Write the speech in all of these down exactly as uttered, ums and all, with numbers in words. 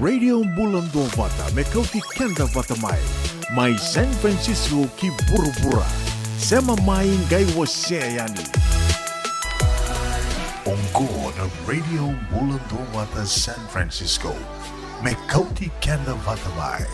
Radio Bula Duavata, me kauti keda vata mai. Mai San Francisco ki vuravura. Sema mai, qai wasea yani. Oqo na Radio Bula Duavata San Francisco, me kauti keda vata mai.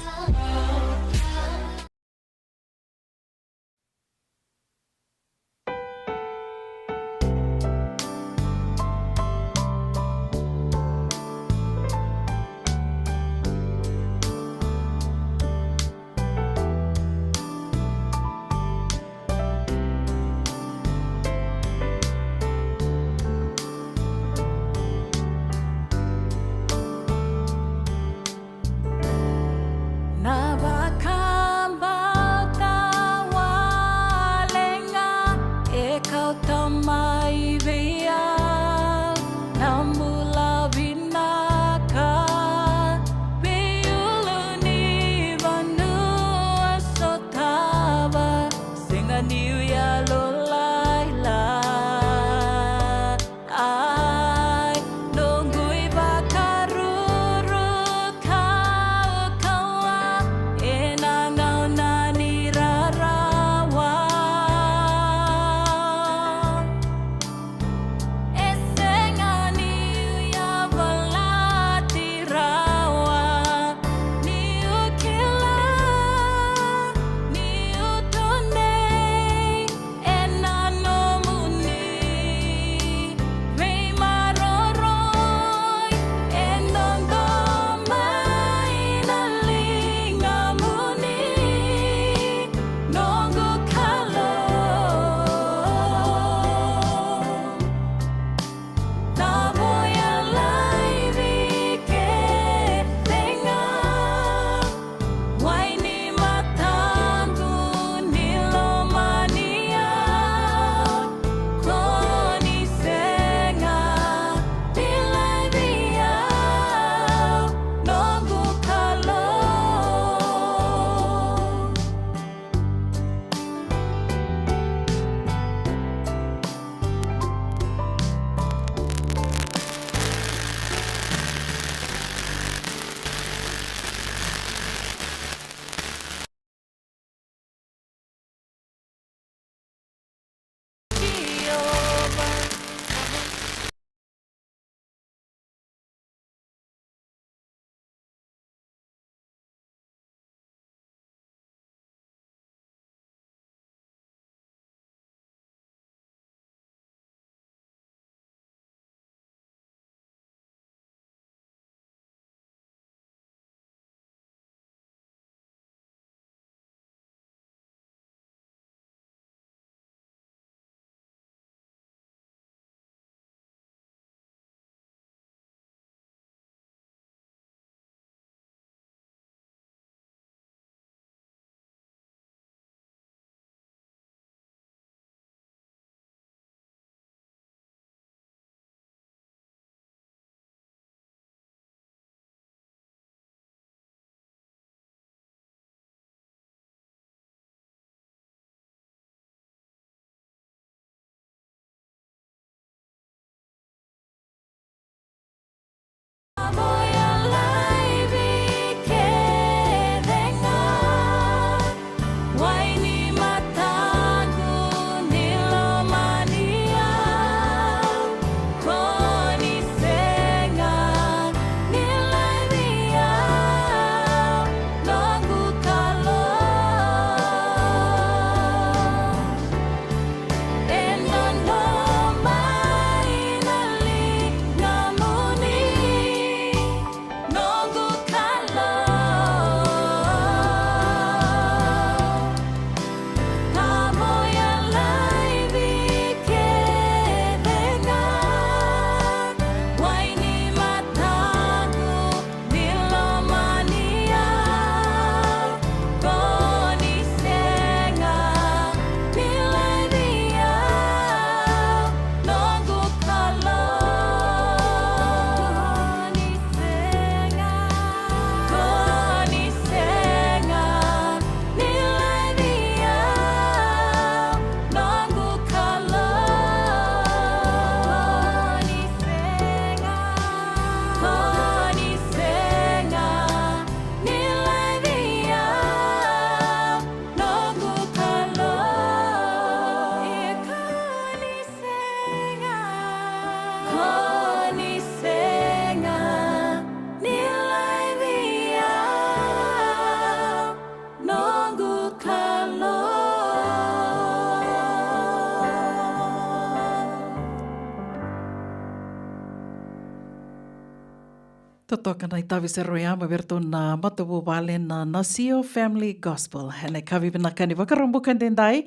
Totoka na itavi sara oya mai vei iratou na matavuvale na Nasio Family Gospel. Ena ikavi vinaka ni Vakaraubuka edaidai,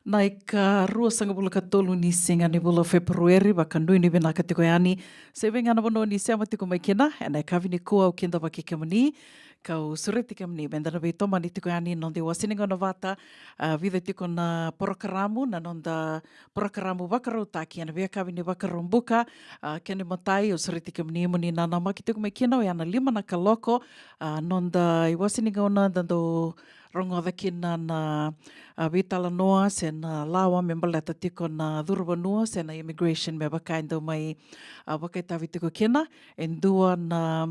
na ikaruasagavulu ka tolu ni siga ni vula o Feperueri, vakanuinui vinaka tiko yani. Se vei ga na vanua ni sema tiko mai kina, ena ikavi nikua au kidavaki kemuni, kau sureti kemuni meda na veitomani tiko yani na noda iwasewase ni gauna vata, a, vica tiko na porokaramu, na noda porokaramu vakarautaki ena veiyakavi ni Vakaraubuka. A, kena imatai, au sureti kemuni mo ni nanamaki tiko mai kina, oya na lima na kaloko, a, noda iwasewase ni gauna da dau rogoca kina na, a, veitalanoa se na lawa me baleta tiko na curavanua se na immigration, me vaka e dau mai, a, vakaitavi tiko kina e dua na,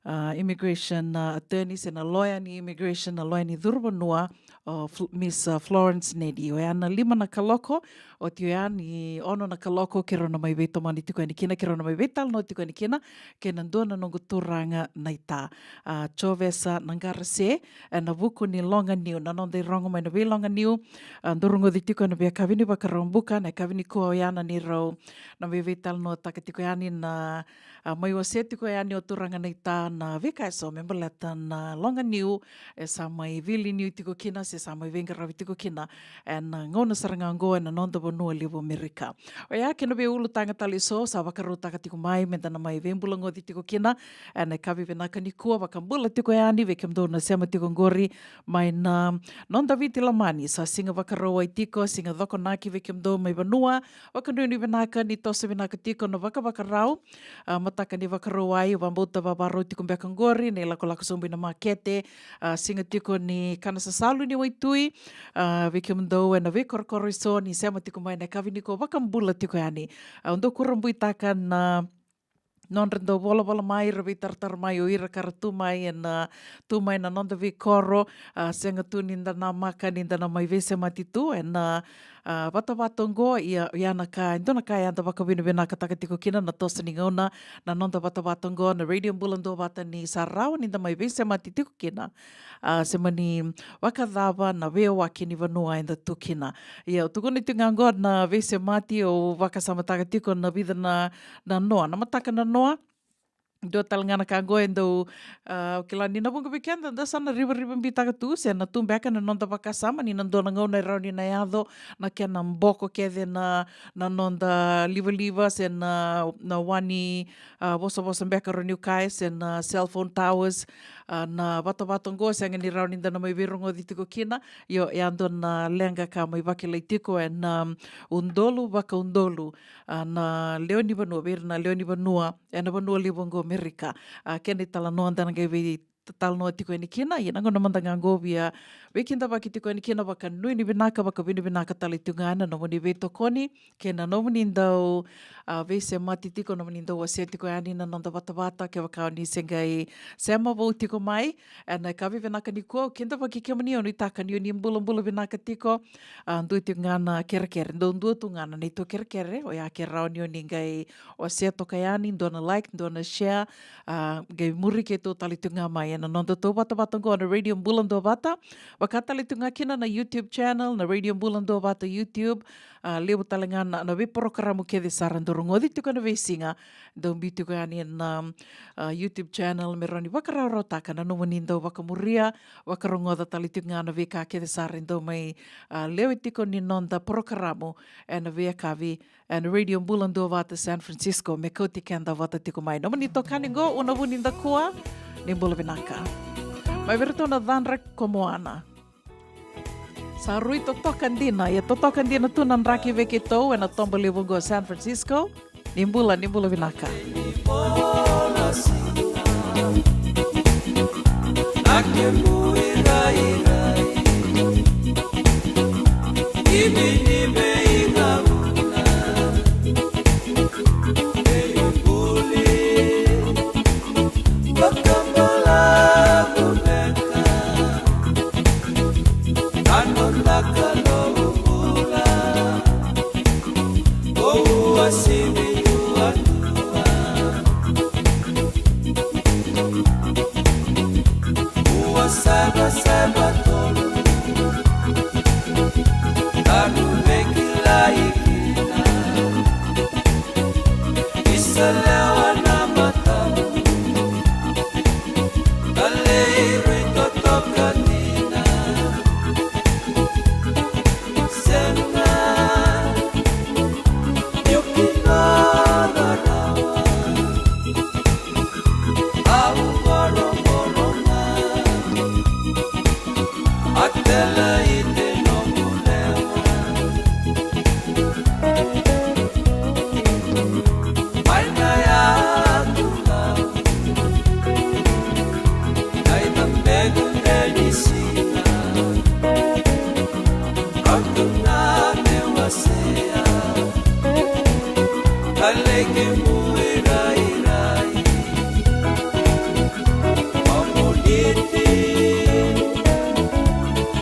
a, immigration, a, attorney se na loya ni immigration, na loya ni curavanua, o Fl-, Miss, a, Florence Nedi. Oya na lima na kaloko, oti oya ni ono na kaloko keirau na mai veitomani tiko yani kina, keirau na mai veitalanoa tiko yani kina kei na dua na noqu turaga na ita, a, Jovesa Naqarase, ena vuku ni loga niu, na noda irogo mai na veiloga niu, a, dau rogoci tiko ena veiyakavi ni Vakaraubuka, na ikavi nikua oya na neirau na mai veitalanoataka tiko yani na, a, mai wasea tiko yani o turaga na ita na veika eso me baleta na loga niu e sa mai veiliu tiko kina se sa mai veiqaravi tiko kina ena gauna sara ga oqo ena noda vanua levu Amerika. Oya kei na veiulutaga tale eso sa vakarautaka tiko mai meda na mai veibulagoci tiko kina ena ikavi vinaka nikua. Vakabula tiko yani vei kemudou na sema tiko oqori mai na noda Viti lomani, sa siga Vakarauwai tiko, siga Cokonaki vei kemudou mai vanua, vakanuinui vinaka ni toso vinaka tiko na vakavakarau. A, mataka ni Vakarauwai, au vakabauta vakarau tiko beka oqori na ilakolako sobu ina makete, a, siga tiko ni kana sasalu ni waitui, a, vei kemudou ena veikorokoro eso ni sema tiko mai na ikavi nikua, vakabula tiko yani. A, au dau kurabuitaka na nodra dau volavola mai, ra veitaratara mai o ira ka ra tu mai ena, tu mai na noda veikoro, a, sega tu ni da namaka ni da na mai veisemati tu ena, a, vatavata oqo, ia, ia na ka, e dua na ka eda vakavinavinakataka tiko kina na toso ni gauna na noda vatavata oqo na Radio Bula Duavata ni sa rawa ni da mai veisemati tiko kina, a, se mani vakacava na veiyawaki ni vanua eda tu kina. Ia, au tukuna tiko ga oqo na veisemati, au vakasamataka tiko na vica na, na noa, na mataka na noa. Dua tale ga na ka oqo e dau, a, au kila ni na vuqa vei keda da sa na rivarivabitaka tu se na tu beka na noda vakasama ni na dua na gauna e rawa ni na yaco na kena boko kece na, na noda livaliva se na, na wa ni, a, vosavosa beka rawa niu kaya, se na cellphone towers, a, na vatavata oqo sega ni rawa ni da na mai veirogoci tiko kina. Io, e a dua na leqa ka mai vakilai tiko ena, um, udolu vakaudolu, a, na lewe ni vanua vei ira na lewe ni vanua ena vanua levu oqo Amerika. A, kena italanoa da na qai veitalanoa tiko yani kina, ia na gauna mada ga oqo via veikidavaki tiko yani kina, vakanuinui vinaka, vakavinavinaka tale tiko ga na nomuni veitokoni kei na nomuni dau, a, veisemati tiko, nomuni dau wasea tiko yani na noda vatavata. Kevaka o ni se qai sema vou tiko mai ena ikavi vinaka nikua, au kidavaki kemuni, au nuitaka ni o ni bulabula vinaka tiko. A, dua tiko ga na kerekere, dau dua tu ga na neitou kerekere, oya ke rawa ni o ni qai wasea toka yani, dua na like, dua na share, a, qai muri keitou tale tiko ga mai ena noda tou vatavata oqo na Radio Bula Duavata. Vaka tale tiko ga kina na YouTube channel, na Radio Bula Duavata YouTube. A, levu tale ga na, na veiporokaramu kece sara dau rogoci tiko ena veisiga, dau biu tiko yani ena, a, YouTube channel me rawa ni vakarawarawataka na nomuni dau vakamuria, vakarogoca tale tiko ga na veika kece sara e dau mai, a, lewe tiko ni noda porokaramu ena veiyakavi ena Radio Bula Duavata San Francisco, me kauti keda vata tiko mai. Nomuni itokani oqo, Una Vunidakua, ni bula vinaka. Mai vei iratou na Cadra ko Moana. Sa rui totoka dina, ia totoka dina tu na draki vei keitou ena toba levu oqo San Francisco. Ni bula, ni bula vinaka. Aleke mu irairai, o Muniti,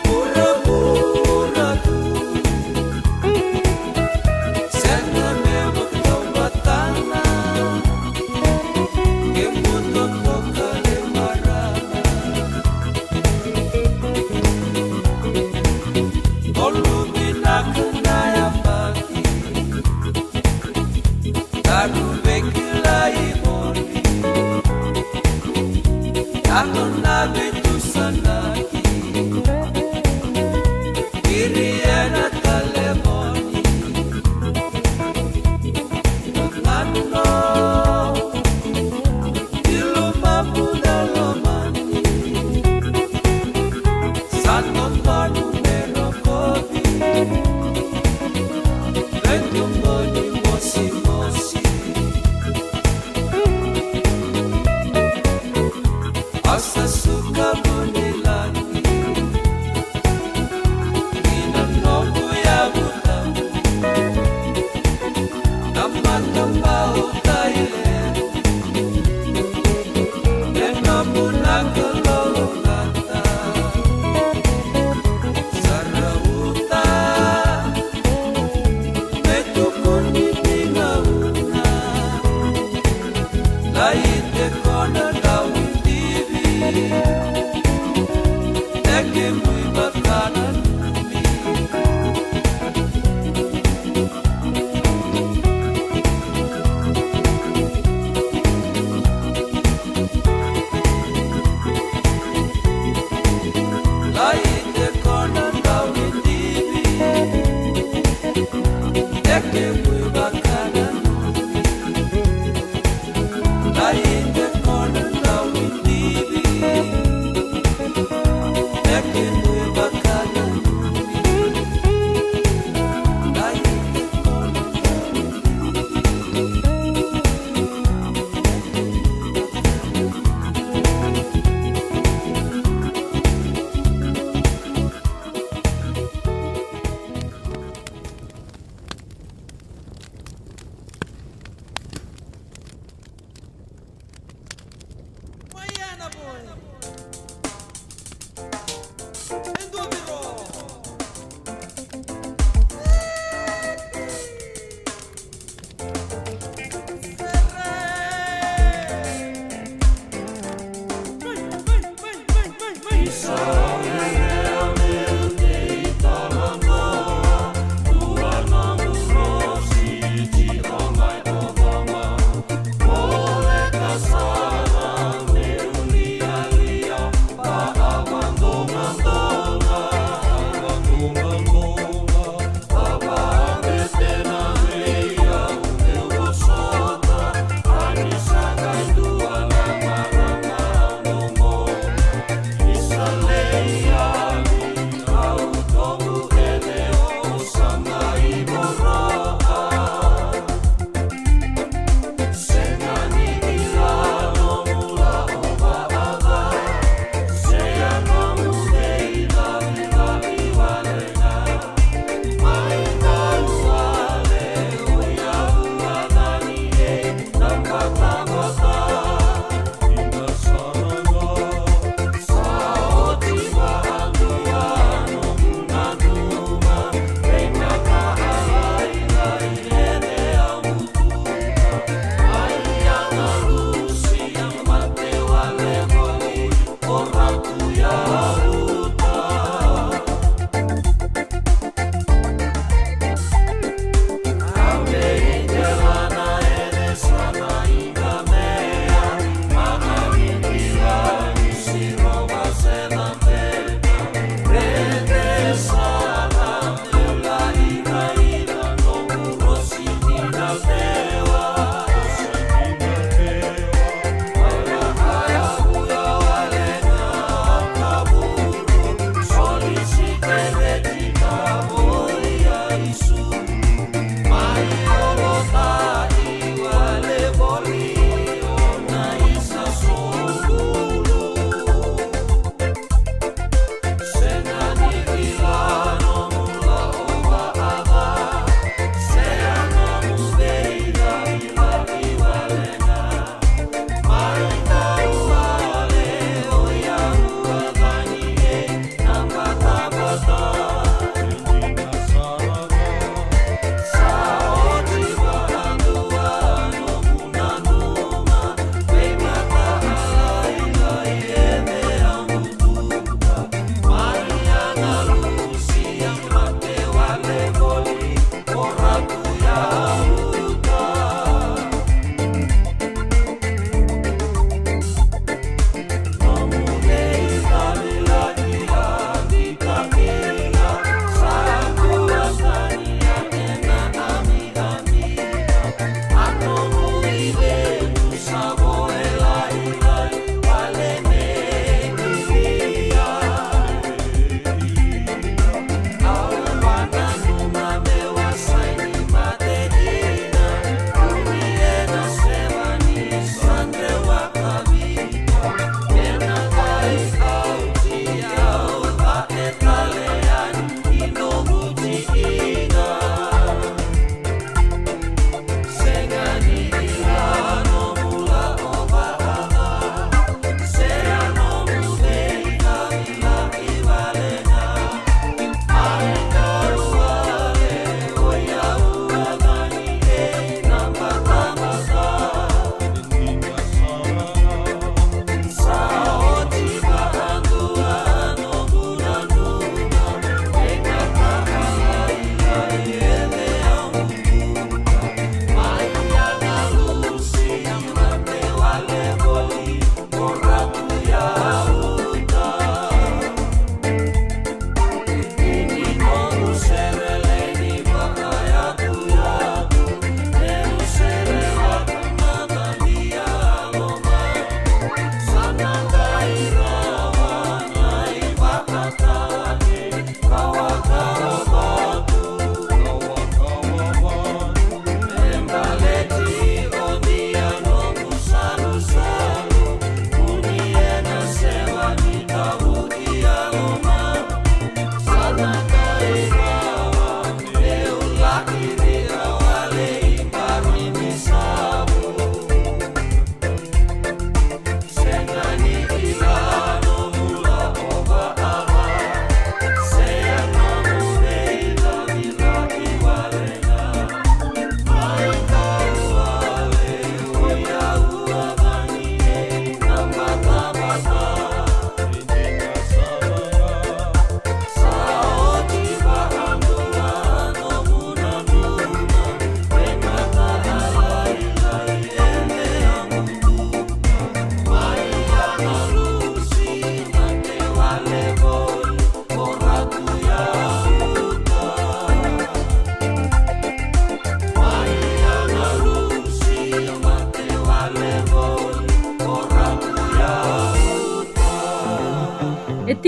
vuravura tu. Sega me vakatauvatana, ke mu totoka le marama. O luki na kana yabaki, taru vekilai voli. Tato na veitusanaki, iri ena talevoni. Nano, i lomamu na lomani. Sa dodonu me rokovi, veituboni mosimosi. Au sa suka vu ni lagi, ni na noqu yavu tabu. Na matabau taile, me nomu na kalougata. Sa rauta, me tukuni ni gauna. Lai te kona dau divi, e kemui vata na numi.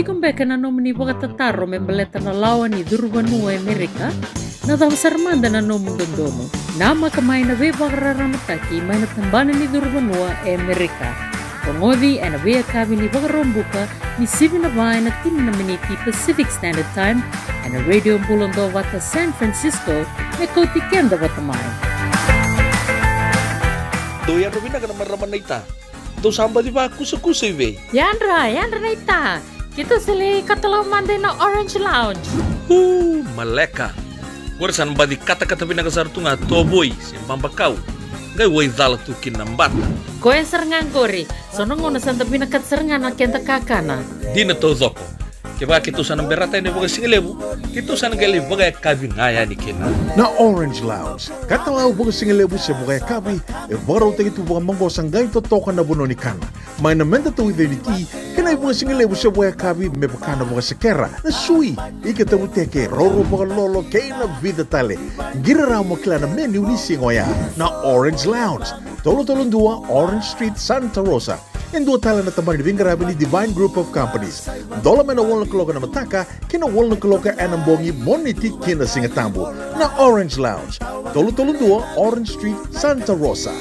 Ko beka na nomuni vakatataro me baleta na lawa ni curu vanua e Amerika? Na cava sara mada na nomu dodonu? Namaka mai na veivakararamataki mai na tabana ni curu vanua e Amerika. Rogoci ena veiyakavi ni Vakaraubuka ni sivi na va ena tini na miniti Pacific Standard Time ena Radio Bula Duavata San Francisco, me kauti keda vata mai. Dou yadra vinaka na marama naita. Dou sa baci vakusakusa i vei? Yadra, yadra naita. Keitou sa lai katalau mada ena Orange Lounge. U, maleka. Qori sa na baci katakata vinaka sara tu ga tovoi se babakau. Qai waicala tu kina na bata. Koya sara ga qori. So na gauna sa da vinakata sara ga na keda kakana. Dina taucoko. Kevaka keitou sa na berata yani vakasigalevu, keitou sa na qai lai vakayakavi ga yani kina. Na Orange Lounge, katalau vakasigalevu se vakayakavi, e vakarautaki tu vakamaqosa qai totoka na vanua ni kana. Mai na meda tauica ni ti, kei na ivakasigalevu se vakayakavi me vaka na vakasekera, na sui, ika tavuteke, roro vakalolo, kei na vica tale. Qiri rawa mo kila na menu ni siga oya. Na Orange Lounge, tolu tolu dua Orange Street, Santa Rosa. E dua tale na tabana ni veiqaravi ni Divine Group of Companies. Dola mai na walu na kaloko ena mataka ki na walu na kaloko ena bogi, Moniti ki na Sigatabu. Na Orange Lounge, tolu tolu dua Orange Street, Santa Rosa.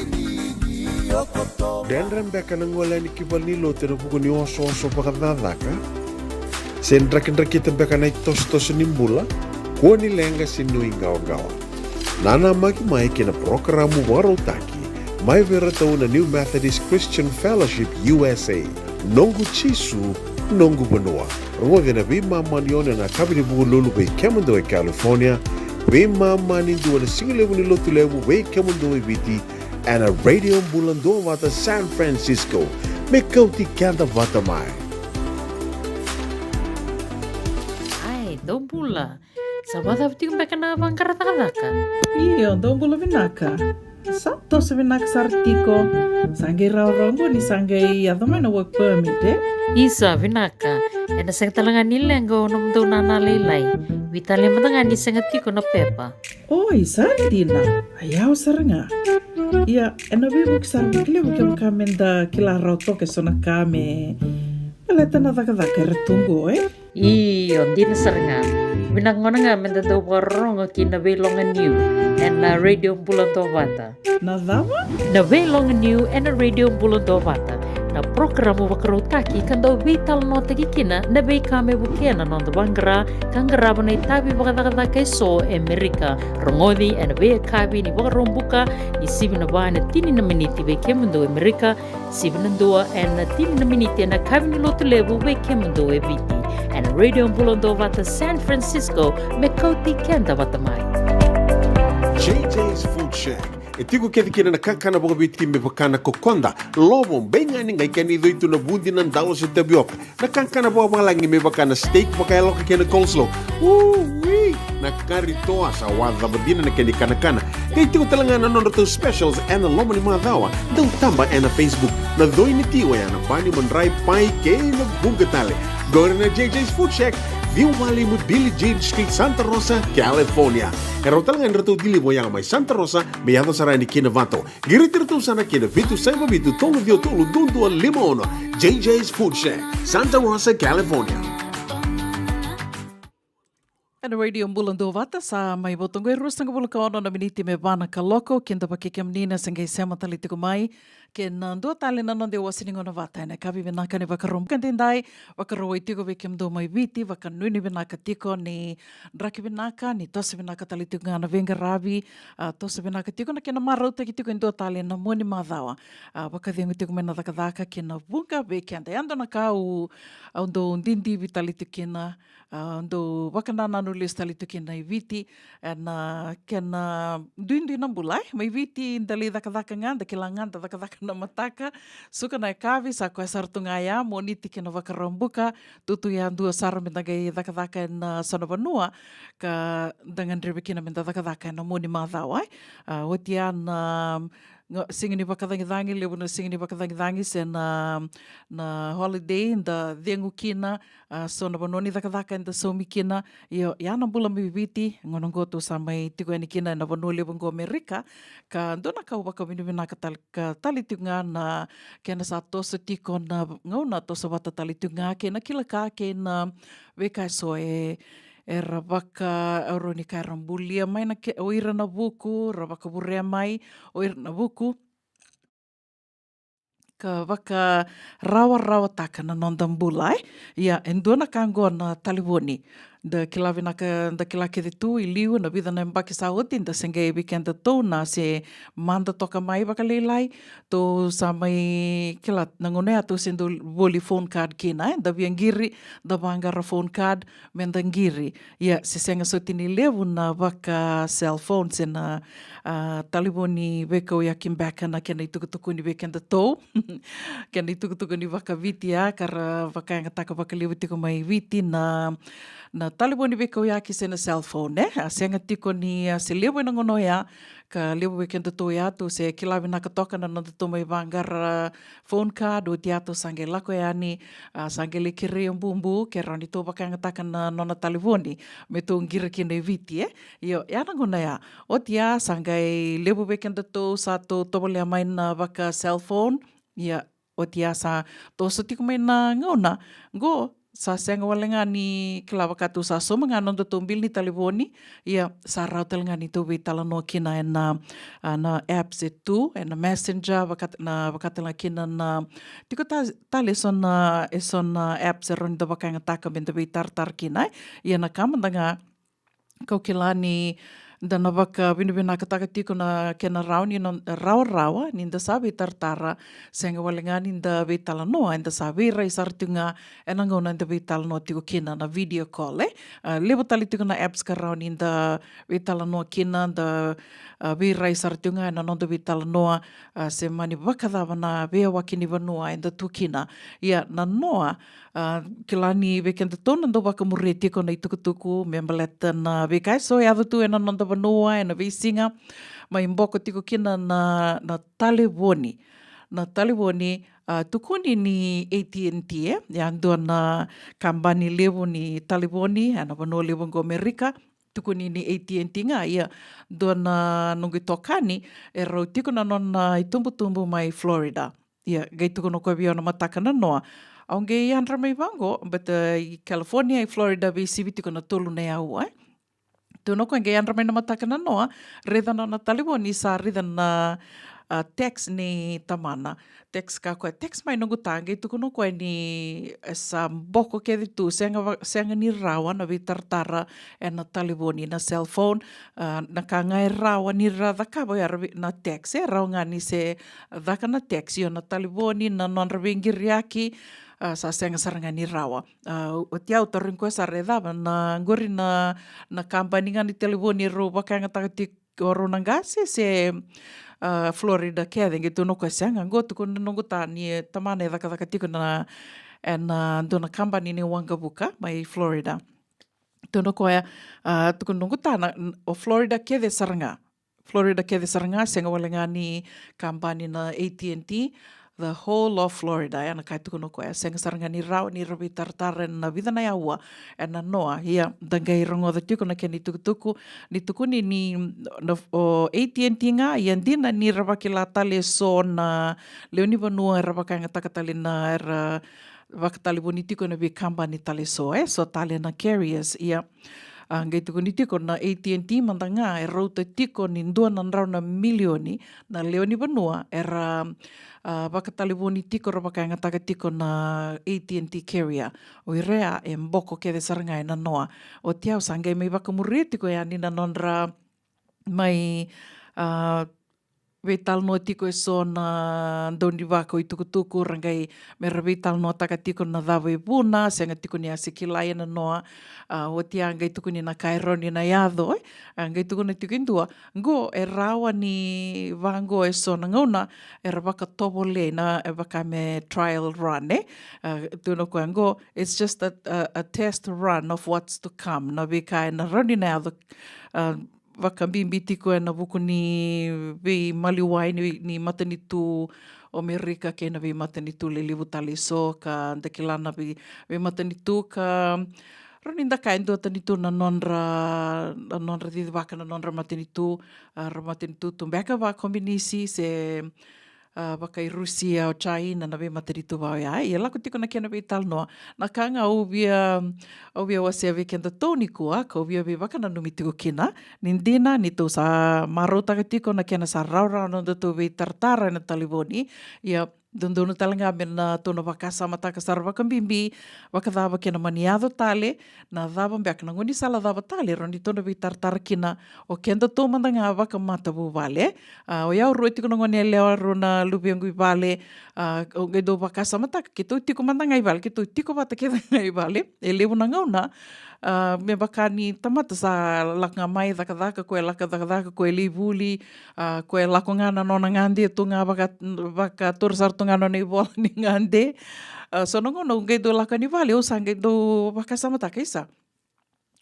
Dredre beka na gole yani ki valenilotu ena vuku ni osooso vakacakacaka? Se drakidrakita beka na itosotoso ni bula? Kua ni leqa se nuiqawaqawa. Nanamaki mai ki na parokaramu vakarautaki mai vei iratou na New Methodist Christian Fellowship U S A, Noqu Jisu, Noqu Vanua. Rogoci ena veimama ni ono ena yakavi ni Vukelulu vei kemudou e California, veimama ni dua na sigalevu ni Lotulevu vei kemudou e Viti, ena Radio Bula Duavata San Francisco, me kauti keda vata mai. Ai, dou bula. Sa vakacava tiko beka na vaqara cakacaka? Io, dou bula vinaka. Sa toso vinaka sara tiko. Sa qai rawarawa qo ni sa qai yaco mai na work permit, e? Isa, vinaka. Ena sega tale ga ni leqa o nomudou nana lailai. Veitalia mada ga ni sega tiko na pepa. Oi, sa dina. A yawa sara ga. Ia, ena veivuke sara vakalevu kevaka meda kila rawa toka eso na ka me baleta na cakacaka era tu qo, e? Io, dina sara ga. Vinaka gona ga meda dau vakarorogo ki na Veiloga Niu ena Radio Bula Duavata. Na cava? Na Veiloga Niu ena Radio Bula Duavata, na parokaramu vakarautaki ka dau veitalanoataki kina na veika me vukea na noda vaqara ka qarava na itavi vakacakacaka eso e Amerika. Rogoci ena veiyakavi ni Vakaraubuka ni sivi na va ena tini na miniti vei kemudou e Amerika, sivi na dua ena tini na miniti ena yakavi ni Lotulevu vei kemudou e Viti, ena Radio Bula Duavata San Francisco, me kauti keda vata mai. J J's Food Shack. E tiko kece kina na kakana vakaviti me vaka na kokoda, lovo, beigani, qai kena icoi tu na vudi, na dalo se tavioka. Na kakana vakavalagi me vaka na steak vakayaloka kei na coleslaw. Ui! Na kari toa sa wacava dina na kena ikanakana. Qai tiko tale ga na nodratou specials ena loma ni macawa. Dau taba ena Facebook. Na coi ni ti oya na bani, madrai, pai kei na vuqa tale. Qori na J J's Food Shack, ciwa walu lima Billie Jean Street, Santa Rosa, California. E rawa tale ga ni ratou deliver oya mai Santa Rosa me yaco sara yani ki Novato. Qiriti iratou sara ki na vitu saiva vitu tolu ciwa tolu dua dua lima ono. J J's Food Shack, Santa Rosa, California. Ena Radio Bula Duavata, sa mai voto qo e ruasagavulu ka ono na miniti me va na kaloko, keda vata kei kemuni na se qai sema tale tiko mai. Kei na dua tale na noda iwase ni gauna vata ena yakavi vinaka ni Vakaraubuka edaidai, Vakarauwai tiko vei kemudou mai Viti, vakanuinui vinaka tiko ni draki vinaka, ni toso vinaka tale tiko ga na veiqaravi, a, toso vinaka tiko na kena marautaki tiko e dua tale na mua ni macawa. A, vakacegu tiko mai na cakacaka kei na vuqa vei keda. E dua na ka au, au dau didivi tale tiko kina, a, au dau vakanananu lesu tale tiko kina i Viti, ena kena duidui na bula, e? Mai Viti da lai cakacaka ga, da kila ga da cakacaka na mataka, suka na yakavi, sa koya sara tu ga ya, Moniti kei na Vakaraubuka, tutu yadua sara me da qai cakacaka ena so na vanua ka da gadrevi kina me da cakacaka ena mua ni macawa, e? A, oti ya na Ga, siga ni vakacagicagi, levu na siga ni vakacagicagi se na, na holiday da cegu kina, a, so na vanua ni cakacaka eda saumi kina. Io, ia na bula mai Viti, gauna qo tou sa mai tiko yani kina ena vanua levu qo Amerika. Ka dua na ka au vakavinavinaka tale, ka tale tiko ga na kena sa toso tiko na gauna, toso vata tale tiko ga kei na kila ka kei na veika eso e, era vaka, au rawa ni kaya era bulia mai na ke, o ira na vuku, ra vakavurea mai o ira na vuku, ka vakarawarawataka na noda bula, e. Ia, e dua na ka qo na talevoni. Da kila vinaka, da kila kece tu i liu na vica na yabaki sa oti, da se qai vei kedatou na se mada toka mai vakalailai, tou sa mai kila na gauna ya tou se dau voli phone card kina, e, da via qiri, da vaqara phone card, me da qiri. Ia, se sega soti ni levu na vaka cell phone, se na, a, talevoni veikauyaki beka na kena itukutukuni vei kedatou. Kena itukutukuni vakaviti, a, ka ra vakayagataka vakalevu tiko mai Viti na, na talevoni veikauyaki se na cell phone, e. A sega tiko ni, a, se levu ena gauna oya, ka levu vei kedatou ya tou se kila vinaka toka na nodatou mai vaqara phone card, oti ya tou sa qai lako yani, a, sa qai lai kerei o bubu ke rawa ni tou vakayagataka na nona talevoni me tou qiri kina i Viti, e. Io, ya na gauna ya. Oti ya sa qai levu vei kedatou sa tou tovolea mai na vaka cell phone. Ia, oti ya sa toso tiko mai na gauna qo, sa sega wale ga ni kila, vaka tou sa sauma ga na nodatou bili ni talevoni. Ia, sa rawa tale ga ni tou veitalanoa kina ena, a, na apps e tu, ena Messenger, vaka, na, vaka tale ga kina na, tiko ta, tale eso na, eso na apps e rawa ni da vakayagataka me da veitaratara kina, e. Ia na ka mada ga kau kila ni da na vakavinavinakataka tiko na kena rawa ni no, rawarawa ni da sa veitaratara, sega wale ga ni da veitalanoa, eda sa veirai sara tiko ga ena gauna eda veitalanoa tiko kina na video call, e. A, levu tale tiko na apps ka rawa ni da veitalanoa kina, da, a, veirai sara tiko ga ena noda veitalanoa, a, se mani vakacava na veiyawaki ni vanua eda tu kina. Ia, na noa, a, kila ni vei kedatou na dau vakamuria tiko na itukutuku me baleta na veika eso e yaco tu ena noda vanua ena veisiga, mai boko tiko kina na, na talevoni. Na talevoni, a, tukuni ni A T and T, e, ya dua na kabani levu ni talevoni ena vanua levu qo Amerika. Tukuni ni A T and T ga, ia, dua na noqu itokani e rau tiko na nona itubutubu mai Florida. Ia, qai tukuna o koya vei au na mataka na noa, au qai yadra mai vaqo, baleta i California, i Florida, veisivi tiko na tolu na aua, e. Tukuna o koya qai yadra mai na mataka na noa, raica na nona talevoni, sa raica na, a, text ni tamana. Text, kaya o koya, text mai noqu ta, qai tukuna o koya ni, e, sa boko kece tu, sega va, sega ni rawa na veitaratara ena talevoni, na cell phone. A, na ka ga e rawa ni ra cakava ya, ra vei, na text, e rawa ga ni se caka na text, io na talevoni, na nodra veiqiriyaki, a, sa sega sara ga ni rawa. A, oti ya au tarogi koya sara e cava na, qori na, na kabani ga ni talevoni e rau vakayagataka tiko o rau na qase se, a, Florida kece, qai tukuna o koya sega, qo tukuna noqu ta ni tamana e cakacaka tiko na, ena dua na kabani ni waqavuka mai Florida. Tukuna o koya, a, tukuna noqu ta na, o Florida kece sara ga. Florida kece sara ga, sega wale ga ni kabani na A T and T, the whole of Florida, ya na ka e tukuna o koya. Sega sara ga ni rawa ni ra veitaratara ena vica na aua ena noa. Ia, da qai rogoca tiko na kena itukutuku ni tukuni ni na, o A T and T ga, ia dina ni ra vakila tale eso na lewe ni vanua era vakayagataka tale na, era vakatalevoni tiko ena veikabani tale eso, e, so tale na carriers. Ia, a, qai tukuni tiko na A T and T mada ga e rauta tiko ni dua na drau na milioni na lewe ni vanua era, a, vakatalevoni tiko, ra vakayagataka tiko na A T and T carrier. O ira ya e boko kece sara ga ena noa. Oti ya au sa qai mai vakamuria tiko yani na nodra mai, a, veitalanoa tiko eso na daunivaka o itukutuku, ra qai me ra veitalanoataka tiko na cava e vuna, sega tiko ni a se kilai ena noa. A, oti ya qai tukuni na ka e rawa ni na yaco, e. A, qai tukuna tiko e dua, qo e rawa ni vaqo eso na gauna era vakatovolei na, e vaka me trial run, e. A, tukuna o koya qo, it's just a, a, a test run of what's to come, na veika ena rawa ni na yaco, a, vakabibi tiko ena vuku ni veimaliwai ni, ni matanitu o Merika kei na veimatanitu lelevu tale eso ka da kila na vei, veimatanitu ka rawa ni da kaya e duatani tu na nodra, na nodra cicivaka na nodra matanitu, a, ra matanitu tu beka vakakominisi se, a, vakairusia o China na veimatanitu va oya. Ia lako tiko na kena veitalanoa. Na ka ga au via, au via wasea vei kedatou nikua, kau via veivakananumi tiko kina. Ni dina, ni tou sa marautaka tiko na kena sa rawarawa na nodatou veitaratara ena talevoni. Ia, dodonu tale ga me na tou na vakasamataka sara vakabibi, vakacava kena mani yaco tale, na cava beka na gaunisala cava tale, rawa ni tou na veitaratara kina, o kedatou mada ga vakamatavuvale. A, o yau rua tiko na gone yalewa, rua na luvequ i vale, a, au qai dau vakasamataka, keitou tiko mada ga i vale, keitou tiko vata kece ga i vale, e levu na gauna, a, me vaka ni tamata sa lako ga mai cakacaka, koya lako cakacaka, koya lai vuli, a, koya lako ga na nona gade tu ga vaka, vakatura sara tu ga nona ivola ni gade. A, so na gauna au qai dau lako yani vale, au sa qai dau vakasamataka, isa,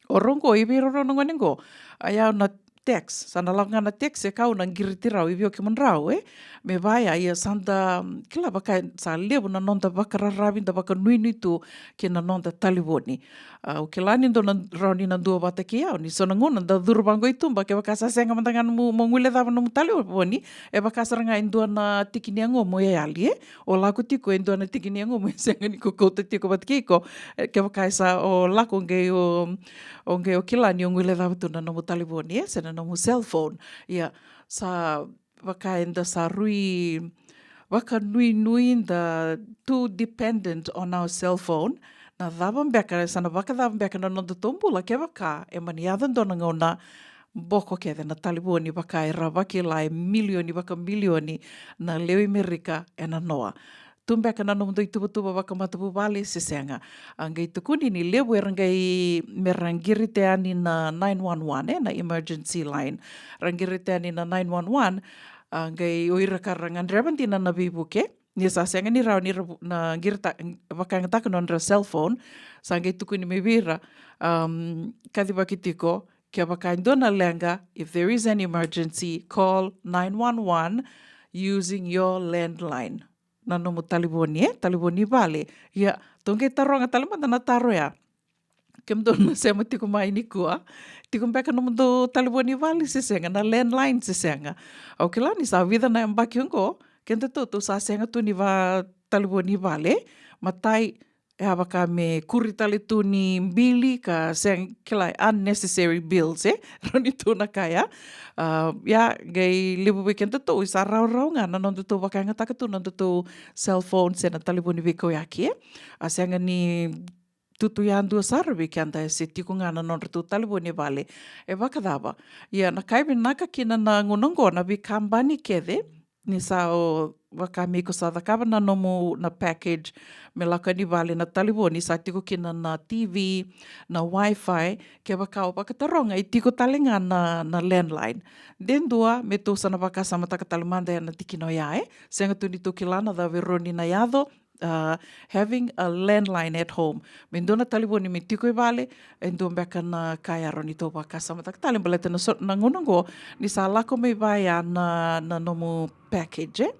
o rau qo, i vei rau na gone qo? A, ia na text, sa na lako ga na text, e kau na qiriti rau, i vei o kemudrau, e? Me vaya, ia sa da, kila vaka, sa levu na noda vakararavi, da vakanuinui tu ki na noda talevoni. A, au kila ni dua na rawa ni na dua vata kei au, ni so na gauna da curu vaqo i tuba, kevaka sa sega mada ga nomu, mo guilecava nomu talevoni, e vaka sara ga e dua na tiki ni yagomu e yali, e? O lako tiko e dua na tiki ni yagomu e sega ni ko kauta tiko vata kei iko, e, kevaka e sa o lako qai o, o qai o kila ni o guilecava tu na nomu talevoni, e, se na nomu cellphone. Ia, sa vaka eda sa rui vakanuinui, da too dependent on our cellphone. Na cava beka, sa na vakacava beka na nodatou bula kevaka e mani yaco dua na gauna boko kece na talevoni, vaka era vakila e milioni vakamilioni na lewe i Merika ena noa. Tu beka na nomudou ituvatuva vakamatavuvale se sega? A qai tukuni ni levu era qai, me ra qirita yani na nine one one, e, na emergency line. Ra qirita yani na nine one one, a qai o ira ka ra gadreva dina na veivuke, ni sa sega ni rawa ni ra vu-, na qirita, vakayagataka nodra cellphone, sa qai tukuni mai vei ira, um, kacivaki tiko, kevaka e dua na leqa, if there is an emergency, call nine one one using your landline. Na nomu talevoni, e, talevoni vale. Ia, tou qai taroga tale mada na taro ya. Kemudou na sema tiko mai nikua, tiko beka nomudou talevoni vale se sega, na landline se sega? Au kila ni sa vica na yabaki oqo, kedatou tou sa sega tu ni va talevoni vale. Matai, e a vaka me kuri tale tu ni bili ka sega, kila, unnecessary bills, e? Rawa ni tu na ka ya. A, ia, qai levu vei kedatou, i sa rawarawa ga na nodatou vakayagataka tu na nodatou cellphone se na talevoni veikauyaki, e? A sega ni tutu yadua sara vei keda, e se tiko ga na nodratou talevoni e vale. E vakacava? Ia, na ka e vinaka kina na gauna oqo, na veikabani kece, ni sa o vaka me iko sa cakava na nomu, na package, me lako yani vale, na talevoni sa tiko kina na T V, na Wi-Fi, kevaka o vakataroga e tiko tale ga na, na landline. De dua, me tou sa na vakasamataka tale mada ya na tikina oya, e? Sega tu ni tou kila na cava e rawa ni na yaco, a, having a landline at home. Me dua na talevoni me tiko i vale, e dua beka na ka e rawa ni tou vakasamataka tale, baleta na so-, na gauna oqo, ni sa lako mai vaya na, na nomu package, e?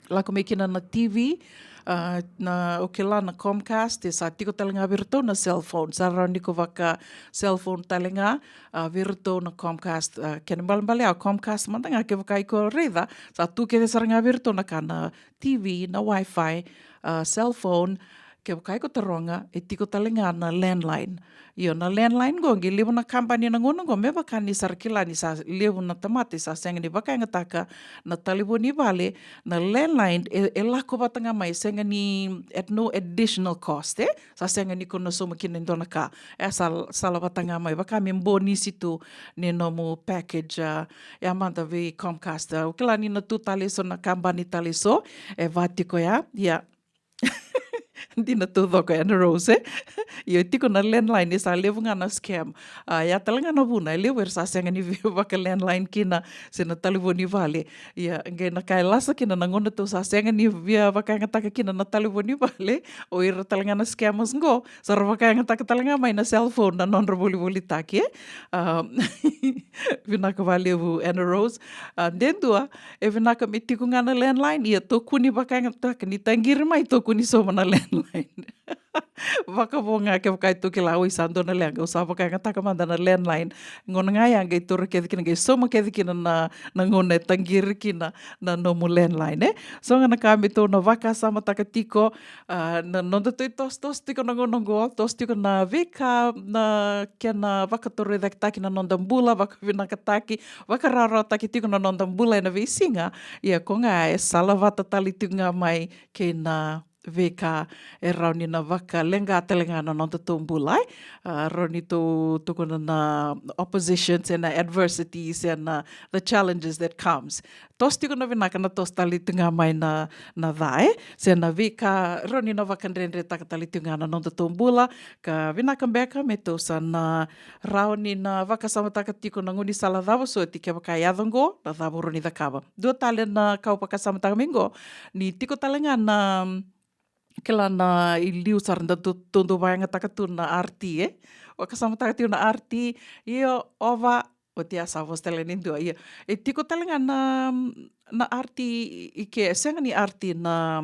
Lako mai kina na T V, a, na, o kila, na Comcast, e sa tiko tale ga vei iratou na cellphone, sa rawa ni ko vaka cellphone tale ga, a, vei iratou na Comcast, a, kena balebale ya o Comcast mada ga, kevaka iko raica, sa tu kece sara ga vei iratou na ka, na T V, na Wi-Fi, a, cellphone, kevaka iko taroga, e tiko tale ga na landline. Io, na landline qo, qai levu na kabani na gauna qo, me vaka ni sa ra kila ni sa levu na tamata e sa sega ni vakayagataka na talevoni vale, na landline, e, e lako vata ga mai, sega ni, at no additional cost, e? Sa sega ni ko na sauma kina e dua na ka. E sa, sa lako vata ga mai, vaka me bonisi tu ni nomu package, a, ya mada vei Comcast. A, au kila ni na tu tale eso na kabani tale eso, e vaka tiko ya, ia. Dina taucoko, Ana Rose, e? Io, e tiko na landline, e sa levu ga na scam. A, ia tale ga na vuna, e levu era sa sega ni via vaka landline kina, se na talevoni vale. Ia, qai na ka e lasa kina na gauna tou sa sega ni via vakayagataka kina na talevoni vale, o ira tale ga na scammers qo, sa ra vakayagataka tale ga mai na cellphone na nodra volivolitaki, e? A, vinaka vakalevu, Ana Rose. A, de dua, e vinaka me tiko ga na landline, ia tokoni vakayagataka, ni taqiri mai, tokoni sauma na landline. Vakavo ga kevaka e tou kila, oi, sa dua na leqa, au sa vakayagataka mada na landline. Gauna ga ya qai taura kece kina, qai sauma kece kina na, na gauna e taqiri kina na nomu landline, e? So ga na ka me tou na vakasamataka tiko, a, na noda tou itosotoso tiko na gauna oqo, toso tiko na veika, na kena vakatorocaketaki na noda bula, vakavinakataki, vakarawarawataki tiko na noda bula ena veisiga. Ia ko ga e salavata tale tiko ga mai kei na veika e rawa ni na vakaleqa tale ga na noda tou bula, e? A, rawa ni tou tukuna na opposition, se na adversity, se na the challenges that comes. Toso tiko na vinaka, na toso tale tiko ga mai na, na ca, e? Se na veika rawa ni na vakadredretaka tale tiko ga na noda tou bula, ka vinaka beka me tou sa na rawa ni na vakasamataka tiko na gaunisala cava soti, kevaka e yaco oqo, na cava rawa ni cakava. Dua tale na ka au vakasamataka mai oqo, ni tiko tale ga na, kila, na i liu sara da tou, tou dau vakayagataka tu na R T, e? Vakasamataka tiko na R T, io, ova, oti ya sa vosa tale ni dua, ia. E tiko tale ga na, na R T i ke, sega ni R T na,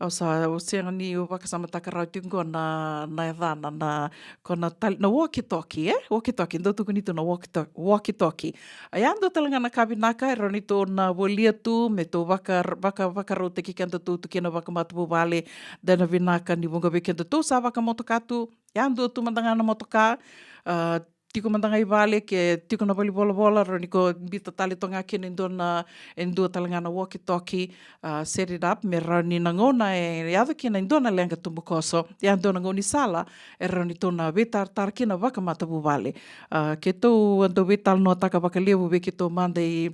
au sa, au sega ni vakasamataka rawa tiko qo na, na yacana, na, ko na tal-, na walkie-talkie, e? Walkie-talkie, dau tukuni tu na walkie-talkie, walkie-talkie. A, ya dua tale ga na ka vinaka, e rawa ni tou na volia tu, me tou vaka, vaka, vakarautaki keda tou tu kina vakamatavuvale, de na vinaka ni vuqa vei keda tou sa vakamotoka tu, ya dua tu mada ga na motoka, a, tiko mada ga i vale, ke tiko na valenivolavola, rawa ni ko biuta tale toka ga kina e dua na, e dua tale ga na walkie-talkie, a, set it up, me rawa ni na gauna e yaco kina e dua na leqa tubukoso, ya dua na gaunisala, e rawa ni tou na veitaratara kina vakamatavuvale. A, keitou a dau veitalanoataka vakalevu vei keitou mada i,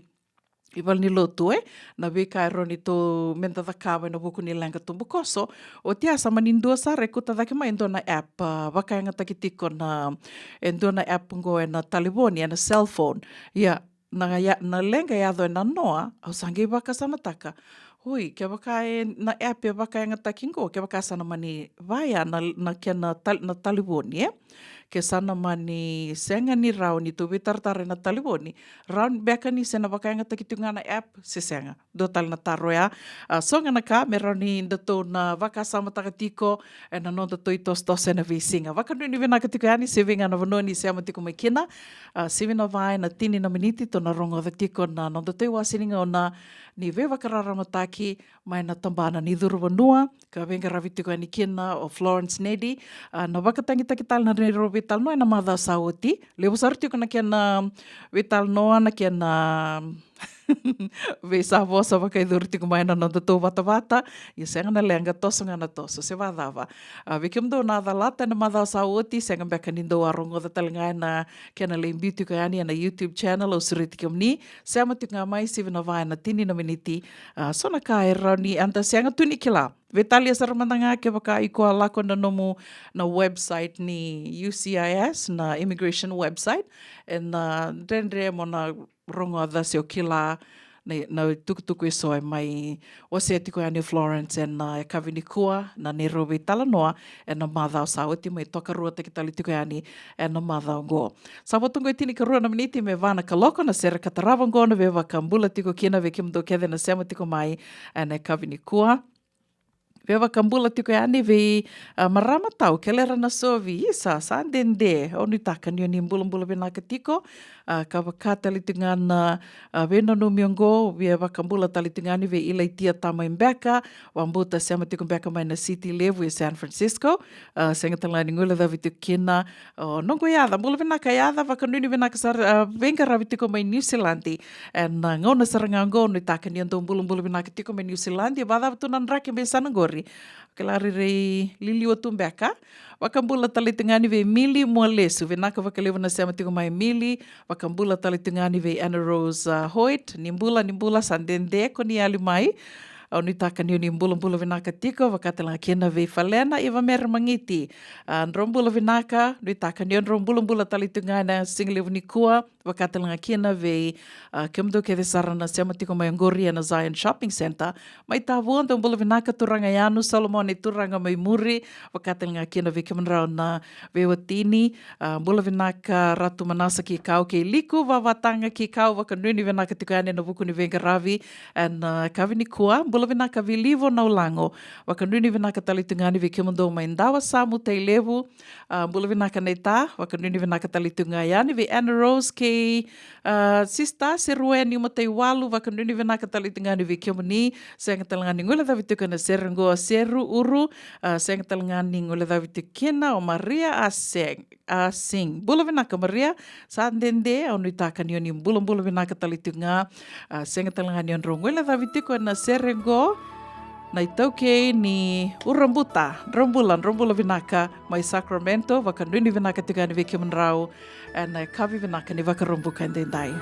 i valenilotu, e, na veika e rawa ni tou meda cakava ena vuku ni leqa tubukoso. Oti ya sa mani dua sara e kauta cake mai e dua na app, a, vakayagataki tiko na, e dua na app oqo ena talevoni, ena cellphone. Ia, na ya-, na leqa e yaco ena noa, au sa qai vakasamataka, oi, kevaka e na app e vakayagataki qo, kevaka sa na mani vaya na, na kena tal-, na talevoni, e? Ke sa na mani sega ni rawa ni tou veitaratara ena talevoni, rawa beka ni se na vakayagataki tiko ga na app, se sega? Dua tale na taro ya. A, so ga na ka me rawa ni datou na vakasamataka tiko ena nodatou itosotoso ena veisiga. Vakanuinui vinaka tiko yani, se vei ga na vanua ni sema tiko mai kina. A, sivi na va ena tini na miniti tou na rogoca tiko na nodatou iwase ni gauna ni veivakararamataki mai na tabana ni curu vanua, ka veiqaravi tiko yani kina o Florence Nedi. A, na vakatagitaki tale na neirau veitalanoa ena macawa sa oti. Levu sara tiko na kena veitalanoa, na kena veisavosa vakaicuru tiko mai na nodatou vatavata. Ia sega na leqa, toso ga na toso, se vacava. A, vei kemudou na calata ena macawa sa oti, sega beka ni dou a rogoca tale ga ena kena lai biu tiko yani ena YouTube channel, au sureti kemuni. Sema tiko ga mai, sivi na va ena tini na miniti. A, so na ka e rawa ni eda sega tu ni kila. Veitalia sara mada ga kevaka iko a lako na nomu, na website ni U C I S, na immigration website, ena dredre mo na rogoca se o kila na, na itukutuku eso e mai wasea tiko yani o Florence ena, a, yakavi nikua, na neirau veitalanoa ena macawa sa oti, mai tokaruataki tale tiko yani ena macawa oqo. Sa vo tu oqo e tinikarua na miniti me va na kaloko, na sere ka tarava oqo na Veivakabula tiko kina, vei kemudou kece na sema tiko mai ena yakavi nikua. Veivakabula tiko yani vei, a, marama tau, kelera na sovi, isa, sa dede, au nuitaka ni o ni bulabula vinaka tiko. A, ka vaka tale tiko ga na, a, veinanumi oqo, veivakabula tale tiko yani vei Ilaitia Tamaibeka, vabauta sema tiko beka mai na city levu e San Francisco. A, sega tale ga ni guilecavi tiko kina o noqu yaca, bula vinaka yaca, vakanuinui vinaka sara, a, veiqaravi tiko mai Niusiladi. Ena, a, gauna sara ga oqo, nuitaka ni o dou bulabula vinaka tiko mai Niusiladi, e vacava tu na draki mai sana qori. Kila rairai liliwa tu beka. Vakabula tale tiko ga yani vei Mili Mualesu, vinaka vakalevu na sema tiko mai Mili. Vakabula tale tiko ga yani vei Anna Rose, a, Hoyt, ni bula, ni bula, sa dede ko ni yali mai. Au nuitaka ni o ni bulabula vinaka tiko, vaka tale ga kina vei Falena Ivamere Magiti. A, drau bula vinaka, nuitaka ni o drau bulabula tale tu ga ena sigalevu nikua, vaka tale ga kina vei, a, kemudou kece sara na sema tiko mai oqori ena Zion Shopping Centre. Mai Tavua, dou bula vinaka turaga Yanu Solomone, turaga mai muri, vaka tale ga kina vei kemudrau na veiwatini. A, bula vinaka Ratu Manasa Kikau kei Liku Vavataga Kikau, vakanuinui vinaka tiko yani ena vuku ni veiqaravi ena, a, yakavi nikua. Bula vinaka Vilivo Naulago, vakanuinui vinaka tale tu ga yani vei kemudou mai Dawasamu, Tailevu. A, bula vinaka Naita, vakanuinui vinaka tale tu ga yani vei Anna Rose kei, a, Sista Serueni Mataiwalu, vakanuinui vinaka tale tu ga yani vei kemuni. Sega tale ga ni guilecavi tiko ena sere qo a Seru Uru, a, sega tale ga ni guilecavi tiko kina o Maria Aseng. A, Sing. Bula vinaka Maria, sa dede, au nuitaka ni o ni bulabula vinaka tale tu ga. A, sega tale ga ni o drau guilecavi tiko ena sere qo na iTaukei ni Urabuta. Drau bula, drau bula vinaka mai Sacramento, vakanuinui vinaka tiko yani vei kemudrau ena yakavi vinaka ni Vakaraubuka edaidai.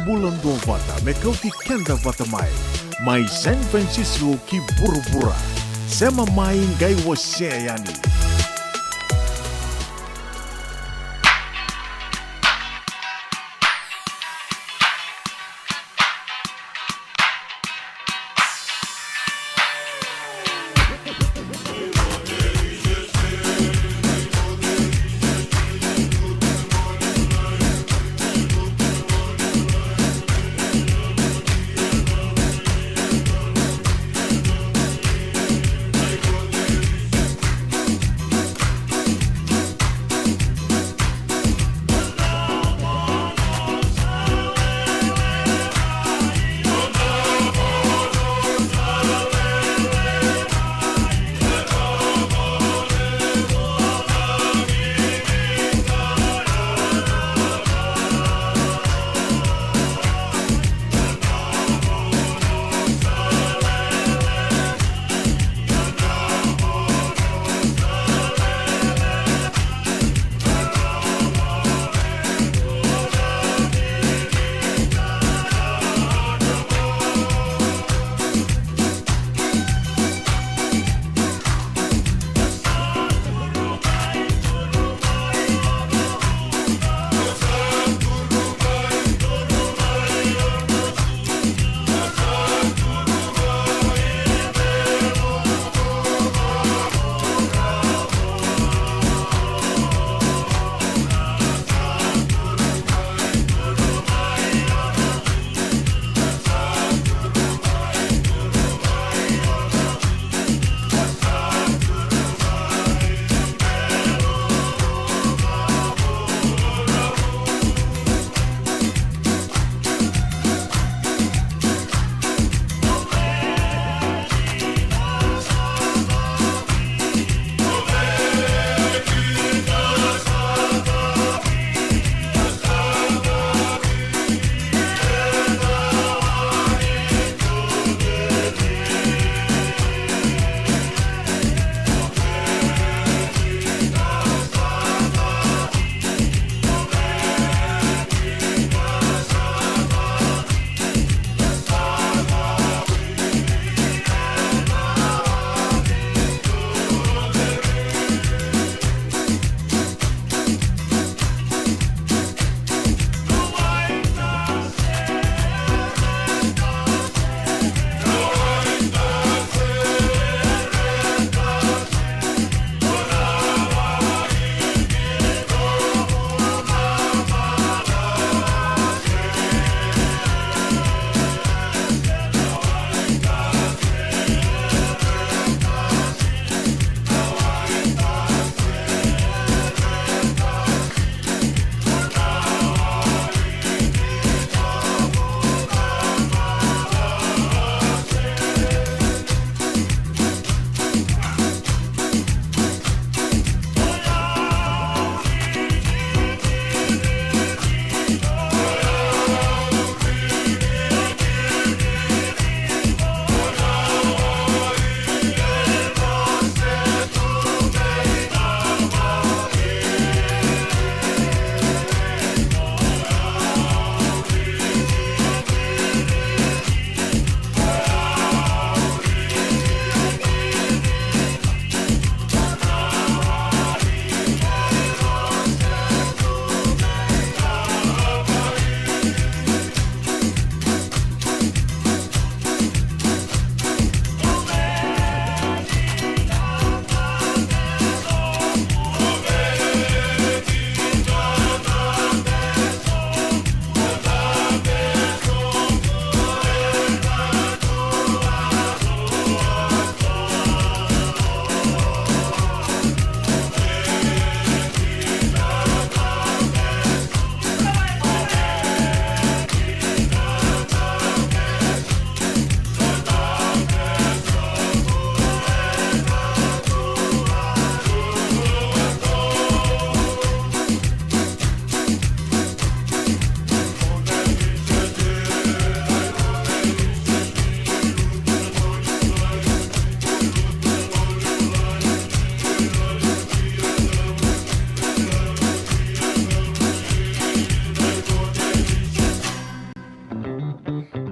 Bula duavata me kauti keda vata mai, mai San Francisco ki vuravura. Sema mai, qai wasea yani.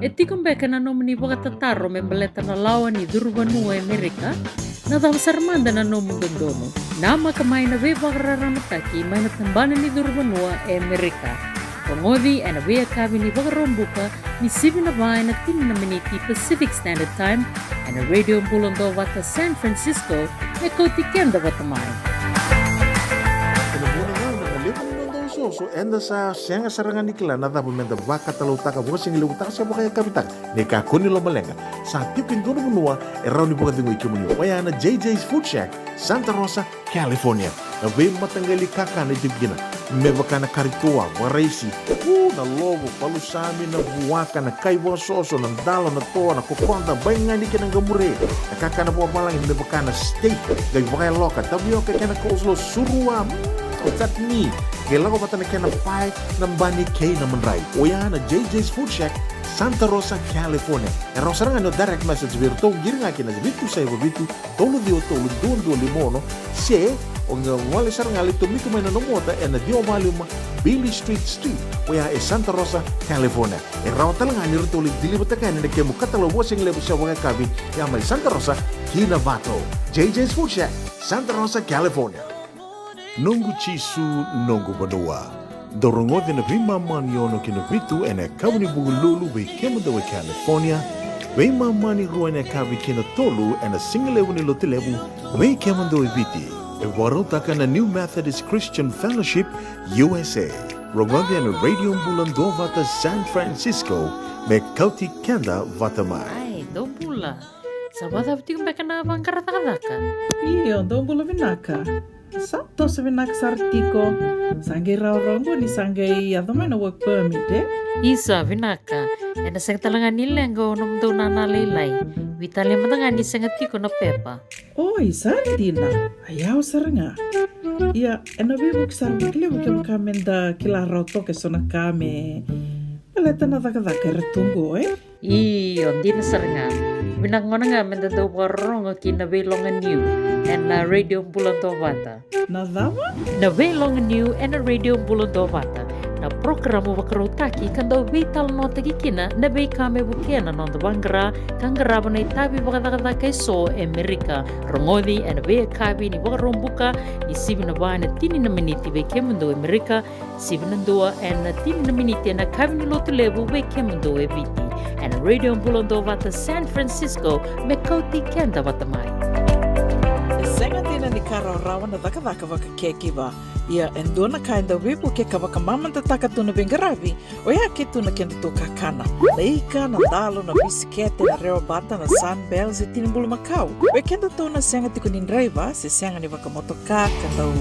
E tiko beka na nomuni vakatataro me baleta na lawa ni curu vanua e Merika? Na cava sara mada na nomu dodonu? Namaka mai na veivakararamataki mai na tabana ni curu vanua e Merika. Rogoci ena veiyakavi ni Vakaraubuka ni sivi na va ena tini na miniti Pacific Standard Time, ena Radio Bula Duavata San Francisco, me kauti keda vata mai. Ena vuna ga na levu ni noda osooso, eda sa sega sara ga ni kila na cava meda vakatalautaka, vakasigalevu taka se vakayakavi taka. Ni kakua ni lomaleqa, sa tiko e dua na vanua e rawa ni vakacegui kemuni, oya na J J's Food Shack, Santa Rosa, California. Na veimataqali kakana e tiko kina, me vaka na kari toa, vakaraisi, u, na lovo, palusami, na vuaka, na kai vakasoso, na dalo, na toa, na kokoda, baigani kei na qamure, na kakana vakavalagi, me vaka na steak, qai vakayaloka, tavioka kei na coleslaw, surua, mm, o chutney, qai lako vata na kena pae, na bani kei na madrai. Oya na J J's Food Shack, Santa Rosa, California. E rawa sara ga ni o direct message vei iratou, qiri ga kina vitu saiva vitu, tolu ciwa tolu, dua dua lima ono, se o qai gole sara ga, lai tomika mai na nomu ota ena ciwa va lima Beale Street Suite, oya e Santa Rosa, California. E rawa tale ga ni ratou lai deliver-taka yani na kemu katalau vakasigalevu se vakayakavi, ya mai Santa Rosa ki Navato. J J's Food Shack, Santa Rosa, California. Noqu Jisu, noqu vanua. Dou rogoci na veimama ni ono ki na vitu ena yakavi ni Vukelulu vei kemudou e California, veimama ni rua ena yakavi ki na tolu ena sigalevu ni Lotulevu vei kemudou e Viti. E vakarautaka na New Methodist Christian Fellowship U S A. Rogoci ena Radio Bula Duavata San Francisco, me kauti keda vata mai. Ai, dou bula. Sa vakacava tiko beka na vaqara cakacaka? Io, dou bula vinaka. Sa toso vinaka sara tiko. Sa qai rawarawa qo ni sa qai yaco mai na work permit, e? Isa, vinaka. Ena sega tale ga ni leqa o nomudou nana lailai. Veitalai mada ga ni sega tiko na pepa. Oi, sa dina. A yawa sara ga. Ia, ena veivuke sara vakalevu kevaka meda kila rawa toka eso na ka me baleta na cakacaka era tu qo, e? Io, dina sara ga. Vinaka gona ga meda dau vakarorogo ki na Veiloga Niu ena Radio Bula Duavata. Na cava? Na Veiloga Niu ena Radio Bula Duavata. Na porokaramu vakarautaki ka dau veitalanoataki kina na veika me vukea na noda vaqara ka qarava na itavi vakacakacaka eso e Merika. Rogoci ena veiyakavi ni Vakaraubuka ni sivi na va ena tini na miniti vei kemudou e Merika, sivi na dua ena tini na miniti ena yakavi ni Lotulevu vei kemudou e Viti. Ena Radio Bula Duavata San Francisco, me kauti keda vata mai. E sega dina ni ka rawarawa na cakacaka vakacakiva. Ia e dua na ka e dau veivuke ka vakamamadataka tu na veiqaravi, oya ke tu na kedatou kakana. Na ika, na dalo, na bisikete, na rewa bata, na Sunbell, se tini bulumakau. Vei kedatou na sega tiko ni draiva, se sega ni vakamotoka, ka dau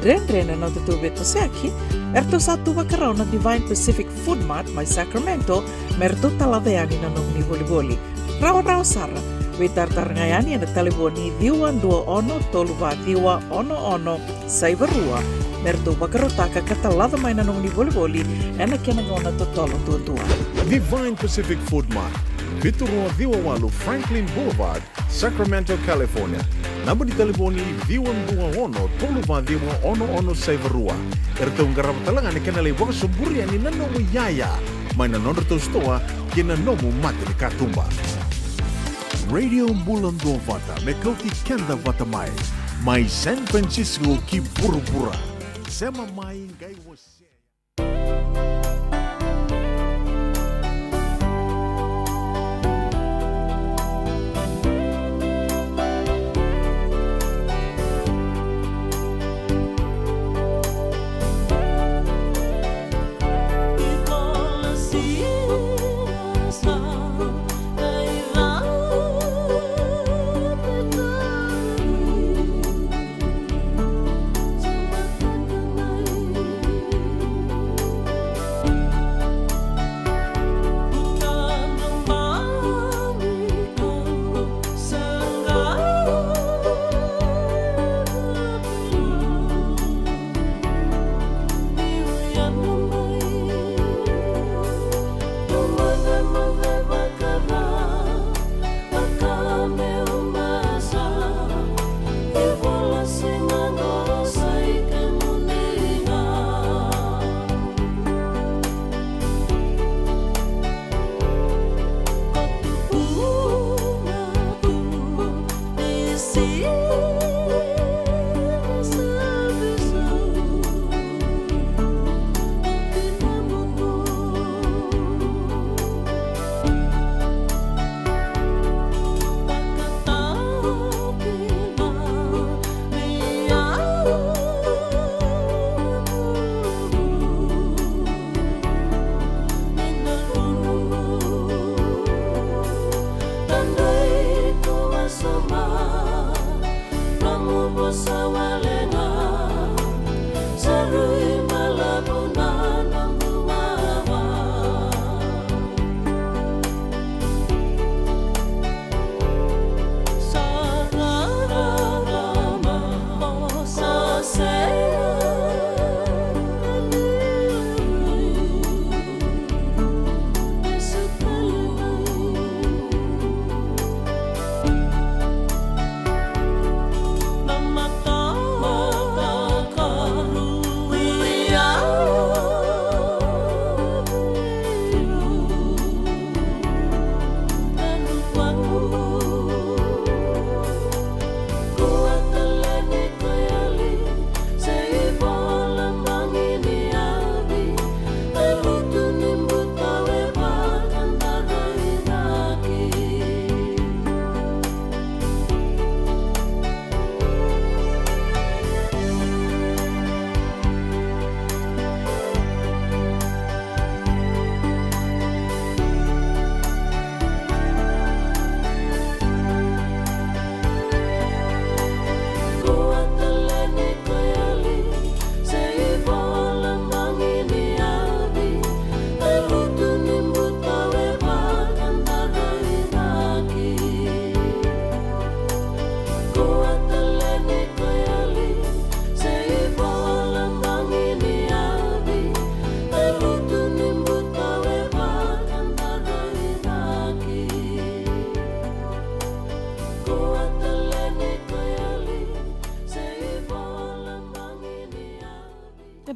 dredre na nodatou veitosoyaki, eratou sa tu vakarau na Divine Pacific Food Mart mai Sacramento, me ratou talaca yani na nomuni volivoli. Rawarawa sara, veitaratara ga yani ena talevoni ciwa dua ono tolu va ciwa ono ono saiva rua, me ratou vakarautaka ka talaca mai na nomuni volivoli ena kena gauna totolo duadua. Divine Pacific Food Mart, vitu rua ciwa walu Franklin Boulevard, Sacramento, California. Naba ni talevoni ciwa dua ono tolu va ciwa ono ono saiva rua. Eratou qarava tale ga na kena lai vakasoburi yani na nomu iyaya mai na nodratou sitoa kei na nomu mata ni katuba. Radio Bula Duavata, me kauti keda vata mai, mai San Francisco ki vuravura. Sema mai qai wasea.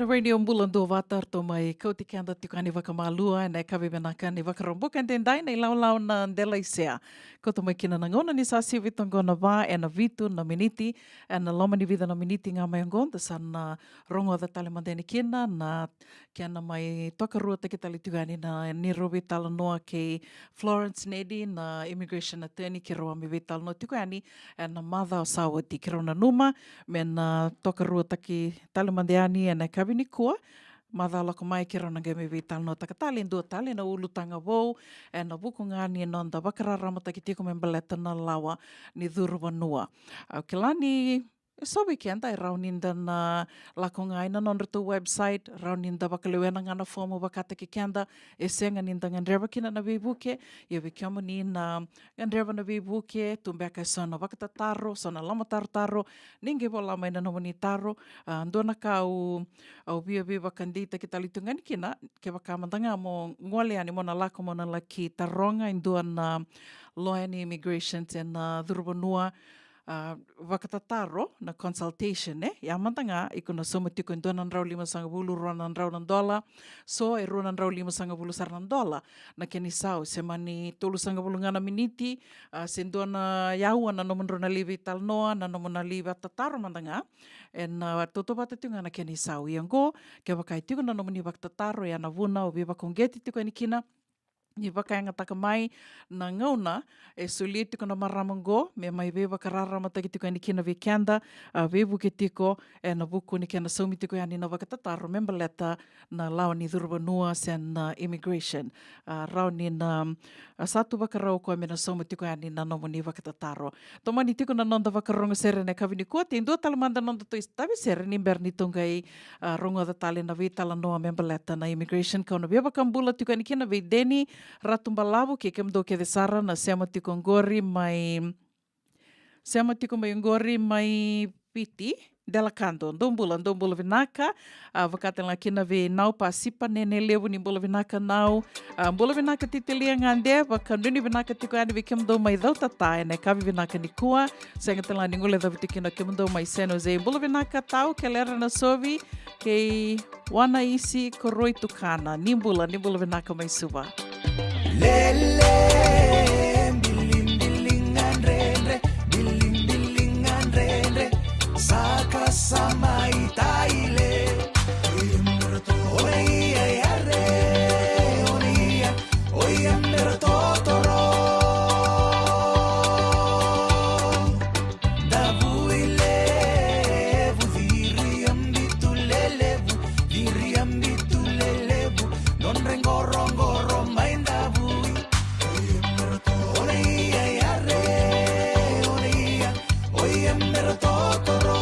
Radio Bula Duavata, ratou mai kauti keda tiko yani vakamalua ena yakavi vinaka ni Vakaraubuka edaidai, na ilawalawa na Delaisea. Kauta mai kina na gauna ni sa sivi toqo na va ena vitu na miniti, ena loma ni vica na miniti ga mai oqo da sa na rogoca tale mada yani kina na kena mai tokaruataki tale tiko yani na neirau veitalanoa kei Florence Nedi, na immigration attorney, keirau a mai veitalanoa tiko yani ena macawa sa oti. Keirau nanuma me na tokaruataki tale mada yani ena yakavi nikua. Macawa lako mai keirau na qai mai veitalanoataka tale e dua tale na ulutaga vou ena vuku ga ni noda vakararamataki tiko me baleta na lawa ni curuvanua. Au kila ni e so vei keda e rawa ni da na lako ga ina nodratou website, rawa ni da vakalewena ga na fomu vakataki keda, e sega ni da gadreva kina na veivuke. Ia vei kemuni na gadreva na veivuke, tu beka e so na vakatataro, so na lomatarotaro, ni qai vola mai na nomuni taro. A, dua na ka au, au via veivakadeitaki tale tu ga yani kina, kevaka mada ga mo gole yani mo na lako mo na laki taroga e dua na loya ni immigration se na curuvanua, a, vakatataro, na consultation, e? Ia mada ga, iko na sauma tiko e dua na drau limasagavulu, rua na drau na dola, so e rua na drau limasagavulu sara na dola na kena isau, se mani tolusagavulu ga na miniti, a, se dua na aua na nomudrau na lai veitalanoa, na nomu na lai vakatataro mada ga, ena, a, tautauvata tiko ga na kena isau. Ia oqo, kevaka e tiko na nomuni vakatataro, ia na vuna au veivakauqeti tiko yani kina, ni vakayagataka mai na gauna e solia tiko na marama oqo me mai veivakararamataki tiko yani kina vei keda, a, veivuke tiko ena vuku ni kena saumi tiko yani na vakatataro me baleta na lawa ni curuvanua se na immigration. A, rawa ni na, a, sa tu vakarau o koya me na sauma tiko yani na nomuni vakatataro. Tomani tiko na noda vakarorogo sere ena yakavi nikua, e dua tale mada na noda tou itavi sere ni bera ni tou qai, a, rogoca tale na veitalanoa me baleta na immigration. Kau na via vakabula tiko yani kina vei Deni Ratubalavu kei kemudou kece sara na sema tiko oqori mai, sema tiko mai oqori mai Viti, Delakado. Dou bula, dou bula vinaka. A, vaka tale ga kina vei Nau Pasipa, Nene Levu, ni bula vinaka Nau. A, bula vinaka Titilia Gade, vakanuinui vinaka tiko yani vei kemudou mai Cautata ena yakavi vinaka nikua. Sega tale ga ni guilecavi tiko kina kemudou mai San Jose. Bula vinaka Tau, Kelera Nasovi, kei Wanaisi Koroi Tukana. Ni bula, ni bula vinaka mai Suva. Lele, bilibiliga dredre, bilibiliga dredre, saka sa mai taile. Oia, ia, ia, re, oia, oia, mera totoro. Davui levu, ciri a bitu lelevu, ciri a bitu lelevu, nodra i qoroqoro mai Davui. Oia, ia, ia, re, oia, oia, mera totoro.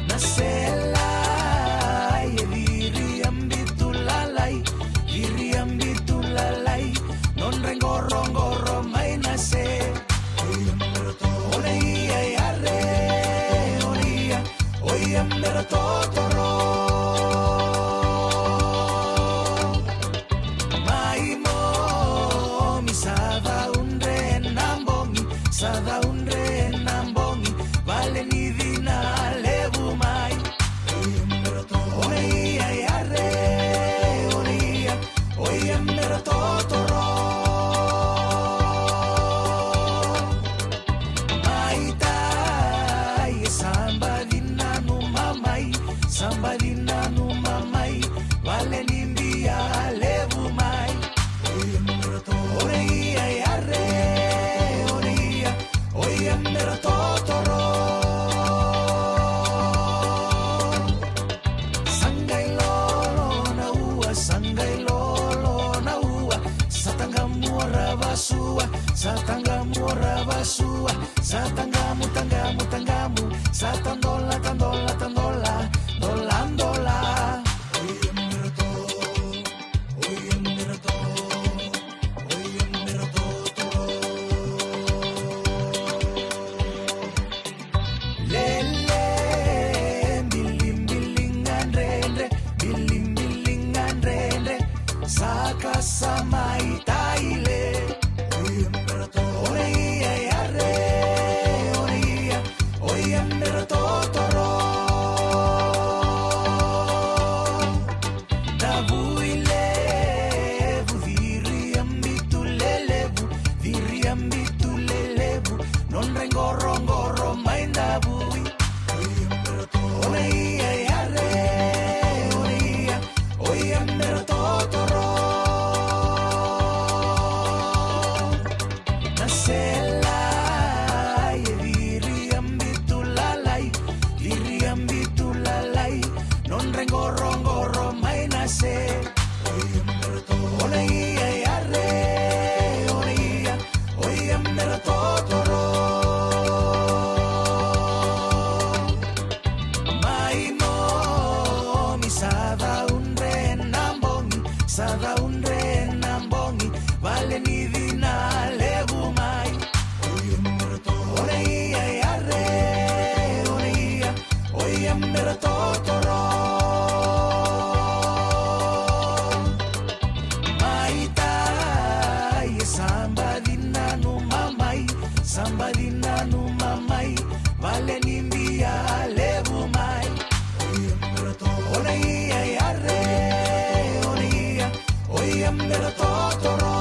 Na sela e ciri a bitu lalai, ciri a bitu lalai, nodra i qoroqoro mai na se. Oia, ia, ia, re, oia, oia, mera totoro. Mai momi sa caudre na bogi, sa caudre na bogi, vale ni cina levu mai. Oia, ia, ia, re, oia, oia, mera totoro. Mai tai e sa baci nanuma mai, sa baci nanuma mai, vale ni bia levu mai. Oia, ia, ia, re, oia, oia, mera totoro. Sa qai lolo na ua, sa qai lolo na ua, sa taqamu ra vasua, sa taqamu ra vasua, sa taqamu, taqamu, taqamu, sa tadola, tadola, tadola, dola, dola. Lele, bilibiliga dredre, bilibiliga dredre, saka sa mai taile. Oia, ia, ia, re, oia, oia, mera totoro. Mera totoro na selai, e viriabitu lalai, viriabitu lalai, nodra qoroqoro mai na se. Ona ia yare, ona ia, oia mera totoro. Mai nomi sa caudre na bogi, sa caudre na bogi, vale ni cina levu mai. Ona ia yare, ona ia, oia mera totoro. Mai tai e sa baci nanuma mai, sa baci nanuma mai, vale ni bia levu mai. Ona ia yare, ona ia, oia mera totoro.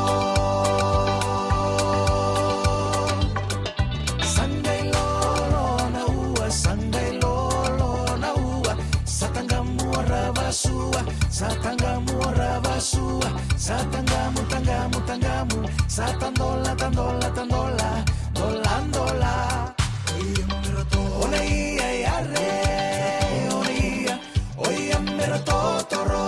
Sa qai lolo na ua, sa qai lolo na ua, sa taqamu ra vasua, sa taqamu ra vasua, sa taqamu, taqamu, taqamu, sa tadola, tadola, tadola, dola, dola. Ona ia yare, ona ia, oia mera totoro.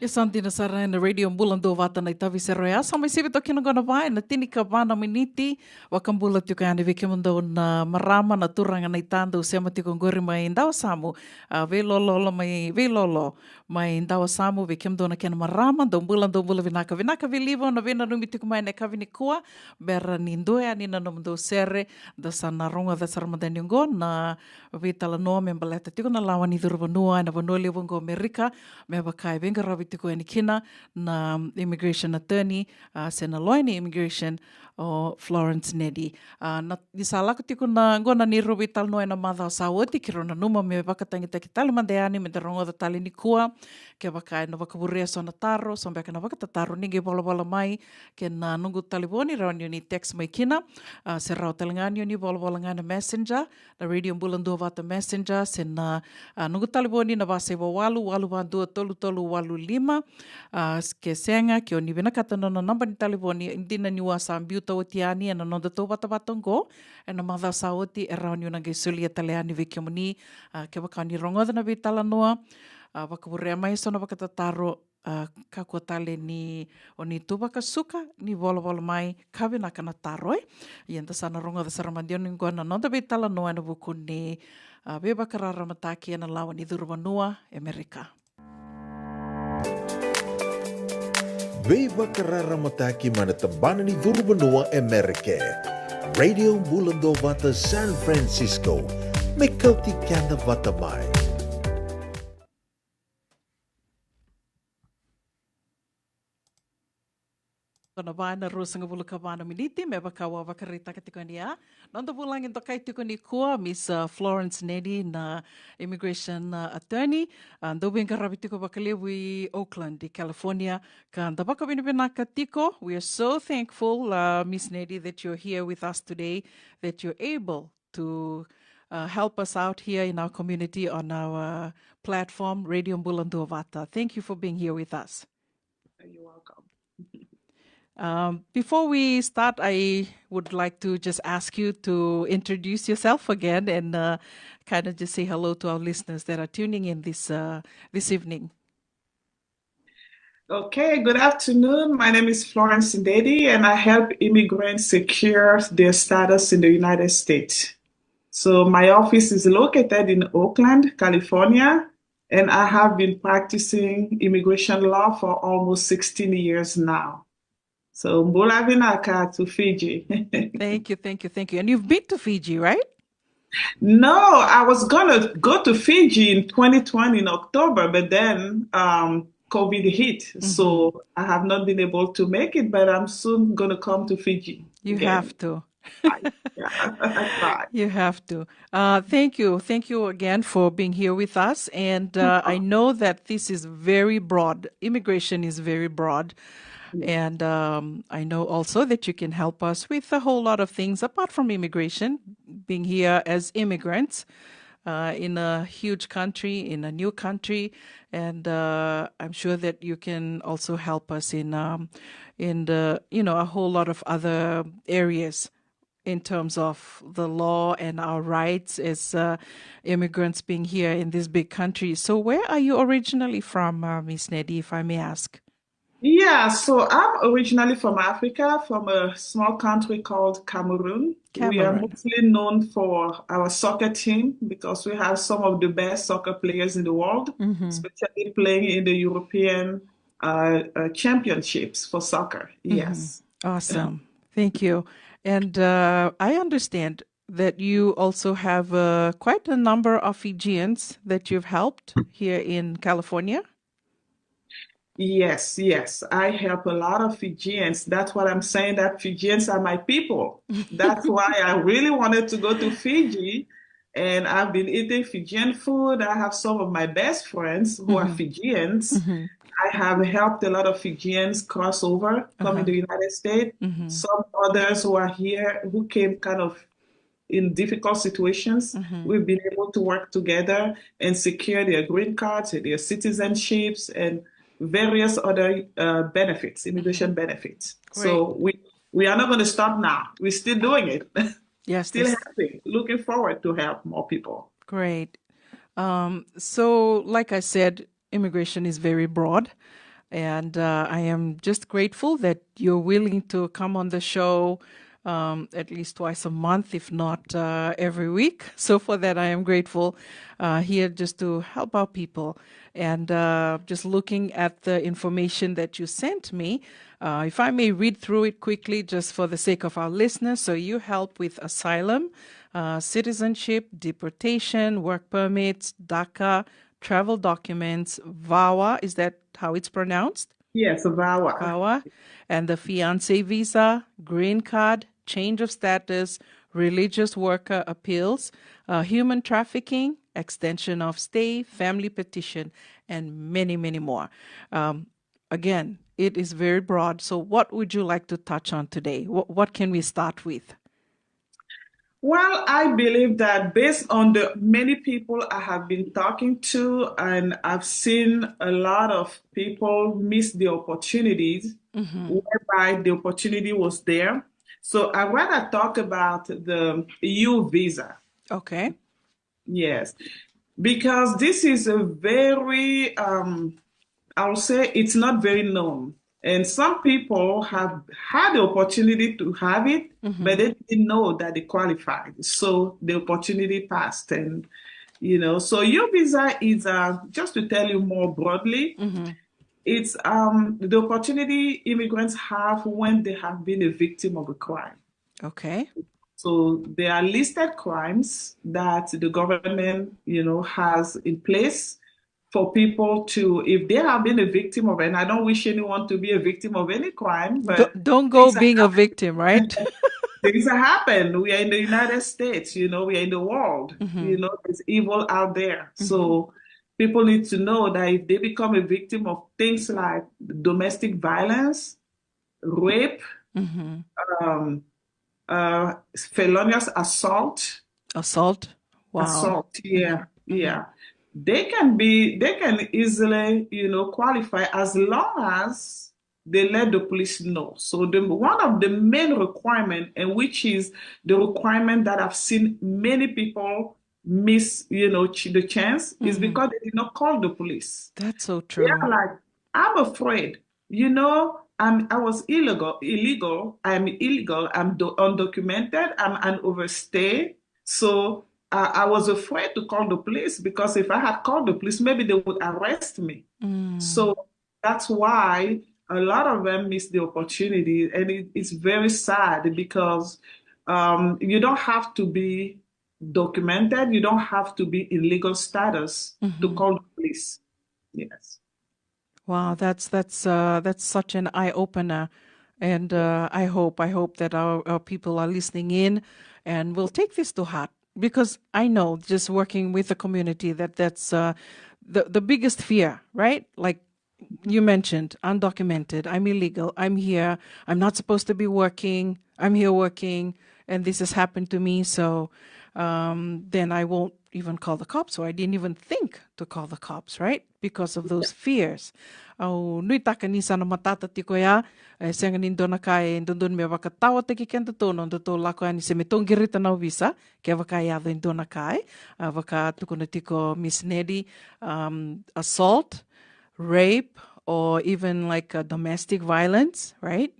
Ia sa dina sara ena Radio Bula Duavata na itavi sere oya. Sa mai sivi toka kina qo na va ena tinikava na miniti. Vakabula tiko yani vei kemudou na marama, na turaga, na ita dou sema tiko qori mai Dawasamu. A, veilololo mai, veilolo mai Dawasamu, vei kemudou na kena marama, dou bula, dou bula vinaka. Vinaka Vilivo na veinanumi tiko mai na yakavi nikua. Bera ni dua yani na nomudou sere, da sa na rogoca sara mada ni oqo na veitalanoa me baleta tiko na lawa ni curu vanua ena vanua levu oqo Amerika, me vaka e veiqaravi tiko yani kina na immigration attorney, a, se na lawyer ni immigration, o Florence Nedi. A, na, ni sa lako tiko na qo na neirau veitalanoa ena macawa sa oti, keirau nanuma me vakatagitaki tale mada yani, me da rogoca tale nikua. Kevaka ena vakavurea so na taro, so beka na vakatataro, ni qai volavola mai kei na noqu talevoni, rawa ni o ni text mai kina, a, se rawa tale ga ni o ni volavola ga na messenger, na Radio Bula Duavata messenger, se na, a, noqu talevoni na va saiva walu, walu va dua, tolu tolu walu lima. A, s-, ke sega, ke o ni vinakata na nona naba ni talevoni, dina ni ua sa biuta oti yani ena noda tauvatavata oqo ena macawa sa oti, e rawa ni o na qai solia tale yani vei kemuni. A, kevaka o ni rogoca na veitalanoa, a, vakavurea mai so na vakatataro, a, kakua tale ni o ni tu vakasuka, ni volavola mai, ka vinaka na taro, e. Ia da sa na rogoca sara mada yani qo na noda veitalanoa ena vuku ni, a, veivakararamataki ena lawa ni curu vanua e Amerika. Veivakararamataki mai na tabana ni curu vanua e Amerika. Radio Bula Duavata San Francisco. Me kauti keda vata mai. Ko na va na ruasagavulu ka va na miniti, me vaka au a vakaraitaka tiko yani ya. Noda vulagi dokai tiko nikua, Miss, uh, Florence Nedi, na immigration, uh, attorney. Uh, dau veiqaravi tiko vakalevu i Oakland, i California. Ka da vakavinavinaka tiko. We are so thankful, uh, Miss Nedi, that you're here with us today, that you're able to, uh, help us out here in our community on our, uh, platform, Radio Bula Duavata. Thank you for being here with us. You're welcome. Um, before we start, I would like to just ask you to introduce yourself again and, uh, kind of just say hello to our listeners that are tuning in this, uh, this evening. Okay, good afternoon. My name is Florence Ndedi, and I help immigrants secure their status in the United States. So my office is located in Oakland, California, and I have been practicing immigration law for almost sixteen years now. So, bula vinaka to Fiji. Thank you, thank you, thank you. And you've been to Fiji, right? No, I was gonna go to Fiji in twenty twenty in October, but then, um, COVID hit, so I have not been able to make it, but I'm soon gonna come to Fiji. You have to. I, yeah, I try. You have to. Uh, thank you. Thank you again for being here with us. And, uh, I know that this is very broad. Immigration is very broad. Yeah. And, um, I know also that you can help us with a whole lot of things apart from immigration, being here as immigrants. uh, in a huge country, in a new country, and uh, I'm sure that you can also help us in um, in the you know a whole lot of other areas in terms of the law and our rights as uh, immigrants being here in this big country. So, where are you originally from, uh, Miss Nedi, if I may ask? Yeah, so I'm originally from Africa, from a small country called Cameroon. We are Cameroon. Mostly known for our soccer team because we have some of the best soccer players in the world, Mhm. Especially playing in the European uh, uh, championships for soccer. Yes. Awesome. Thank you. And uh, I understand that you also have uh, quite a number of Fijians that you've helped here in California. Yes, yes. I help a lot of Fijians. That's what I'm saying, that Fijians are my people. That's why I really wanted to go to Fiji. And I've been eating Fijian food. I have some of my best friends who are Fijians. I have helped a lot of Fijians cross over, come in the United States. Some others who are here who came kind of in difficult situations. We've been able to work together and secure their green cards, their citizenships, and various other uh, benefits, immigration benefits. So we we are not going to stop now. We're still doing it. Yes, Still this- helping. Looking forward to help more people. Great. Um, so, like I said, immigration is very broad. And uh, I am just grateful that you're willing to come on the show um, at least twice a month, if not uh, every week. So, for that, I am grateful uh, here just to help out people. And uh, just looking at the information that you sent me, uh, if I may read through it quickly, just for the sake of our listeners. So, you help with asylum, uh, citizenship, deportation, work permits, DACA, travel documents, VAWA. Is that how it's pronounced? Yes, VAWA. VAWA, and the fiance visa, green card, change of status, religious worker appeals, uh, human trafficking, extension of stay, family petition, and many, many more. Um, again, it is very broad. So, what would you like to touch on today? What, what can we start with? Well, I believe that based on the many people I have been talking to, and I've seen a lot of people miss the opportunities whereby the opportunity was there. So I rather talk about the U visa. Okay. Yes, because this is a very, um, I'll say it's not very known. And some people have had the opportunity to have it, but they didn't know that they qualified. So the opportunity passed. And, you know, so U visa is, uh, just to tell you more broadly, it's um, the opportunity immigrants have when they have been a victim of a crime. Okay. So there are listed crimes that the government, you know, has in place for people to, if they have been a victim of, and I don't wish anyone to be a victim of any crime, but Don't, don't go being a victim, right? Things happen. We are in the United States, you know, we are in the world, you know, there's evil out there. So people need to know that if they become a victim of things like domestic violence, rape, um, uh, felonious assault, Assault. Wow. Assault, yeah, yeah. They can be, they can easily, you know, qualify as long as they let the police know. So the one of the main requirement, and which is the requirement that I've seen many people miss, you know, ch- the chance, is because they did not call the police. That's so They true. Are like, I'm afraid. You know, I'm I was illegal, illegal. I'm illegal. I'm do- undocumented. I'm an overstay. So uh, I was afraid to call the police because if I had called the police, maybe they would arrest me. So that's why a lot of them miss the opportunity, and it, it's very sad because um, you don't have to be documented. You don't have to be in legal status to call the police. Yes. Wow, that's that's uh, that's such an eye opener, and uh, I hope I hope that our, our people are listening in, and will take this to heart, because I know, just working with the community, that that's uh, the the biggest fear, right? Like you mentioned, undocumented. I'm illegal. I'm here. I'm not supposed to be working. I'm here working, and this has happened to me. So um, then I won't even call the cops, or I didn't even think to call the cops, right? Because of those fears. Au nuitaka ni sa na matata tiko ya, e sega ni dua na ka e dodonu me vakatawataki kedatou na nodatou lako yani se me tou qirita na ovisa, kevaka e yaco e dua na ka, e, a, vaka tukuna tiko Miss Nedi, um, assault, rape, or even like, uh, domestic violence, right?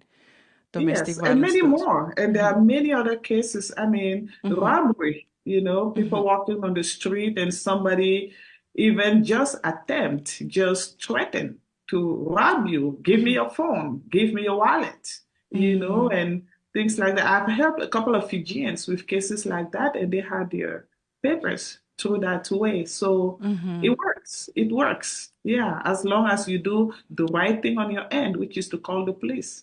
Domestic Yes, and many violence. more. And there are many other cases. I mean, robbery, you know, people walking on the street and somebody even just attempt, just threaten to rob you, give me your phone, give me your wallet, you know, and things like that. I've helped a couple of Fijians with cases like that, and they had their papers through that way. So it works. It works. Yeah, as long as you do the right thing on your end, which is to call the police.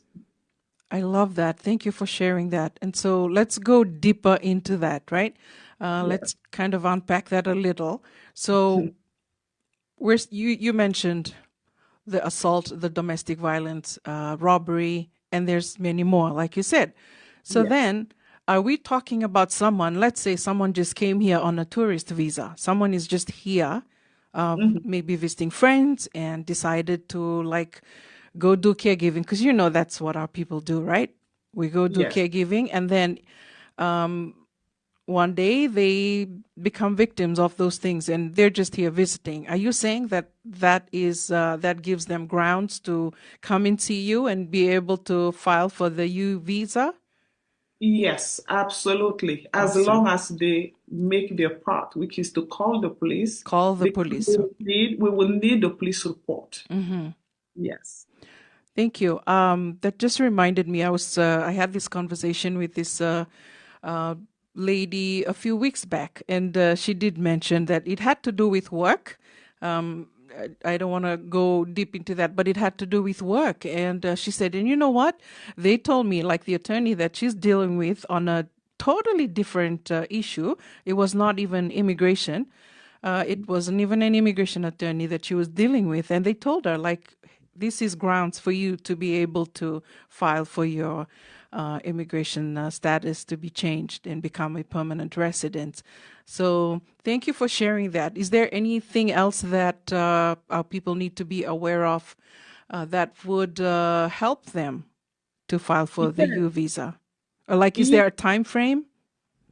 I love that. Thank you for sharing that. And so let's go deeper into that, right? Uh, let's kind of unpack that a little. So we're s- you you mentioned the assault, the domestic violence, uh, robbery, and there's many more, like you said. So then, are we talking about someone? Let's say someone just came here on a tourist visa. Someone is just here, uh, maybe visiting friends, and decided to, like, go do caregiving, because you know that's what our people do, right? We go do Yes. caregiving, and then, um, one day they become victims of those things, and they're just here visiting. Are you saying that that is, uh, that gives them grounds to come and see you and be able to file for the U visa? Yes, absolutely. As Awesome. long as they make their part, which is to call the police. Call the Because police. We will need, we will need the police report. Yes. Thank you. Um, that just reminded me. I was uh, I had this conversation with this uh, uh, lady a few weeks back, and uh, she did mention that it had to do with work. Um, I, I don't want to go deep into that, but it had to do with work. And uh, she said, and you know what? They told me, like, the attorney that she's dealing with on a totally different uh, issue. It was not even immigration. Uh, it wasn't even an immigration attorney that she was dealing with. And they told her, like, this is grounds for you to be able to file for your uh, immigration uh, status to be changed and become a permanent resident. So thank you for sharing that. Is there anything else that uh, our people need to be aware of uh, that would uh, help them to file for the Yeah. U visa? Or, like, is Yeah. there a time frame?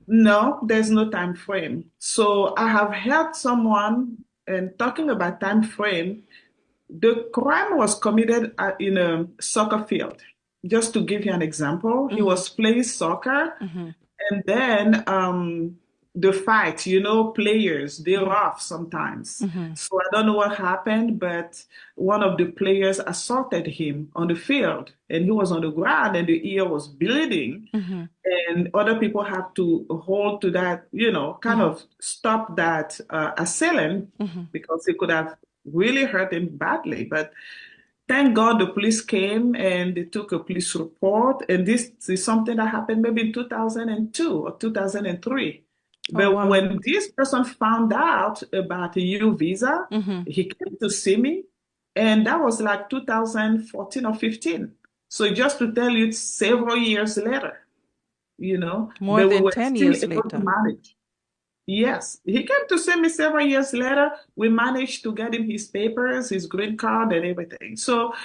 No, there's no time frame. So I have heard someone, and talking about time frame, the crime was committed uh, in a soccer field. Just to give you an example, he was playing soccer, and then um, the fight, you know, players, they rough sometimes. So I don't know what happened, but one of the players assaulted him on the field, and he was on the ground, and the ear was bleeding. And other people have to hold to that, you know, kind of stop that uh, assailant because he could have really hurt him badly. But thank God the police came and they took a police report. And this is something that happened maybe in two thousand two or two thousand three. But Oh, wow. When this person found out about the U visa, he came to see me. And that was like two thousand fourteen or fifteen. So just to tell you, several years later, you know, More but we than were ten still years able to later. Manage. Yes, he came to see me several years later. We managed to get him his papers, his green card, and everything. So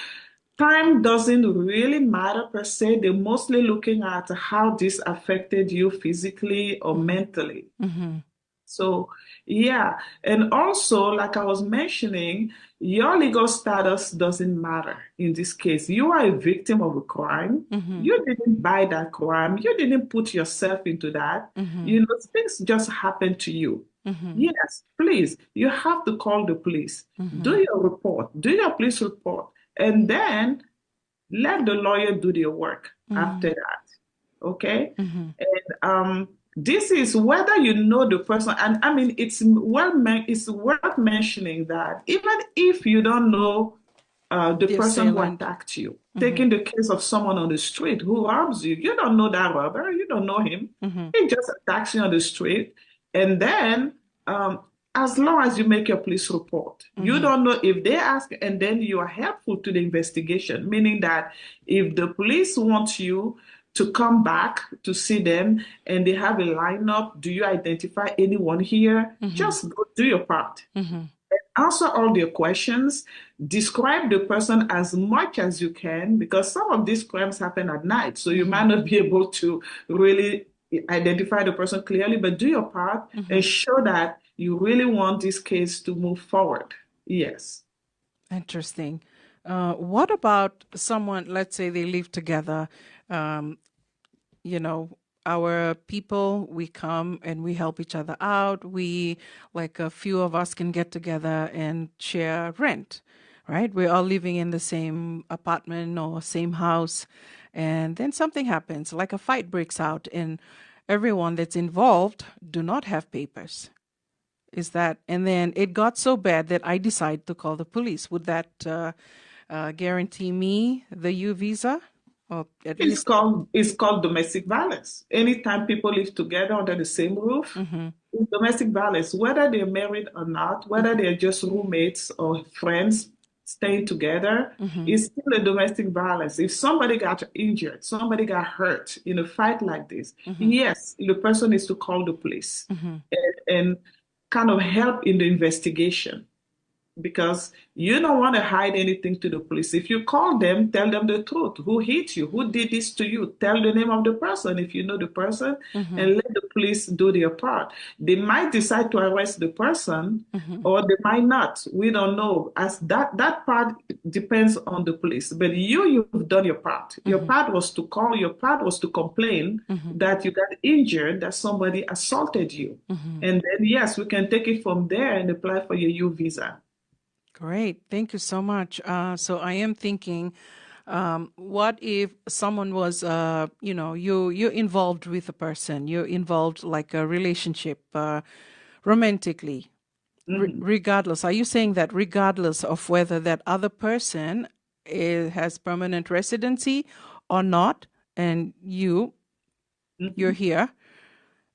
time doesn't really matter per se. They're mostly looking at how this affected you physically or mentally. So, yeah. And also, like I was mentioning, your legal status doesn't matter in this case. You are a victim of a crime. You didn't buy that crime. You didn't put yourself into that. You know, things just happened to you. Yes, please, you have to call the police. Do your report, do your police report, and then let the lawyer do their work after that. Okay? And um, this is whether you know the person. And I mean, it's well men- it's worth mentioning that even if you don't know uh, the The person who assailant. Attacked you, taking the case of someone on the street who robs you, you don't know that robber, you don't know him. He just attacks you on the street. And then um, as long as you make your police report, you don't know if they ask, and then you are helpful to the investigation, meaning that if the police want you to come back to see them and they have a lineup, do you identify anyone here? Just go do your part. Answer all their questions, describe the person as much as you can, because some of these crimes happen at night, so you might not be able to really identify the person clearly, but do your part and show that you really want this case to move forward. Yes. Interesting. Uh, what about someone, let's say they live together, um, you know, our people, we come and we help each other out. We, like, a few of us can get together and share rent, right? We're all living in the same apartment or same house. And then something happens, like a fight breaks out, and everyone that's involved do not have papers. Is that, and then it got so bad that I decide to call the police. Would that uh, uh, guarantee me the U visa? Or at It's least called it's called domestic violence. Anytime people live together under the same roof, Mhm. it's domestic violence. Whether they're married or not, whether they're just roommates or friends staying together, Mhm. it's still a domestic violence. If somebody got injured, somebody got hurt in a fight like this, Mhm. yes, the person needs to call the police Mhm. and, and kind of help in the investigation, because you don't want to hide anything to the police. If you call them, tell them the truth. Who hit you? Who did this to you? Tell the name of the person if you know the person, Mhm. and let the police do their part. They might decide to arrest the person, Mhm. or they might not. We don't know. As that that part depends on the police. But you, you've done your part. Your Mhm. part was to call. Your part was to complain Mhm. that you got injured, that somebody assaulted you, Mhm. and then yes, we can take it from there and apply for your U visa. Great, thank you so much. Uh, so I am thinking, um, what if someone was, uh, you know, you you're involved with a person, you're involved like a relationship, uh, romantically, re- Mhm. regardless. Are you saying that regardless of whether that other person is, has permanent residency or not, and you you're Mhm. here,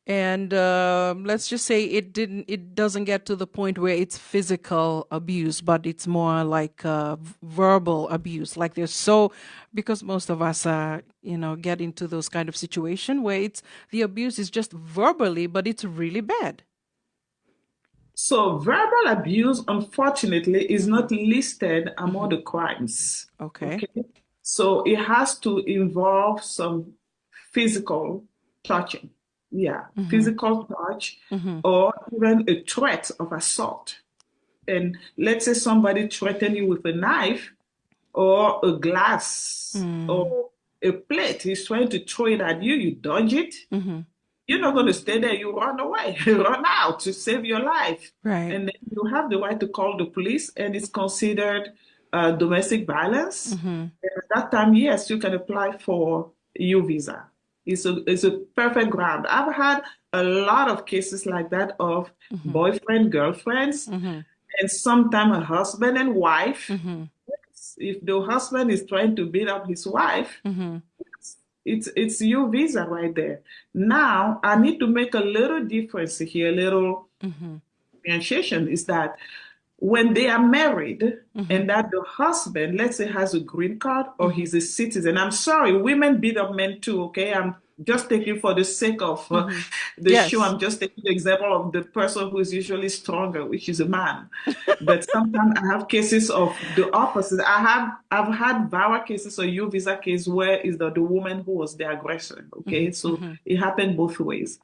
and um, let's just say it didn't it doesn't get to the point where it's physical abuse, but it's more like uh, v- verbal abuse, like there's so, because most of us uh, you know, get into those kind of situation where it's the abuse is just verbally, but it's really bad. So verbal abuse, unfortunately, is not listed among the crimes. Okay. Okay. So it has to involve some physical touching. Yeah, Mhm. physical touch Mhm. or even a threat of assault. And let's say somebody threatened you with a knife or a glass Mm. or a plate. He's trying to throw it at you. You dodge it. Mhm. You're not going to stay there. You run away. You run out to save your life. Right. And then you have the right to call the police, and it's considered uh, domestic violence. Mhm. And at that time, yes, you can apply for U visa. It's a it's a perfect ground. I've had a lot of cases like that of Mhm. boyfriend girlfriends, Mhm. and sometimes a husband and wife. Mhm. If the husband is trying to beat up his wife, Mhm. it's it's U visa right there. Now I need to make a little difference here, a little Mhm. differentiation is that when they are married Mhm. and that the husband, let's say, has a green card or Mhm. he's a citizen. I'm sorry, women beat up men too, okay? I'm just taking for the sake of uh, Mhm. the Yes. show. I'm just taking the example of the person who is usually stronger, which is a man. But sometimes I have cases of the opposite. I have I've had VAWA cases or U visa case where is the, the woman who was the aggressor. Okay, Mhm. so Mhm. it happened both ways.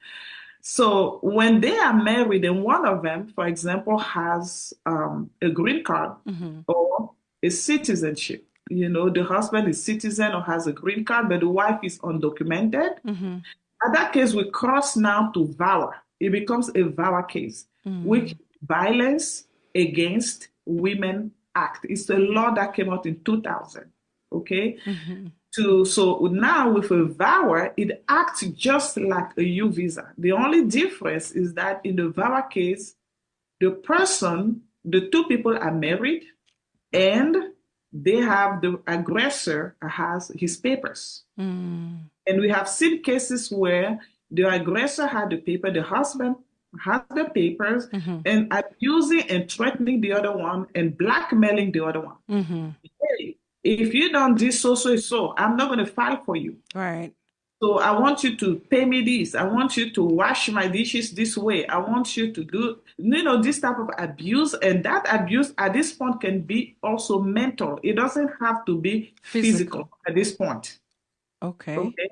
So when they are married and one of them, for example, has um, a green card Mhm. or a citizenship, you know, the husband is citizen or has a green card, but the wife is undocumented. Mhm. At that case, we cross now to VAWA. It becomes a VAWA case, Mm. which Violence Against Women Act. It's a law that came out in two thousand. Okay. Mhm. To so now with a VAWA, it acts just like a U visa. The only difference is that in the VAWA case, the person, the two people are married, and they have the aggressor has his papers. Mm. And we have seen cases where the aggressor had the paper, the husband has the papers, Mhm. and abusing and threatening the other one and blackmailing the other one. Mhm. Hey, if you don't do so, so, so, I'm not going to file for you. Right. So I want you to pay me this. I want you to wash my dishes this way. I want you to do, you know, this type of abuse. And that abuse at this point can be also mental. It doesn't have to be physical, physical at this point. Okay. Okay.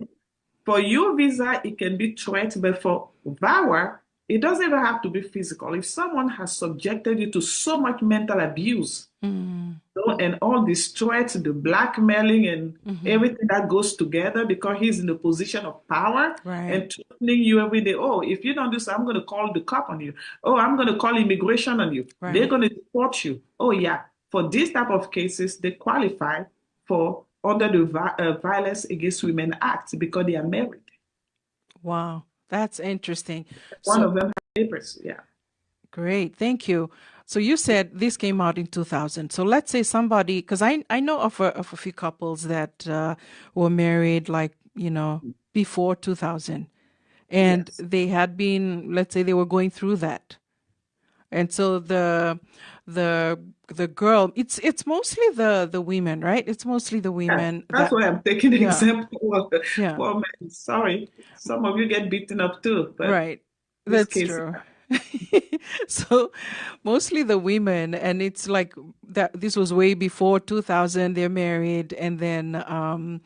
For U visa, it can be threat, but for VAWA, it doesn't even have to be physical. If someone has subjected you to so much mental abuse, mm, you know, and all these threats, the blackmailing, and, mm-hmm, everything that goes together, because he's in the position of power, right, and threatening you every day. "Oh, if you don't do so, I'm going to call the cop on you. Oh, I'm going to call immigration on you. Right. They're going to deport you." Oh, yeah. For these type of cases, they qualify for under the Vi- uh, Violence Against Women Act because they are married. Wow, that's interesting. One of them has papers, yeah. Great, thank you. So you said this came out in two thousand. So let's say somebody, because I, I know of a, of a few couples that uh, were married, like, you know, before two thousand. And, yes, they had been, let's say they were going through that. And so the the the girl, it's it's mostly the the women, right? It's mostly the women. That's that, why I'm taking the, yeah, example of the, yeah, women. Sorry, some of you get beaten up too, but right, that's case, true. So mostly the women, and it's like that. This was way before two thousand. They're married, and then um,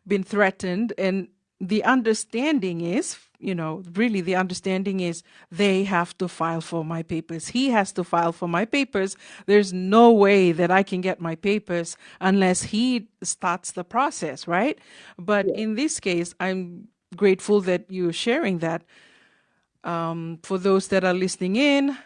been threatened, and the understanding is, you know, really the understanding is they have to file for my papers. He has to file for my papers. There's no way that I can get my papers unless he starts the process, right? But, yeah, in this case, I'm grateful that you're sharing that. Um, for those that are listening in,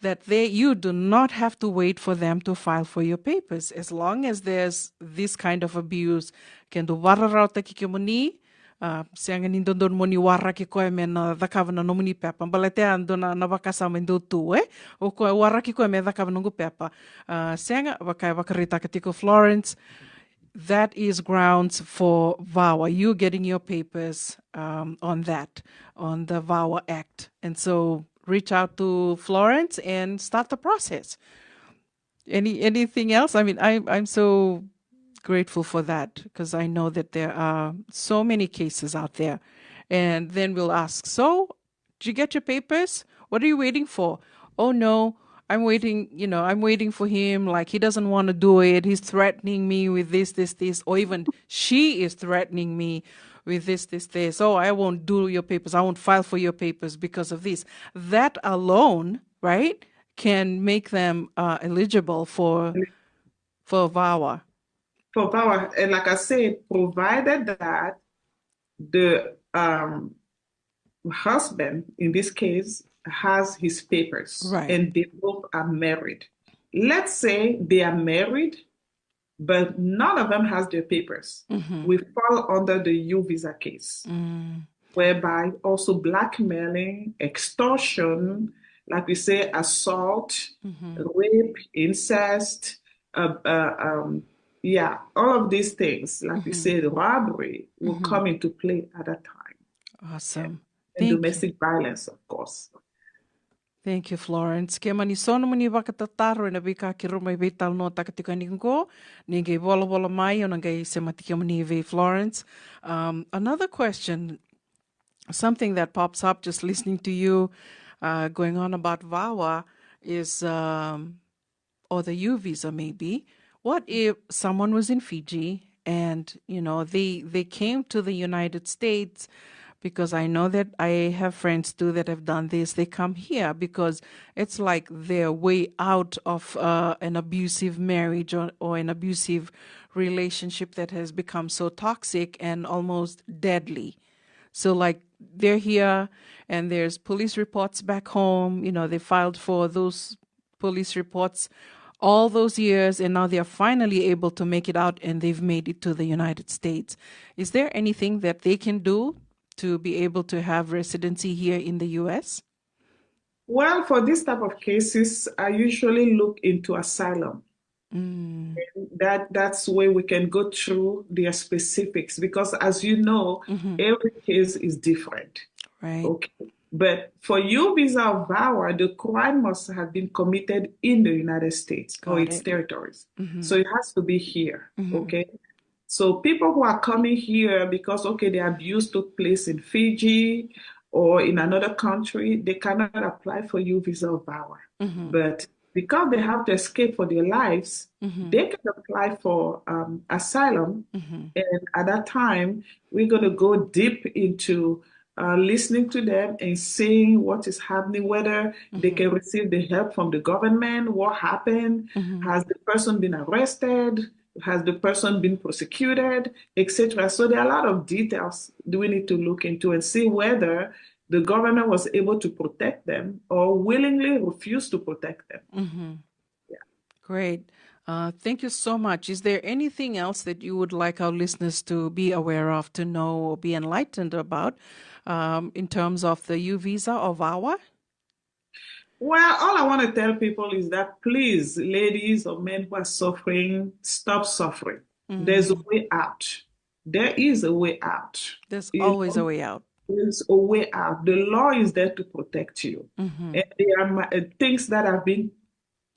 that they, you do not have to wait for them to file for your papers. As long as there's this kind of abuse, ke dua e vakararawataki kemuni, uh, sega ni dodonu mo ni waraki koya me na cakava na nomuni pepa. Baleta e dua na, na vakasama e dau tu, e? O koya waraki koya me cakava noqu pepa. Uh, sega, vaka e vakaraitaka tiko Florence, that is grounds for VAWA. You getting your papers um, on that, on the VAWA Act. And so reach out to Florence and start the process. Any anything else? I mean, I, I'm so grateful for that because I know that there are so many cases out there. And then we'll ask, so, did you get your papers? What are you waiting for? Oh no, I'm waiting, you know, I'm waiting for him. Like, he doesn't want to do it. He's threatening me with this, this, this, or even she is threatening me with this, this, this. Oh, I won't do your papers. I won't file for your papers because of this. That alone, right, can make them uh, eligible for for VAWA. For VAWA, and like I said, provided that the um, husband, in this case, has his papers, right, and they both are married. Let's say they are married, but none of them has their papers. Mm-hmm. We fall under the U visa case, mm, whereby also blackmailing, extortion, like we say, assault, mm-hmm, rape, incest, uh, uh, um, yeah, all of these things, like we, mm-hmm, say, robbery will, mm-hmm, come into play at that time. Awesome. And thank you. Domestic violence, of course. Thank you, Florence. Ke mani so nomuni vakatataro ena veika keirau mai veitalanoataka tiko yani qo, ni qai volavola mai, au na qai semati kemuni vei Florence. Um, another question, something that pops up just listening to you uh, going on about VAWA is, um, or the U visa maybe. What if someone was in Fiji and, you know, they they came to the United States, because I know that I have friends too that have done this. They come here because it's like their way out of uh, an abusive marriage or, or an abusive relationship that has become so toxic and almost deadly. So, like, they're here and there's police reports back home. You know, they filed for those police reports all those years, and now they are finally able to make it out, and they've made it to the United States. Is there anything that they can do to be able to have residency here in the U S? Well, for this type of cases, I usually look into asylum. Mm. That that's where we can go through their specifics, because, as you know, mm-hmm, every case is different. Right. Okay. But for U visa or VAWA, the crime must have been committed in the United States or its territories. Mm-hmm. So it has to be here, mm-hmm, okay? So people who are coming here because, okay, the abuse took place in Fiji or in another country, they cannot apply for U visa or VAWA. But because they have to escape for their lives, they can apply for um, asylum. And at that time, we're going to go deep into uh, listening to them and seeing what is happening, whether they can receive the help from the government, what happened, has the person been arrested, has the person been prosecuted, et cetera. So there are a lot of details that we need to look into and see whether the government was able to protect them or willingly refused to protect them. Great. Uh, thank you so much. Is there anything else that you would like our listeners to be aware of, to know, or be enlightened about um, in terms of the U visa or VAWA? Well, all I want to tell people is that please, ladies or men who are suffering, stop suffering. There's a way out. There is a way out. There's always a way out. There's a way out. The law is there to protect you. And there are things that have been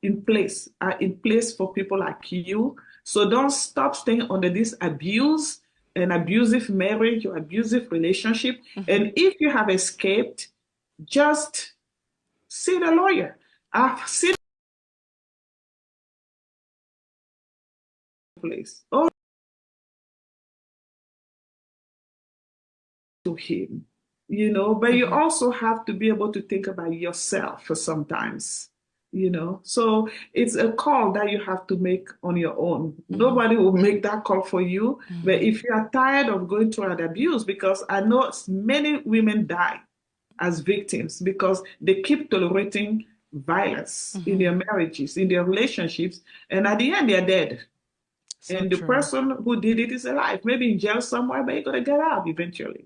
in place, are in place for people like you. So don't stop staying under this abuse, an abusive marriage or abusive relationship. And if you have escaped, just see the lawyer. I've seen place. Oh, to him, you know, but you also have to be able to think about yourself for sometimes, you know. So it's a call that you have to make on your own. Nobody will make that call for you. But if you are tired of going through an abuse, because I know many women die as victims because they keep tolerating violence in their marriages, in their relationships, and at the end they are dead. And the person who did it is alive, maybe in jail somewhere, but you gotta get out eventually.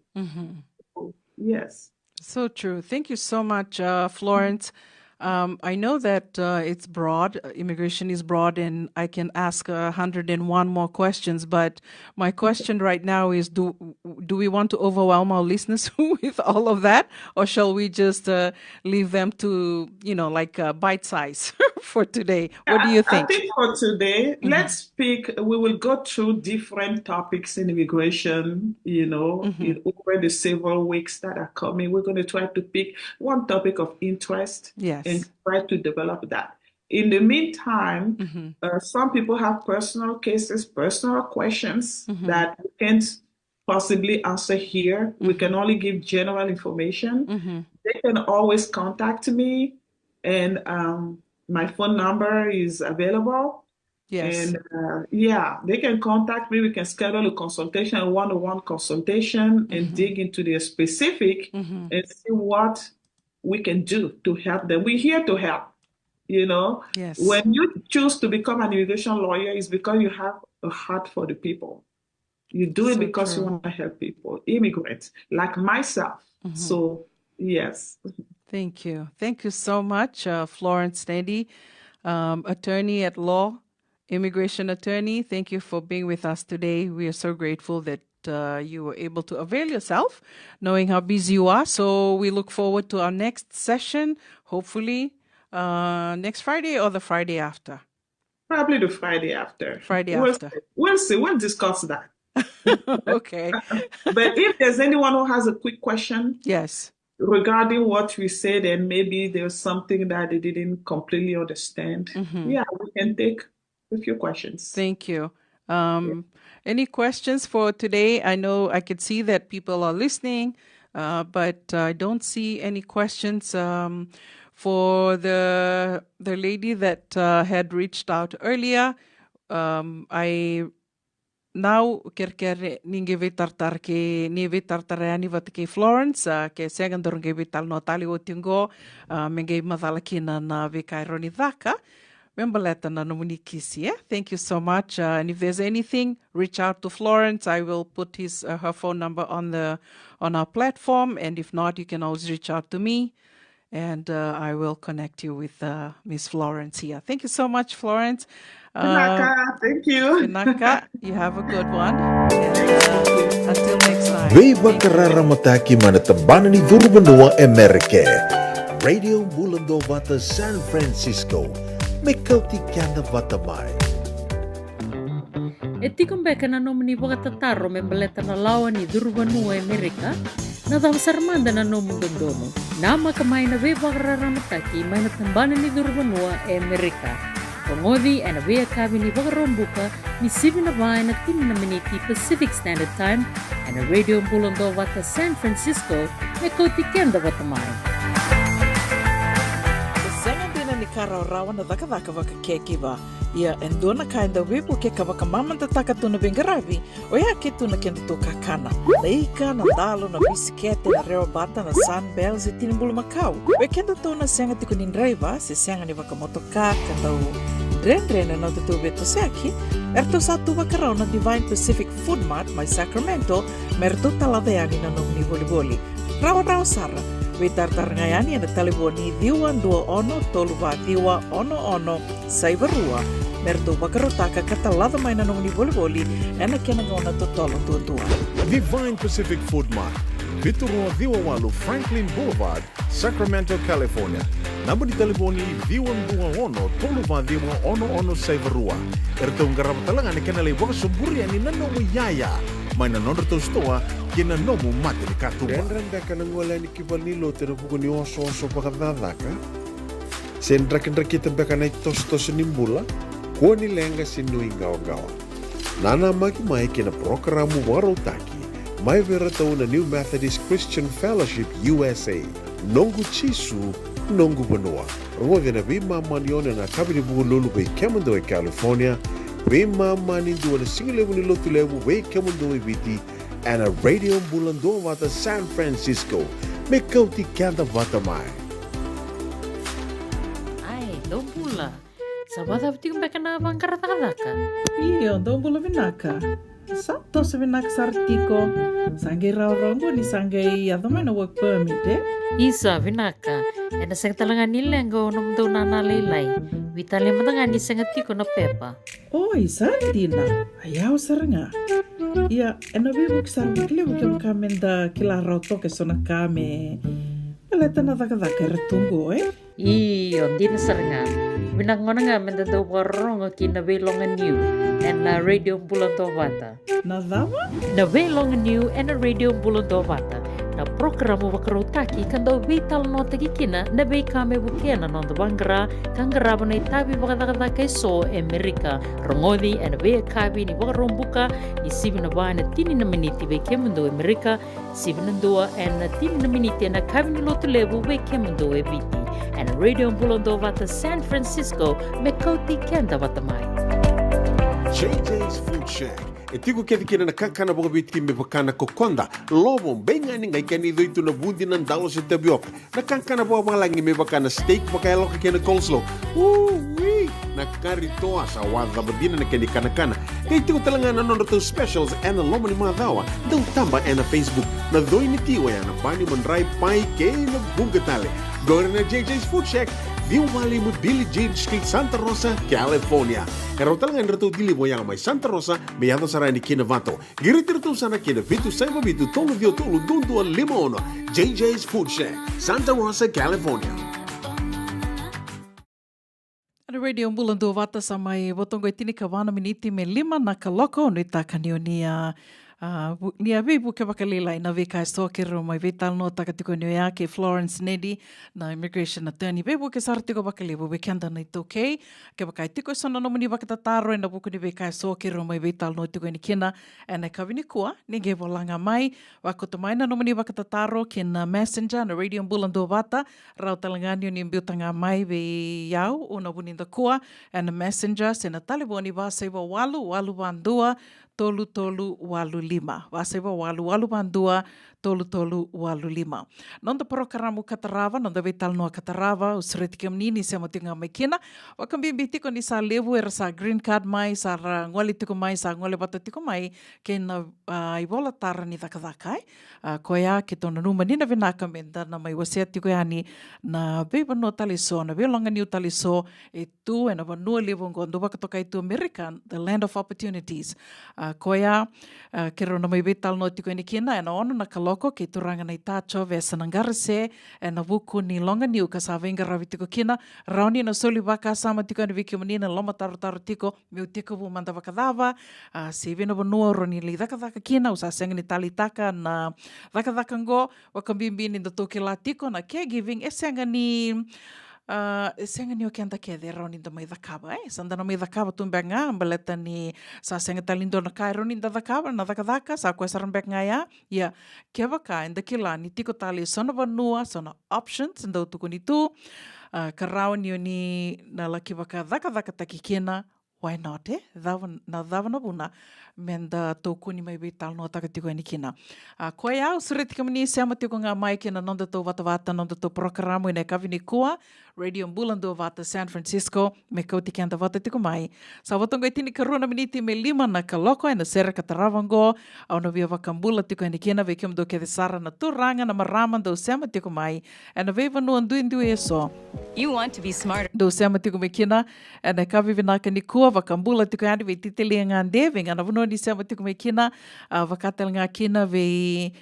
Yes. So true. Thank you so much, uh, Florence. Um, I know that uh, it's broad, uh, immigration is broad, and I can ask a hundred and one more questions. But my question right now is: Do do we want to overwhelm our listeners with all of that, or shall we just uh, leave them to, you know, like uh, bite size for today? What do you think? I think for today, let's pick. We will go through different topics in immigration. You know, in over the several weeks that are coming, we're going to try to pick one topic of interest and try to develop that. In the meantime, uh, some people have personal cases, personal questions that we can't possibly answer here. We can only give general information. They can always contact me, and um, my phone number is available. Yes. And uh, yeah, they can contact me. We can schedule a consultation, a one-on-one consultation, and dig into their specific and see what we can do to help them. We're here to help. You know, when you choose to become an immigration lawyer, it's because you have a heart for the people. You do it because you want to help people, immigrants like myself. So, yes. Thank you. Thank you so much, uh, Florence Nedi, um, attorney at law, immigration attorney. Thank you for being with us today. We are so grateful that uh, you were able to avail yourself, knowing how busy you are. So we look forward to our next session, hopefully uh, next Friday or the Friday after. Probably the Friday after. Friday we'll after. See. We'll see. We'll discuss that. Okay. But if there's anyone who has a quick question, yes, regarding what we said, and maybe there's something that they didn't completely understand, mm-hmm, yeah, we can take a few questions. Thank you. Um, yeah. Any questions for today? I know I could see that people are listening, uh, but I don't see any questions. Um, for the the lady that uh, had reached out earlier, um, I now kerekere ni qai veitaratara kei ni veitaratara yani vata kei Florence, uh, ke sega daru qai veitalanoa tale oti qo, uh, me qai macala kina na veika e rawa ni caka me baleta na nomuni kisi, e? Thank you so much. Uh, and if there's anything, reach out to Florence. I will put his uh, her phone number on the on our platform, and if not, you can always reach out to me, and uh, I will connect you with uh, Miss Florence here. Thank you so much, Florence. Vinaka, thank you. Vinaka, you have a good one. And, uh, until next time. Veivakararamataki mai na tabana ni curu vanua e Merika. Radio Bula Duavata San Francisco. Me kauti keda vata mai. E tiko beka na nomuni vakatataro me baleta na lawa ni curu vanua e Merika? Na cava sara mada na nomu dodonu? Namaka mai na veivakararamataki mai na tabana ni curu vanua e Merika. Rogoci ena veiyakavi ni Vakaraubuka ni sivi na va ena tini na miniti Pacific Standard Time ena Radio Bula Duavata San Francisco, me kauti keda vata mai. E sega dina ni ka rawarawa na cakacaka vaka caregiver. Ia e dua na ka e dau veivuke ka vakamamadataka tu na veiqaravi, oya ke tu na kedatou kakana. Na ika, na dalo, na bisikete, na rewabata, na Sunbell se tini bulumakau. Vei kedatou na sega tiko ni draiva se sega ni vakamotoka ka dau dredre na nodatou veitosoyaki, eratou sa tu vakarau na Divine Pacific Food Mart mai Sacramento me ratou talaca yani na nomuni volivoli. Rawarawa sara. Veitaratara ga yani ena talevoni ciwa dua ono tolu va ciwa ono ono saiva rua me ratou vakarautaka ka talaca mai na nomuni volivoli ena kena gauna totolo duadua. Divine Pacific Food Mart, vitu rua ciwa walu Franklin Boulevard, Sacramento, California. Naba ni talevoni ciwa dua ono tolu va ciwa ono ono saiva rua. Eratou qarava tale ga na kena lai vakasoburi yani na nomu iyaya mai na nodratou sitoa kei na nomu mata ni katuba. Dredre beka na gole yani ki valenilotu ena vuku ni osooso vakacakacaka? Se drakidrakita beka na itosotoso ni bula? Kua ni leqa se nuiqawaqawa. Nanamaki mai ki na parokaramu vakarautaki mai vei iratou na New Methodist Christian Fellowship U S A, Noqu Jisu, Noqu Vanua. Rogoci ena veimama ni ono ena yakavi ni Vukelulu vei kemudou e California, veimama ni dua ena sigalevu ni Lotulevu vei kemudou e Viti, ena Radio Bula Duavata San Francisco, me kauti keda vata mai. Ai, dou bula. Sa vakacava tiko beka na vaqara cakacaka? Io, dou bula vinaka. Sa toso vinaka sara tiko. Sa qai rawarawa qo ni sa qai yaco mai na work permit, e? Isa, vinaka. Ena sega tale ga ni leqa o nomudou nana lailai. Veitalia mada ga ni sega tiko na pepa. Oi, sa dina. A yawa sara ga. Ia, ena veivuke sara vakalevu kevaka meda kila rawa toka eso na ka me baleta na cakacaka era tu qo, e? Io, dina sara ga. Vinaka gona ga meda dau vakarorogo ki na veiloga niu ena Radio Bula Duavata. Na cava? Na veiloga niu ena Radio Bula Duavata. Na parokaramu vakarautaki ka dau veitalanoataki kina na veika me vukea na noda vaqara ka qarava na itavi vakacakacaka eso e Merika. Rogoci ena veiyakavi ni Vakaraubuka ni sivi na va ena tini na miniti vei kemudou e Merika, sivi na dua ena tini na miniti ena yakavi ni Lotulevu vei kemudou e Viti. Ena Radio Bula Duavata San Francisco, me kauti keda vata mai. J J's Food Shack. E tiko kece kina na kakana vakaviti me vaka na kokoda, lovo, beigani, qai kena icoi tu na vudi, na dalo se tavioka. Na kakana vakavalagi me vaka na steak vakayaloka kei na coleslaw. Ui! Na kari toa, sa wacava dina na kena ikanakana. Qai tiko tale ga na nodratou specials ena loma ni macawa. Dau taba ena Facebook. Na coi ni ti oya na bani, madrai, pai kei na vuqa tale. Qori na J J's Food Shack, ciwa walu lima Billie Jean Street, Santa Rosa, California. E rawa tale ga ni ratou deliver oya mai Santa Rosa me yaco sara yani ki Novato. Qiriti iratou sara ki na vitu saiva vitu tolu ciwa tolu dua dua lima ono. J J's Food Shack, Santa Rosa, California. Ena Radio Bula Duavata, sa mai vo toka e tinikava na miniti me lima na kaloko. Nuitaka ni o ni a, a, vu-, ni a veivuke vakalailai na veika eso keirau mai veitalanoataka tiko ni oya kei Florence Nedi, na immigration attorney. Veivuke sara tiko vakalevu vei keda na iTaukei. Kevaka e tiko eso na nomuni vakatataro ena vuku ni veika eso keirau mai veitalanoa tiko yani kina ena yakavi nikua, ni qai vola ga mai, vakauta mai na nomuni vakatataro ki na Messenger na Radio Bula Duavata. Rawa tale ga ni o ni biuta ga mai vei au, Una Vunidakua, ena Messenger se na talevoni va saiva walu walu va dua tolu tolu walu lima, va saiva walu walu va dua tolu tolu walu lima. Noda parokaramu ka tarava, noda veitalanoa ka tarava, au sureti kemuni ni sema tiko ga mai kina. Vakabibi tiko ni sa levu era sa green card mai, sa ra gole tiko mai, sa gole vata tiko mai kei na, a, ivola tara ni cakacaka, e. A, koya keitou nanuma ni na vinaka meda na mai wasea tiko yani na veivanua tale eso, na veiloga niu tale eso e tu ena vanua levu oqo dau vakatokai tu America, the land of opportunities. A, koya, a, keirau na mai veitalanoa tiko yani kina ena ono na kaloko kei turaga na ita Jovesa Naqarase, ena vuku ni loga niu ka sa veiqaravi tiko kina. Rawa ni na soli vakasama tiko yani vei kemuni na lomatarotaro tiko, meu tekivu mada vakacava, a, se vei na vanua au rawa ni lai cakacaka kina, au sa sega ni taleitaka na cakacaka oqo, vakabibi ni datou kila tiko na caregiving e sega ni, a, e sega ni o keda kece e rawa ni da mai cakava, e, sa da na mai cakava tu beka ga, baleta ni sa sega tale ni dua na ka e rawa ni da cakava, na cakacaka sa koya sara beka ga ya. Ia, kevaka eda kila ni tiko tale e so na vanua, so na options dau tukuni tu, a, ka rawa ni o ni na laki vakacakacakataki kina, why not, e? Cava, na cava na vuna me da tokoni mai veitalanoataka tiko yani kina. A, koya au sureti kemuni sema tiko ga mai kei na nodatou vatavata, nodatou porokaramu ena yakavi nikua, Radio Bula Duavata San Francisco, me kauti keda vata tiko mai. Sa vo toka e tinikarua na miniti me lima na kaloko ena sere ka tarava oqo. Au na via vakabula tiko yani kina vei kemudou kece sara na turaga, na marama dou sema tiko mai ena veivanua duidui e so. You want to be smarter. Dou sema tiko mai kina ena yakavi vinaka nikua, vakabula tiko yani vei Titelia Gade, vei ga na vanua ni sema tiko mai kina, a, vakatale ga kina vei,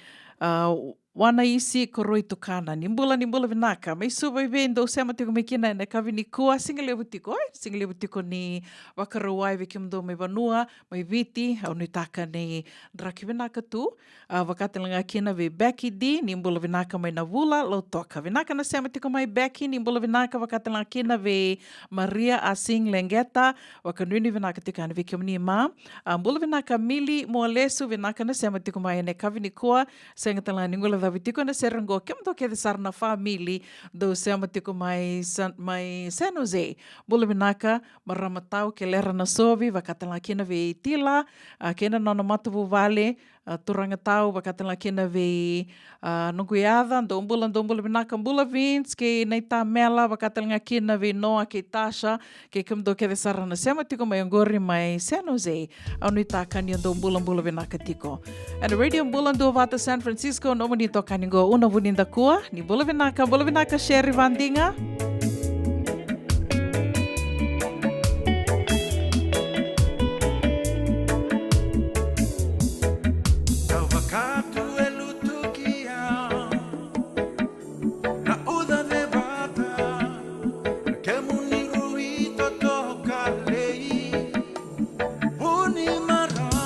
a, Wanaisi Koroi Tukana. Ni bula, ni bula vinaka. Mai Suva i vei dou sema tiko mai kina ena yakavi nikua, siga levu tiko, e? Siga levu tiko ni Vakarauwai vei kemudou mai vanua, mai Viti, au nuitaka ni draki vinaka tu. A, vakatale ga kina vei Becky D, ni bula vinaka mai Navula, Lautoka. Vinaka na sema tiko mai Becky, ni bula vinaka, vakatale ga kina vei Maria Asing Leqeta, vakanuinui vinaka tiko yani vei kemuni ma. A, bula vinaka Mili Mualesu, vinaka na sema tiko mai ena yakavi nikua, sega tale ga ni guilecavi tiko ena sere oqo, kemudou kece sara na family dou sema tiko mai San, mai San Jose. Bula vinaka, marama tau, kelera na sovi, vakatale ga kina vei Tila, a, kei na nona matavuvale, a, turaga tau, vakatale ga kina vei, a, noqu yaca, dou bula, dou bula vinaka, bula Vince, kei na ita Mela, vakatale ga kina vei Noa, kei Tasha, kei kemudou kece sara na sema tiko mai oqori mai San Jose. Au nuitaka ni o dou bulabula vinaka tiko. Ena Radio Bula Duavata San Francisco, nomuni itokani qo Una Vunidakua, ni bula vinaka, bula vinaka Sherry Vadiga. Sa vakatu e lutu ki au. Na uca cevata, na kemuni rui totoka lei. Vu ni marama,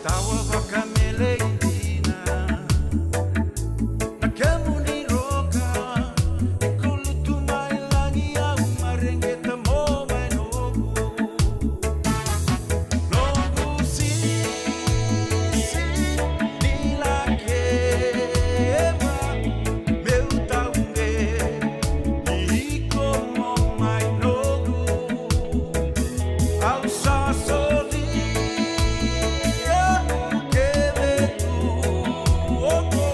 tawa vakamelei dina. Na kemuni roka, e kulutu mai lagi au mareqeta mo mai noqu. Noqu sisi ni lakeva, meu tauqe, ni iko mo mai noqu. Au sa solia, keve tu oko,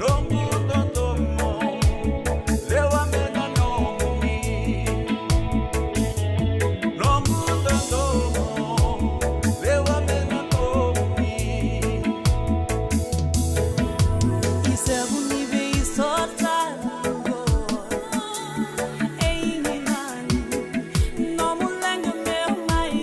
noqu dodomo, lewa me na nomuni. Noqu dodomo, lewa me na nomuni. Isevu ni veisorosoro, e ini nani, nomu leqa meu mai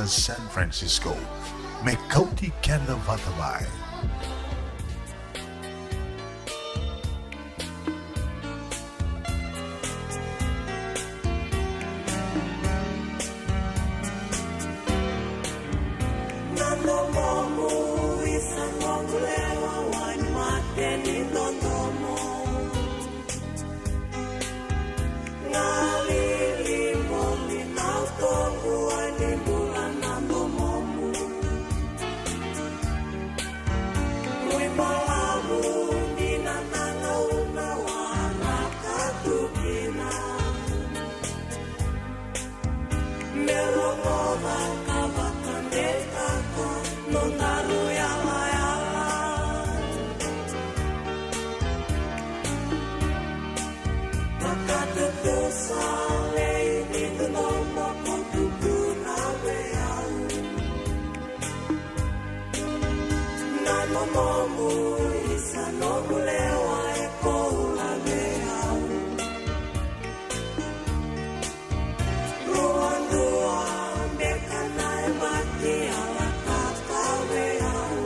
San Francisco. Me kauti keda vata mai. Na domomu isa noqu lewa, wai mate ni dodomo. Galili moli na utoqu, wai ni bula na domomu. Mui balavu ni na na gauna waraka tu kina. Me rogoca ka vakadeitaka nodaru yalayala. Vakatutusa lei ni dodomo ko tukuna vei au. Na domomu isa noqu lewa e koula vei au. Rua dua beka na yabaki a lataka vei au.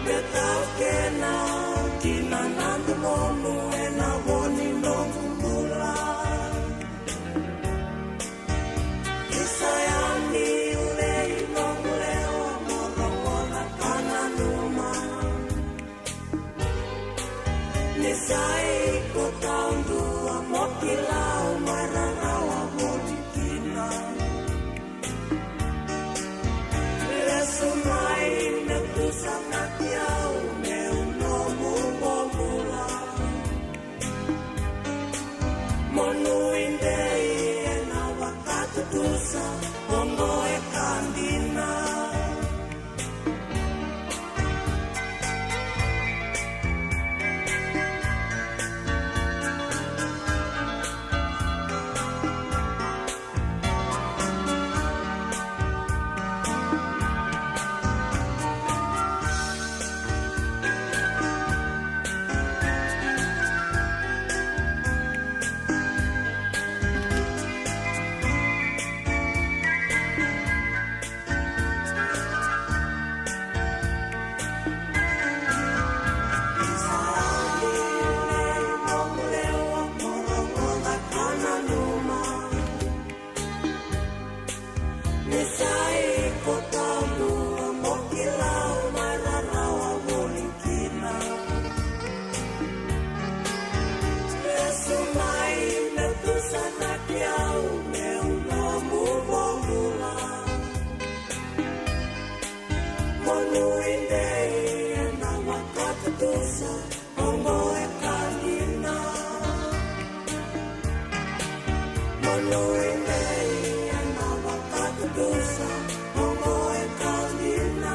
Me taukena kina na domomu ena vo ni noqu bula. Isa yani lei noqu lewa mo rogoca ka nanuma. Ni sa iko taudua mo kila au mai rarawa voli kina. Lesu mai me tusanaki au meu nomu bobula. Mo nuidei ena vakatutusa oqo e ka dina. Mo nuidei ena vakatutusa oqo e ka dina. Mo nuidei ena vakatutusa oqo e ka dina.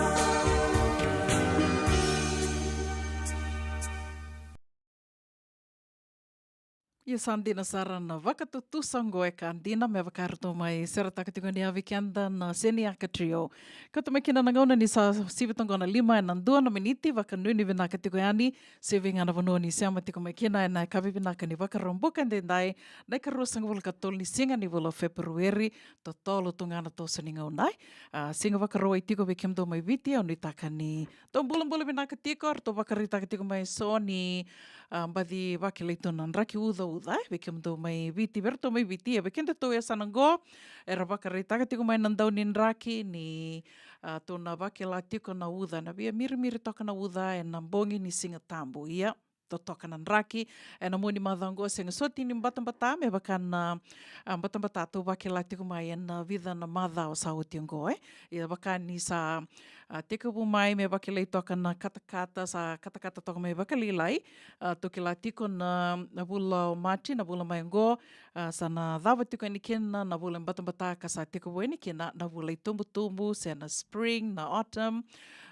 Ia sa dina sara na vakatutusa oqo e ka dina me vaka ratou mai seretaka tiko ni a vei keda na Seniaka Trio. Kauta mai kina na gauna ni sa sivi toqo na lima ena dua na miniti, vakanuinui vinaka tiko yani. Se vei ga na vanua ni sema tiko mai kina ena yakavi vinaka ni Vakaraubuka edaidai, na ikaruasagavulu ka tolu ni siga ni vula o Feperueri, totolo tu ga na toso ni gauna. A, siga Vakarauwai tiko vei kemudou mai Viti, au nuitaka ni dou bulabula vinaka tiko, ratou vakaraitaka tiko mai so ni, a, baci vakilai tu na draki ucauca, e, vei kemudou mai Viti, vei ratou mai Viti, e, vei kedatou e yasana oqo, era vakaraitaka tiko mai na dau ni draki ni, a, tou na vakila tiko na uca, na via mirimiri toka na uca ena bogi ni Siga Tabu, ia totoka na draki ena mua ni macawa oqo, sega soti ni batabata me vaka na, a, batabata tou vakila tiko mai ena vica na macawa sa oti oqo, e. Ia vaka ni sa, a, tekivu mai me vakilai toka na katakata, sa katakata toka mai vakalailai, a, tou kila tiko na, na vula o Maji, na vula mai oqo, a, sa na cava tiko yani kina na vula e batabata ka sa tekivu yani kina na vula itubutubu, se na spring, na autumn.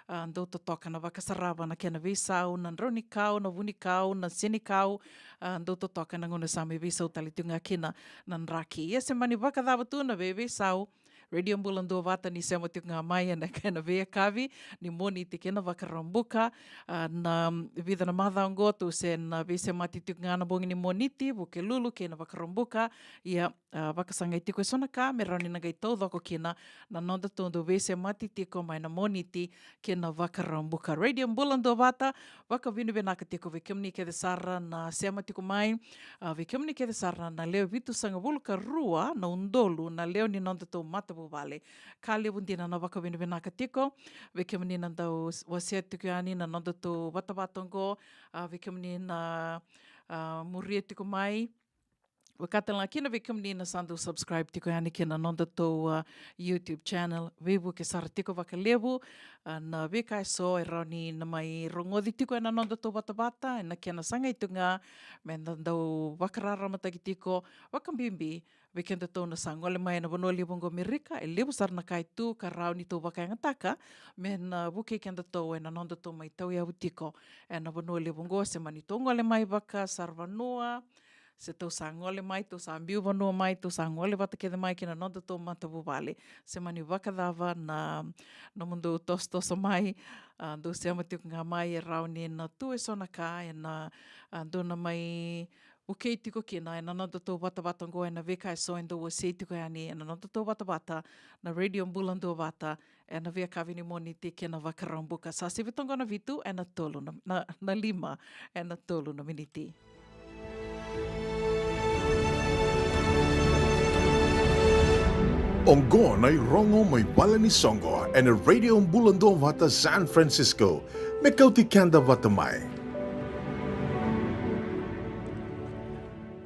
A, dou totoka na vakasarava na kena veisau, na drau ni kau, na vu ni kau, na senikau. A, dou totoka na gauna sa mai veisau tale tiko ga kina na draki. Ia se mani vakacava tu na veiveisau, Radio Bula Duavata ni sema tiko ga mai ena, ena veiyakavi ni Moniti kei na Vakaraubuka. A, na vica na macawa oqo tou se na veisemati tiko ga na bogi ni Moniti, Vukelulu kei na Vakaraubuka. Ia, a, vakasagai tiko eso na ka me rawa ni na qai taucoko kina na noda tou dau veisemati tiko mai na Moniti kei na Vakaraubuka. Radio Bula Duavata, vakavinavinaka tiko vei kemuni kece sara na sema tiko mai. A, vei kemuni kece sara na lewe vitusagavulu ka rua na udolu na lewe ni noda tou matavuvale. Ka levu dina na vakavinavinaka tiko vei kemuni na dau s-, wasea tiko yani na noda tou vatavata oqo. A, vei kemuni na, a, muria tiko mai. Vaka tale ga kina vei kemuni na sa dau subscribe tiko yani kina noda tou, a, YouTube channel. Veivuke sara tiko vakalevu, a, na veika eso e rawa ni na mai rogoci tiko ena noda tou vatavata, ena kena sagai tiko ga me da dau vakararamataki tiko, vakabibi vei kedatou na sa gole mai ena vanua levu oqo Amerika. E levu sara na ka e tu ka rawa ni tou vakayagataka me na vukei kedatou ena noda tou mai tauyavu tiko ena vanua levu oqo, se mani tou gole mai vakasaravanua, se tou sa gole mai, tou sa biu vanua mai, tou sa gole vata kece mai kina noda tou matavuvale. Se mani vakacava na, nomudou tosotoso mai, a, dou sema tiko ga mai, e rawa ni na tu eso na ka ena, a, dou na mai vukei tiko kina ena noda tou vatavata oqo, ena veika eso e dau wasei tiko yani ena noda tou vatavata na Radio Bula Duavata, ena veiyakavi ni Moniti kei na Vakaraubuka. Sa sivi toqo na vitu ena tolu na, na, na lima ena tolu na miniti. Oqo na irogo mai vale ni soqo ena Radio Bula Duavata San Francisco. Me kauti keda vata mai.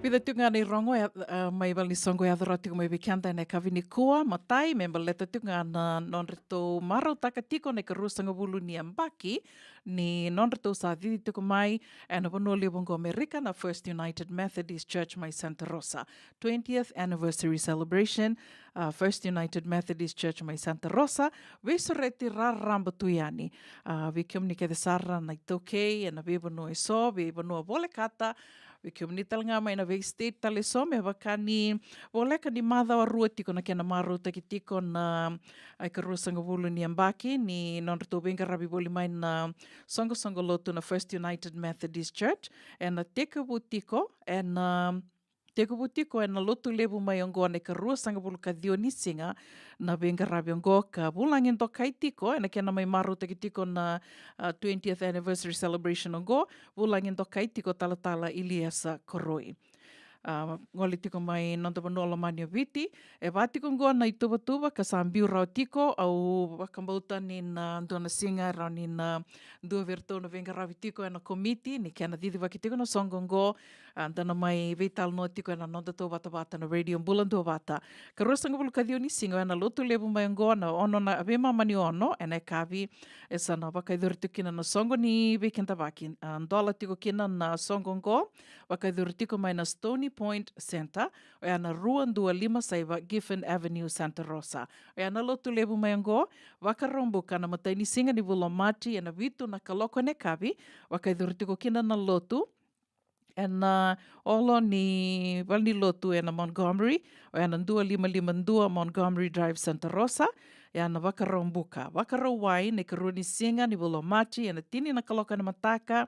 Vica tiko ga na irogo, e, e, mai vale ni soqo e yaco rawa tiko mai vei keda ena yakavi nikua. Matai, me baleta tiko ga na nodratou marautaka tiko na ikarua sagavulu ni yabaki ni nodratou sa cici tiko mai ena vanua levu oqo Amerika na First United Methodist Church mai Santa Rosa. Twentieth anniversary celebration, a, First United Methodist Church mai Santa Rosa. Veisureti raraba tu yani, a, vei kemuni kece sara na iTaukei ena veivanua eso, veivanua volekata, vei kemuni tale ga mai na veistate tale eso, me vaka ni voleka ni macawa rua tiko na kena marautaki tiko na, a, ikarua sagavulu ni yabaki ni nodratou veiqaravi voli mai na soqosoqo lotu na First United Methodist Church. Ena tekivu tiko ena, tekivu tiko ena lotu levu mai oqo na ikarua sagavulu ka ciwa ni siga na veiqaravi oqo, ka vulagi dokai tiko ena kena mai marautaki tiko na, a, twentieth anniversary celebration oqo, vulagi dokai tiko talatala Iliesa Koroi. A, gole tiko mai noda vanua lomani o Viti. E va tiko oqo na ituvatuva ka sa biu rawa tiko, au vakabauta ni na dua na siga e rawa ni na dua vei iratou na veiqaravi tiko ena komiti ni kena cicivaki tiko na soqo oqo, a, da na mai veitalanoa tiko ena noda tou vatavata na Radio Bula Duavata. Ka ruasagavulu ka ciwa ni siga ena lotu levu mai oqo na ono na veimama ni ono ena yakavi, e sa na vakayacori tiko kina na soqo ni veikidavaki, a, dola tiko kina na soqo oqo, vakayacori tiko mai na Stony Point Centre, oya na rua dua lima saiva Giffen Avenue, Santa Rosa. Oya na lotu levu mai oqo, Vakaraubuka na matai ni siga ni vula o Maji ena vitu na kaloko ena yakavi, vakayacori tiko kina na lotu ena olo ni valenilotu ena Montgomery, oya na dua lima lima dua Montgomery Drive, Santa Rosa. Oya na Vakaraubuka. Vakarauwai na ikarua ni siga ni vula o Maji ena tini na kaloko ena mataka,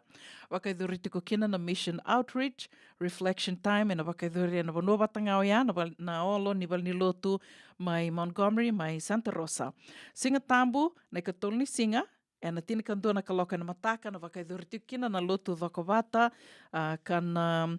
vakayacori tiko kina na Mission Outreach Reflection Time, ena vakayacori ena vanua vata ga oya na val-, na olo ni valenilotu mai Montgomery, mai Santa Rosa. Siga Tabu na ikatolu ni siga, ena tinikadua na kaloko ena mataka, na vakayacori tiko kina na lotu cokovata, a, ka na,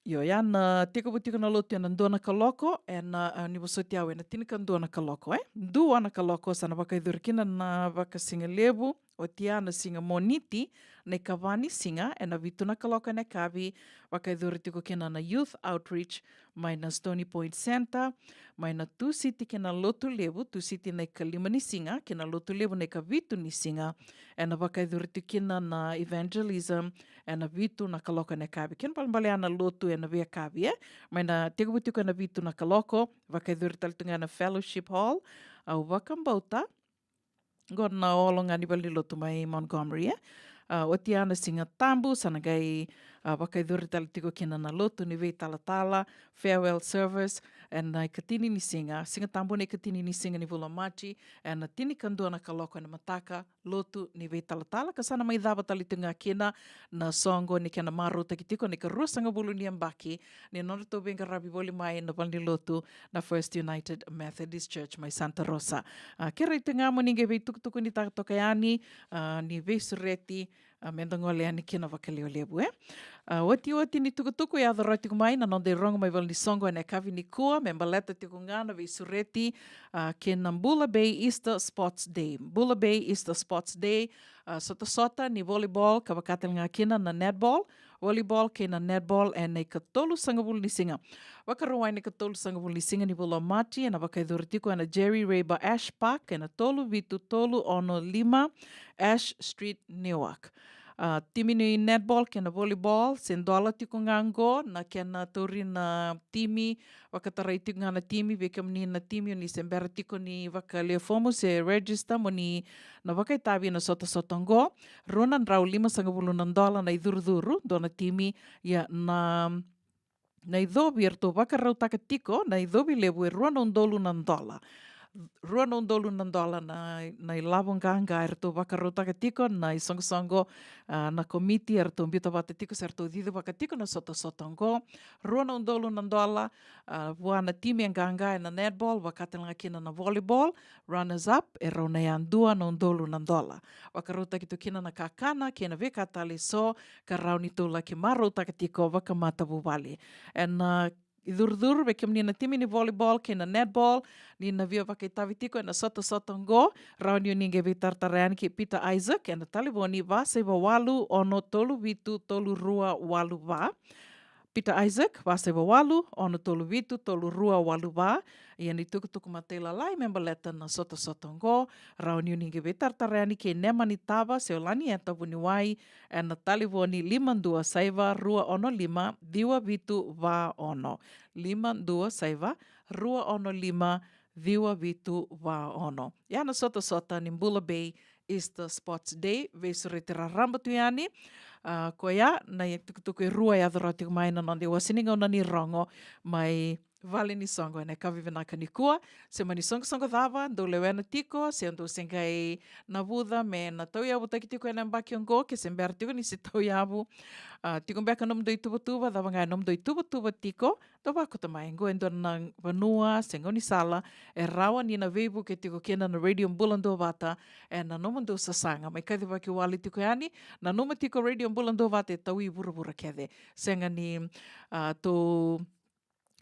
io, oya na tekivu tiko na lotu ena dua na kaloko, ena, a, ni vosoti au, ena tinikadua na kaloko, e? Dua na kaloko sa na vakayacori kina na vakasigalevu. Oti ya na siga Moniti, na ikava ni siga, ena vitu na kaloko ena yakavi, vakayacori tiko kina na Youth Outreach mai na Stony Point Centre, mai na Tusiti ki na Lotulevu, Tusiti na ikalima ni siga ki na Lotulevu na ikavitu ni siga, ena vakayacori tiko kina na evangelism ena vitu na kaloko ena yakavi. Kena ibalebale ya na lotu ena veiyakavi, e? Mai na tekivu tiko ena vitu na kaloko, vakayacori tale tu ga ena Fellowship Hall, au vakabauta qo na olo ga ni valenilotu mai Montgomery, e? A, oti ya na Siga Tabu, sa na qai, A, vakayacori tale tiko kina na lotu ni veitalatala, farewell service, ena ikatini ni siga, Siga Tabu na ikatini ni siga ni vula o Maji, ena tinikadua na kaloko ena mataka, lotu ni veitalatala, ka sa na mai cava tale tiko ga kina na soqo ni kena marautaki tiko na ikaruasagavulu ni yabaki ni nodratou veiqaravi voli mai na valenilotu na First United Methodist Church mai Santa Rosa. A, kerei tiko ga mo ni qai veitukutukunitaka toka yani, a, ni veisureti, a, meda gole yani kina vakalevulevu, e. A, otioti ni tukutuku e yaco rawa tiko mai na noda irogo mai valenisoqo ena yakavi nikua, me baleta tiko ga na veisureti, a, kei na Bula Bay Easter Sports Day. Bula Bay Easter Sports Day, a, sotasota ni volleyball, ka vaka tale ga kina na netball, volleyball kei na netball, ena ikatolusagavulu ni siga. Vakarauwai na ikatolusagavulu ni siga ni vula o Maji, ena vakayacori tiko ena Jerry Rayburn Ash Park, ena tolu vitu tolu ono lima Ash Street, Newark. A, timi ni netball kei na volleyball, se dola tiko ga oqo na kena tauri na timi, vakatarai tiko ga na timi, vei kemuni na timi o ni se bera tiko ni vakalewe fomu se register mo ni na vakaitavi ena sotasota oqo, rua na drau limasagavulu na dola na icurucuru, dua na timi, ia na, na icovi eratou vakarautaka tiko, na icovi levu e rua na udolu na dola. Rua na udolu na dola na, na ilavo qaqa eratou vakarautaka tiko na isoqosoqo, a, na komiti eratou biuta vata tiko se ratou cicivaka tiko na sotasota oqo. Rua na udolu na dola, a, vua na timi e qaqa ena netball, vaka tale ga kina na volleyball, runners up, e rau na yadua na udolu na dola. Vakarautaki tu kina na kakana kei na veika tale eso ka rawa ni tou laki marautaka tiko vakamatavuvale. Ena, a, icurucuru vei kemuni na timi ni volleyball kei na netball, ni na via vakaitavi tiko ena sotasota oqo, rawa ni o ni qai veitaratara yani kei Peter Isaac ena talevoni va saiva walu ono tolu vitu tolu rua walu va. Peter Isaac, va saiva walu ono tolu vitu tolu rua walu va. Ia ni tukutuku matailalai me baleta na sotasota oqo, rawa ni o ni qai veitaratara yani kei Nemani Tava se o Lanieta Vuniwai ena talevoni lima dua saiva rua ono lima ciwa vitu va ono. Lima dua saiva rua ono lima ciwa vitu va ono. Ia na sotasota ni Bula Bay Easter Sports Day, veisureti raraba tu yani. A, koya na itukutuku e rua e yaco rawa tiko mai na noda iwase ni gauna ni rogo mai valenisoqo ena yakavi vinaka nikua. Se mani soqosoqo cava dou lewena tiko, se dou se qai navuca me na tauyavutaki tiko ena yabaki oqo, ke se bera tiko ni se tauyavu. A, tiko beka nomudou ituvatuva, cava ga e nomudou ituvatuva tiko, dou vakauta mai. Oqo e dua na vanua se gaunisala e rawa ni na veivuke tiko kina na Radio Bula Duavata ena nomudou sasaga. Mai kacivaki wale tiko yani, nanuma tiko Radio Bula Duavata e taui vuravura kece. Sega ni, a, tou,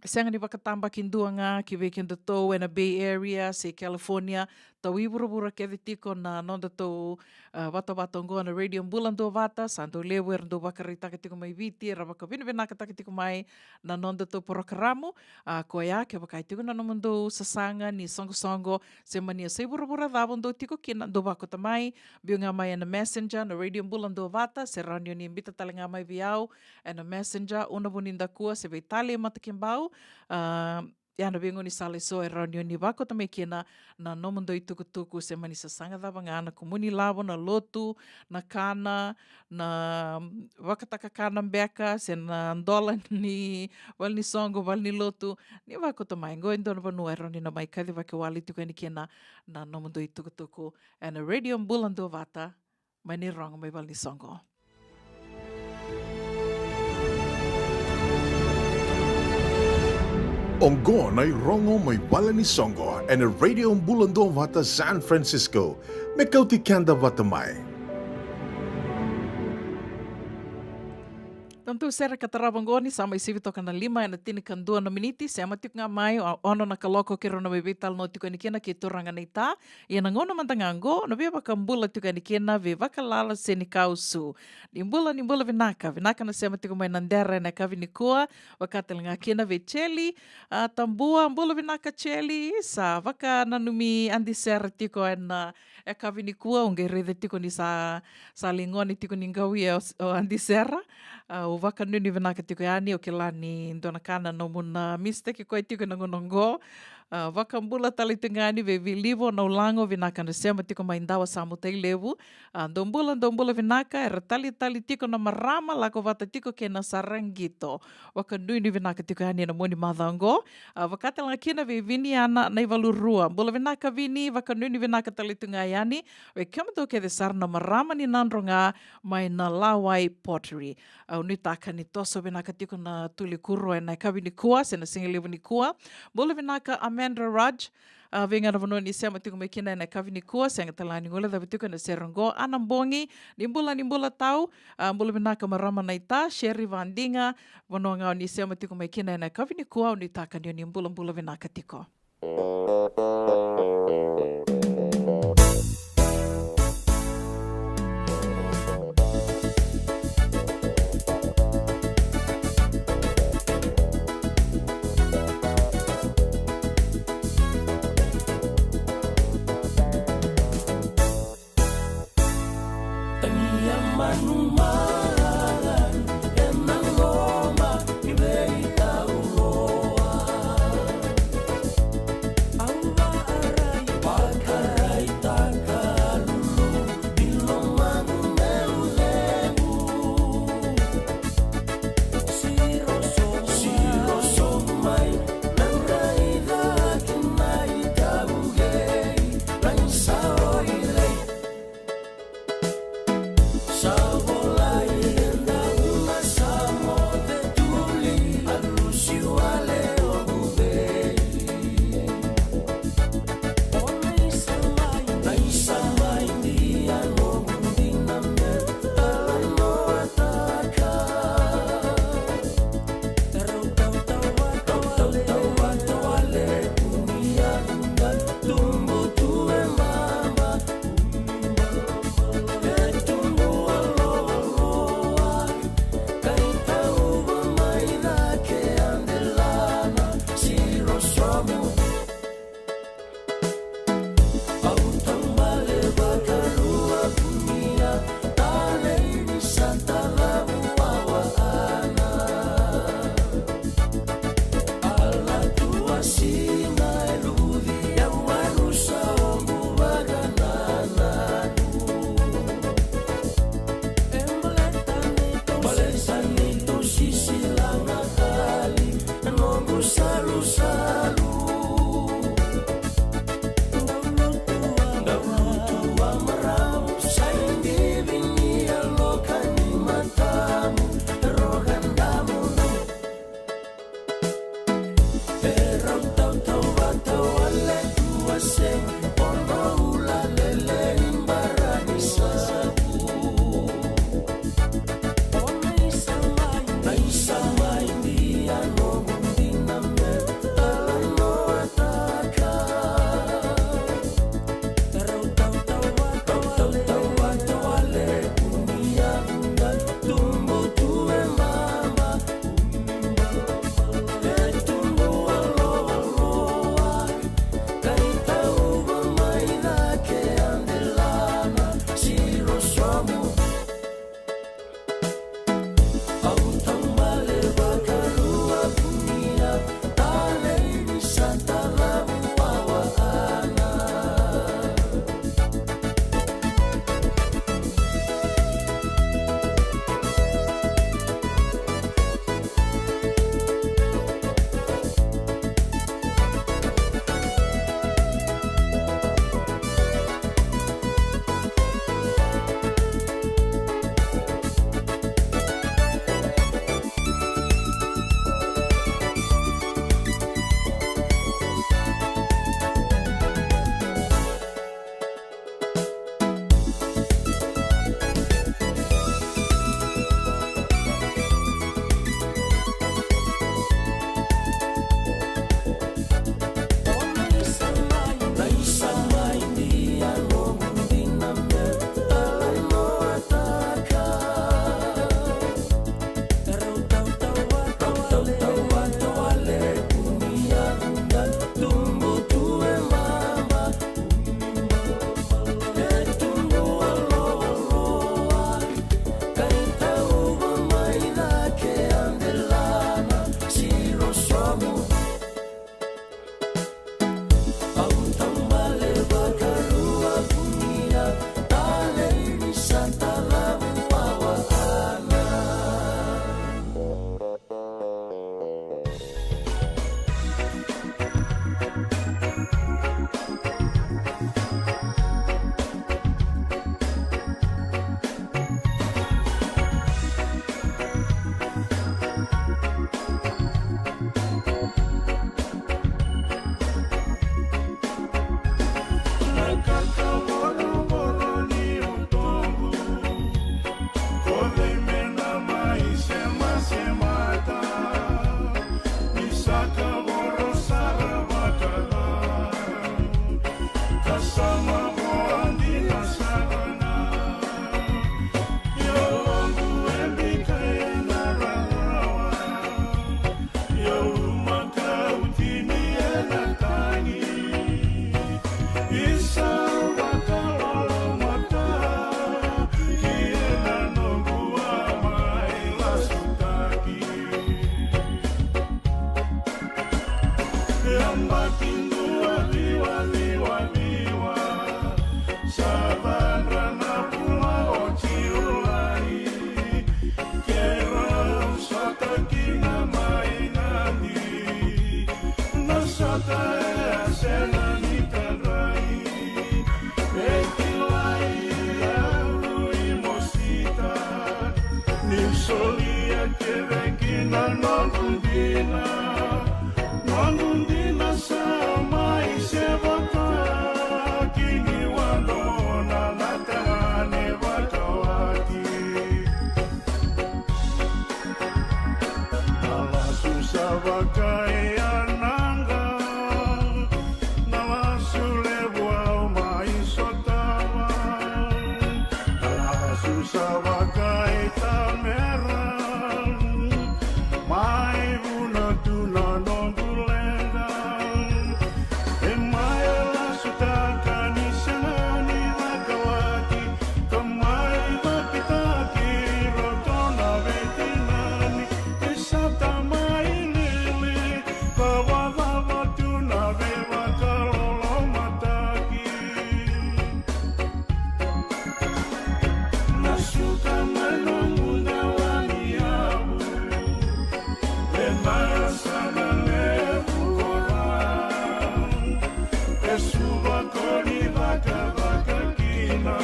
sega ni vakatabakidua ga ki vei kedatou ena Bay Area se California, taui vuravura kece tiko na nodatou, a, vatavata oqo na Radio Bula Duavata. Sa dau levu era dau vakaraitaka tiko mai Viti, era vakavinavinakataka tiko mai na nodatou porokaramu. A, koya kevaka e tiko na nomudou sasaga ni soqosoqo se mani yasai vuravura cava dou tiko kina, dou vakauta mai, biu ga mai ena Messenger na Radio Bula Duavata, se rawa ni o ni biuta tale ga mai vei au ena Messenger, Una Vunidakua, se vei Tale Matakibau. A, ia na veigaunisala eso e rawa ni o ni vakauta mai kina na nomudou itukutuku se mani sasaga cava ga, na kumuni lavo, na lotu, na kana, na vakatakakana beka, se na dola ni valenisoqo, valenilotu, ni vakauta mai. Oqo e dua na vanua e rawa ni na mai kacivaki wale tiko yani kina na nomudou itukutuku ena Radio Bula Duavata, mai na irogo mai valenisoqo. Oqo na irogo mai valenisoqo ena Radio Bula Duavata San Francisco, me kauti keda vata mai. Tou sere ka tarava oqo ni sa mai sivi toka na lima ena tinikadua na miniti, sema tiko ga mai, o-, ono na kaloko keirau na mai veitalanoa tiko yani kina kei turaga naita. Ia na gauna mada ga oqo, na veivakabula tiko yani kina, veivakalala senikau su. Ni bula, ni bula vinaka, vinaka na sema tiko mai Nadera ena yakavi nikua, vaka tale ga kina vei Cheli, a, Tabua, bula vinaka Cheli, sa vakananumi Adi Sera tiko ena, a, yakavi nikua, au qai raica tiko ni sa, sa lai gone tiko ni qawia o, o Adi Sera. A, au vakanuinui vinaka tiko yani, au kila ni dua na ka na nomu na mistake koya tiko ena gauna oqo. A, vakabula tale tiko ga yani vei Vilivo Naulago, vinaka na sema tiko mai Dawa, Samutai Levu. A, dou bula, dou bula vinaka, era talitali tiko na marama, lako vata tiko kei na Saraqito. Vakanuinui vinaka tiko yani na moni macawa oqo. A, vaka tale ga kina vei Viniana Naivalurua. Bula vinaka Vini, vakanuinui vinaka tale tu ga yani. Vei kemudou kece sara na marama ni Nadroga mai na Lawai Pottery. Au nuitaka ni toso vinaka tiko na tuli kuro ena yakavi nikua, se na sigalevu nikua. Bula vinaka Amanda Raj, a, vei ga na vanua ni sema tiko mai kina ena yakavi nikua, sega tale ga ni guilecava tiko ena sere oqo. Ana Bogi, ni bula, ni bula tau, a, bula vinaka marama naita, Sherry Vadiga, vanua ga o ni sema tiko mai kina ena yakavi nikua, au nuitaka ni o ni bulabula vinaka tiko. Sena ni tadrai, e kilai e rui mosita, ni solia kece kina noqu dina, noqu dina sa mai sevata, ki ni wadona na tagane vakawati. Na lasu sa vaka e yanaqa, na lasu levu au mai sotava. Na lasu sa vaka e tamera, mai vuna tu na noqu leqa. E mai lasutaka ni sega ni vakawati, ka mai vakitaki roto na veitinani, e sa tamai lili, ka vacava tu na veivakalolomataki. Na suka mai nomu dela ni yavu, e na yasana levu ko Ra. E suva ko ni cakacaka kina,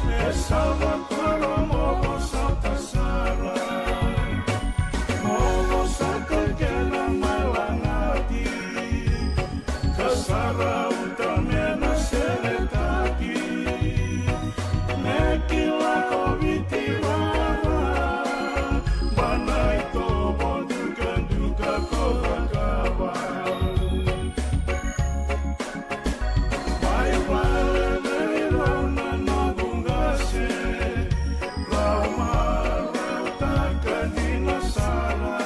e sa vakoro mo vosota sara. Mo vosota kena mai lagati, ka sa rauta me na seretaki. Me kila ko Viti vara, bana i tovo dukaduka ko cakava. Mai vale vei rau na noqu qase, rau marautaka dina sara.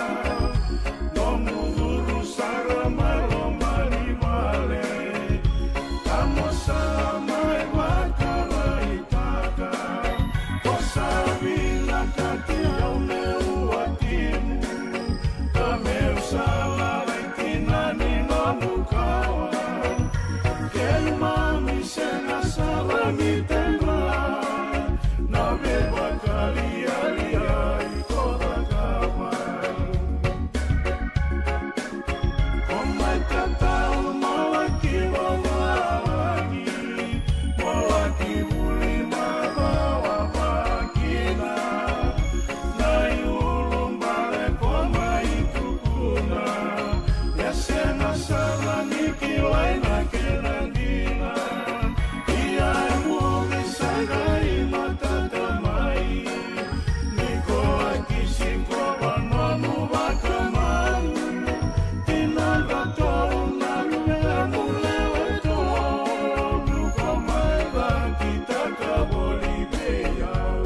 Nomu curu sara mai loma ni vale, ka mo sa mai vakaraitaka. Ko sa vinakati au meu watimu, ka meu sa lalai kina ni nomu kawa. Keimami sega sara ni tedra na veivakalialiai ko cakava. Ko mai tatau mo laki vavalagi, mo laki vuli macawa vakina. Na iulubale ko mai tukuna, e sega sara ni kilai na kena dina. Ia e muri sa qai matata mai, ni ko laki sikova nomu vakamau. Tinadratou na luvemu lewe tolu, ko mai cakitaka voli vei au.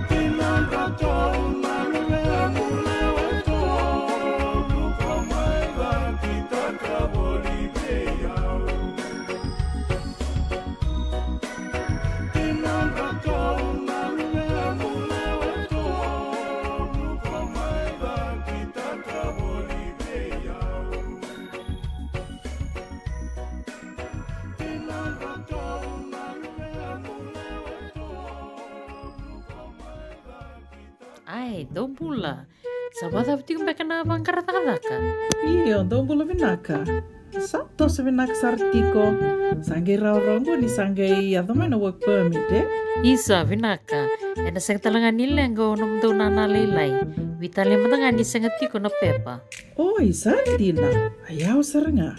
Tinadratou na luvemu lewe tolu, ko mai cakitaka voli vei au. Tinadratou na luvemu lewe tolu, ko mai cakitaka voli vei au. Ai, dou bula. Sa vakacava tiko beka na vaqara cakacaka? Io, dou bula vinaka. Sa toso vinaka sara tiko. Sa qai rawarawa qo ni sa qai yaco mai na work permit, e? Isa, vinaka. Ena sega tale ga ni leqa o nomudou nana lailai. Veitalia mada ga ni sega tiko na pepa. Oi, sa dina. A yawa sara ga.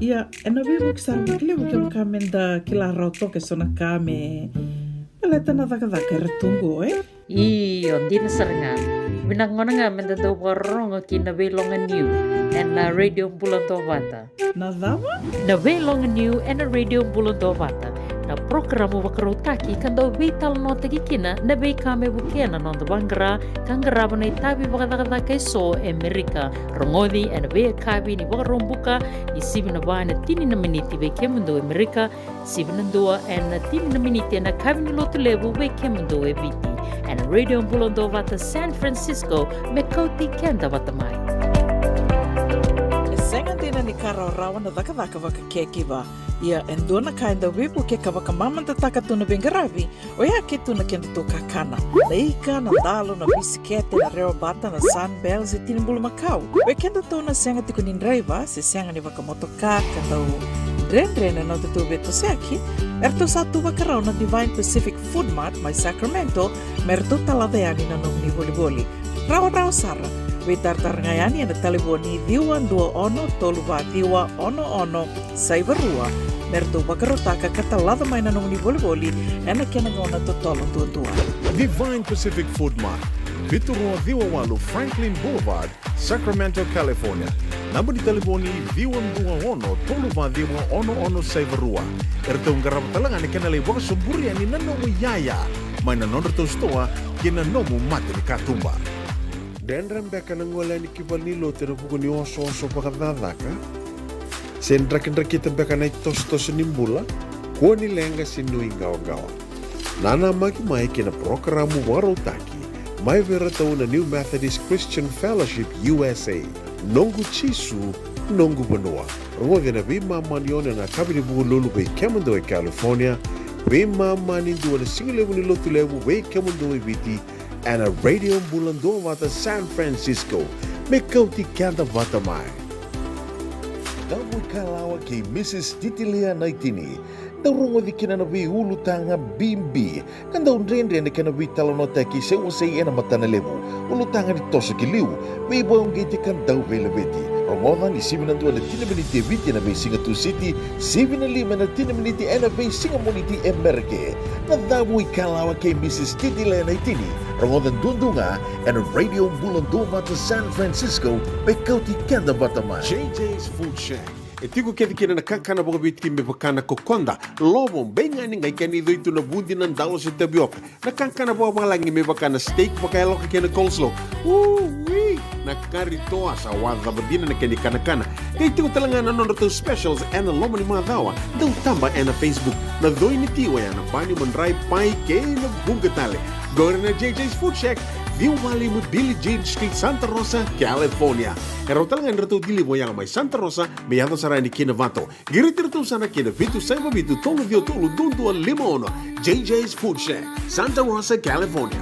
Ia, ena veivuke sara vakalevu kevaka meda kila rawa toka eso na ka me baleta na cakacaka era tu qo, e? Io, dina sara ga. Vinaka gona ga meda dau vakarorogo ki na Veiloga Niu ena Radio Bula Duavata. Na cava? Na Veiloga Niu ena Radio Bula Duavata. Na porokaramu vakarautaki ka dau veitalanoataki kina na veika me vukea na noda vaqara ka qarava na itavi vakacakacaka eso e Amerika. Rogoci ena veiyakavi ni Vakaraubuka, ni sivi na va ena tini na miniti vei kemudou e Amerika, sivi na dua ena tini na miniti ena yakavi ni Lotulevu vei kemudou e Viti. Ena Radio Bula Duavata San Francisco, me kauti keda vata mai. Na dina ni ka rawarawa na cakacaka vakakekiva. Ia e dua na ka e dau veivuke ka vakamamadataka tu na veiqaravi, oya ke tu na kedatou kakana. Na ika, na dalo, na bisikete, na rewa bata, na Sunbell se tini bulumakau. Oi kedatou na sega tiko ni draiva se sega ni vakamotoka ka dau dredre na nodatou veitosoyaki, eratou sa tu vakarau na Divine Pacific Food Mart mai Sacramento me ratou talaca yani na nomuni volivoli. Rawarawa sara. Veitaratara ga yani ena talevoni ciwa dua ono tolu va ciwa ono ono saiva rua me ratou vakarautaka ka talaca mai na nomuni volivoli ena kena gauna totolo duadua. Divine Pacific Food Mart, vitu rua ciwa walu Franklin Boulevard, Sacramento, California. Naba ni talevoni ciwa dua ono tolu va ciwa ono ono saiva rua. Eratou qarava tale ga na kena lai vakasoburi yani na nomu iyaya mai na nodratou sitoa kei na nomu mata ni katuba. Dredre beka na gole yani ki valenilotu ena vuku ni osooso vakacakacaka? Se drakidrakita beka na itosotoso ni bula? Kua ni leqa se nuiqawaqawa. Nanamaki mai ki na parokaramu vakarautaki mai vei iratou na New Methodist Christian Fellowship U S A. Noqu Jisu, noqu vanua. Rogoci ena veimama ni ono ena yakavi ni Vukelulu vei kemudou e California, veimama ni dua na sigalevu ni Lotulevu vei kemudou e Viti, ena Radio Bula Duavata San Francisco. Me kauti keda vata mai. Dau ikalawa kei Mrs Titilia Naitini. Dau rogoci kina na veiulutaga bibi ka dau dredre na kena veitalanoataki se wasei ena matana levu. Ulutaga ni toso ki liu, veivakauqeti ka dau veilaveti. Rogoca ni sivi na dua ena tini na miniti e Viti ena veisiga Tusiti, sivi na lima ena tini na miniti ena veisiga Moniti e Merika. Na Dau Ikalawa kei Mrs Titilia Naitini. Rogoca duadua ga ena Radio Bula Duavata San Francisco, me kauti keda vata mai. J J's Food Shack. E tiko kece kina na kakana vakaviti me vaka na kokoda, lovo, beigani, qai kena icoi tu na vudi, na dalo se tavioka. Na kakana vakavalagi me vaka na steak vakayaloka kei na coleslaw. Ui! Na kari toa sa wacava dina na kena ikanakana. Qai tiko tale ga na nodratou specials ena loma ni macawa. Dau taba ena Facebook. Na coi ni ti oya na bani, madrai, pai kei na vuqa tale. Qori na J J's Food Shack, ciwa walu lima Billie Jean Street, Santa Rosa, California. E rawa tale ga ni ratou deliver yaga mai Santa Rosa me yaco sara yani ki Novato. Qiriti iratou sara ki na vitu saiva vitu tolu ciwa tolu dua dua lima ono. J J's Food Shack, Santa Rosa, California.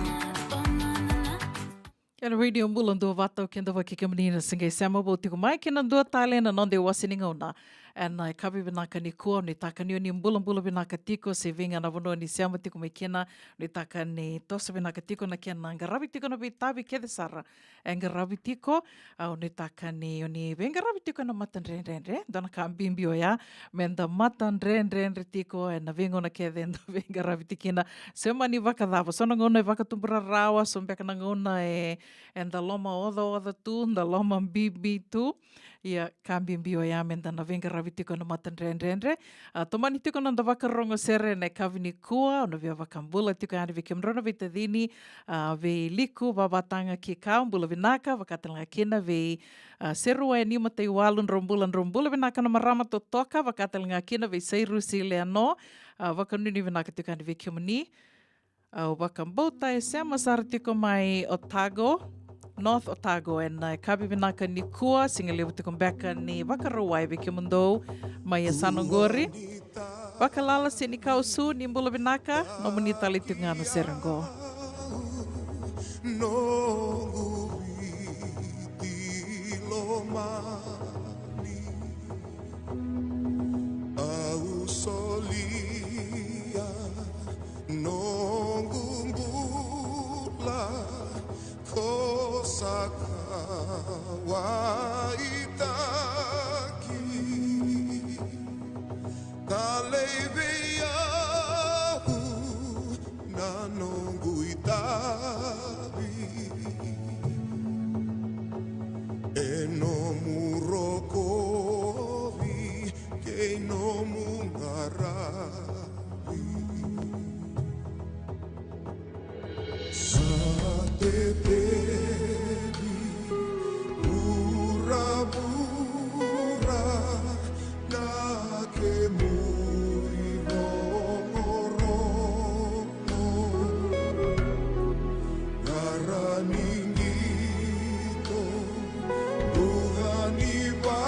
Ena Radio Bula Duavata, o keda vata kei kemuni na se qai sema vou tiko mai ki na dua tale na noda iwase ni gauna. Ena yakavi vinaka nikua, nuitaka ni o ni bulabula vinaka tiko, se vei ga na vanua ni sema tiko mai kina, nuitaka ni toso vinaka tiko na kena qaravi tiko na veitavi kece sara e qaravi tiko. Au nuitaka ni o ni veiqaravi tiko ena matadredredre, dua na ka bibi oya, me da matadredredre tiko ena veigauna kece eda veiqaravi tiko kina. Se mani vakacava, so na gauna e vakatubu rarawa, so beka na gauna e, eda lomaocaoca tu, da lomabibi tu. Ia, ka bibi oya me da na veiqaravi tiko ena matadredredre. A, tomani tiko na noda vakarogo sere ena yakavi nikua, au na via vakabula tiko yani vei kemudrau na veitacini, a, vei Liku Vavataga Kikau, bula vinaka, vaka tale ga kina vei, a, Serua e Nima Taiwalu, drau bula, drau bula vinaka na marama totoka, vaka tale ga kina vei Sairusi Leano, a, vakanuinui vinaka tiko yani vei kemuni. Au vakabauta e sema sara tiko mai Otago, North Otago, ena yakavi vinaka nikua, siga levu tiko beka ni Vakarauwai vei kemudou mai yasana oqori. Vakalala se ni kausu, ni bula vinaka, nomuni tale tiko ga na sere oqo. Noqu Viti lomani, au solia noqu bula ko sa kauwaitaki. Talei vei au na noqu itavi, e nomu rokovi kei nomu qaravi. Sa tetevi vuravura na kemu irogorogo. Qara ni qito, buca ni va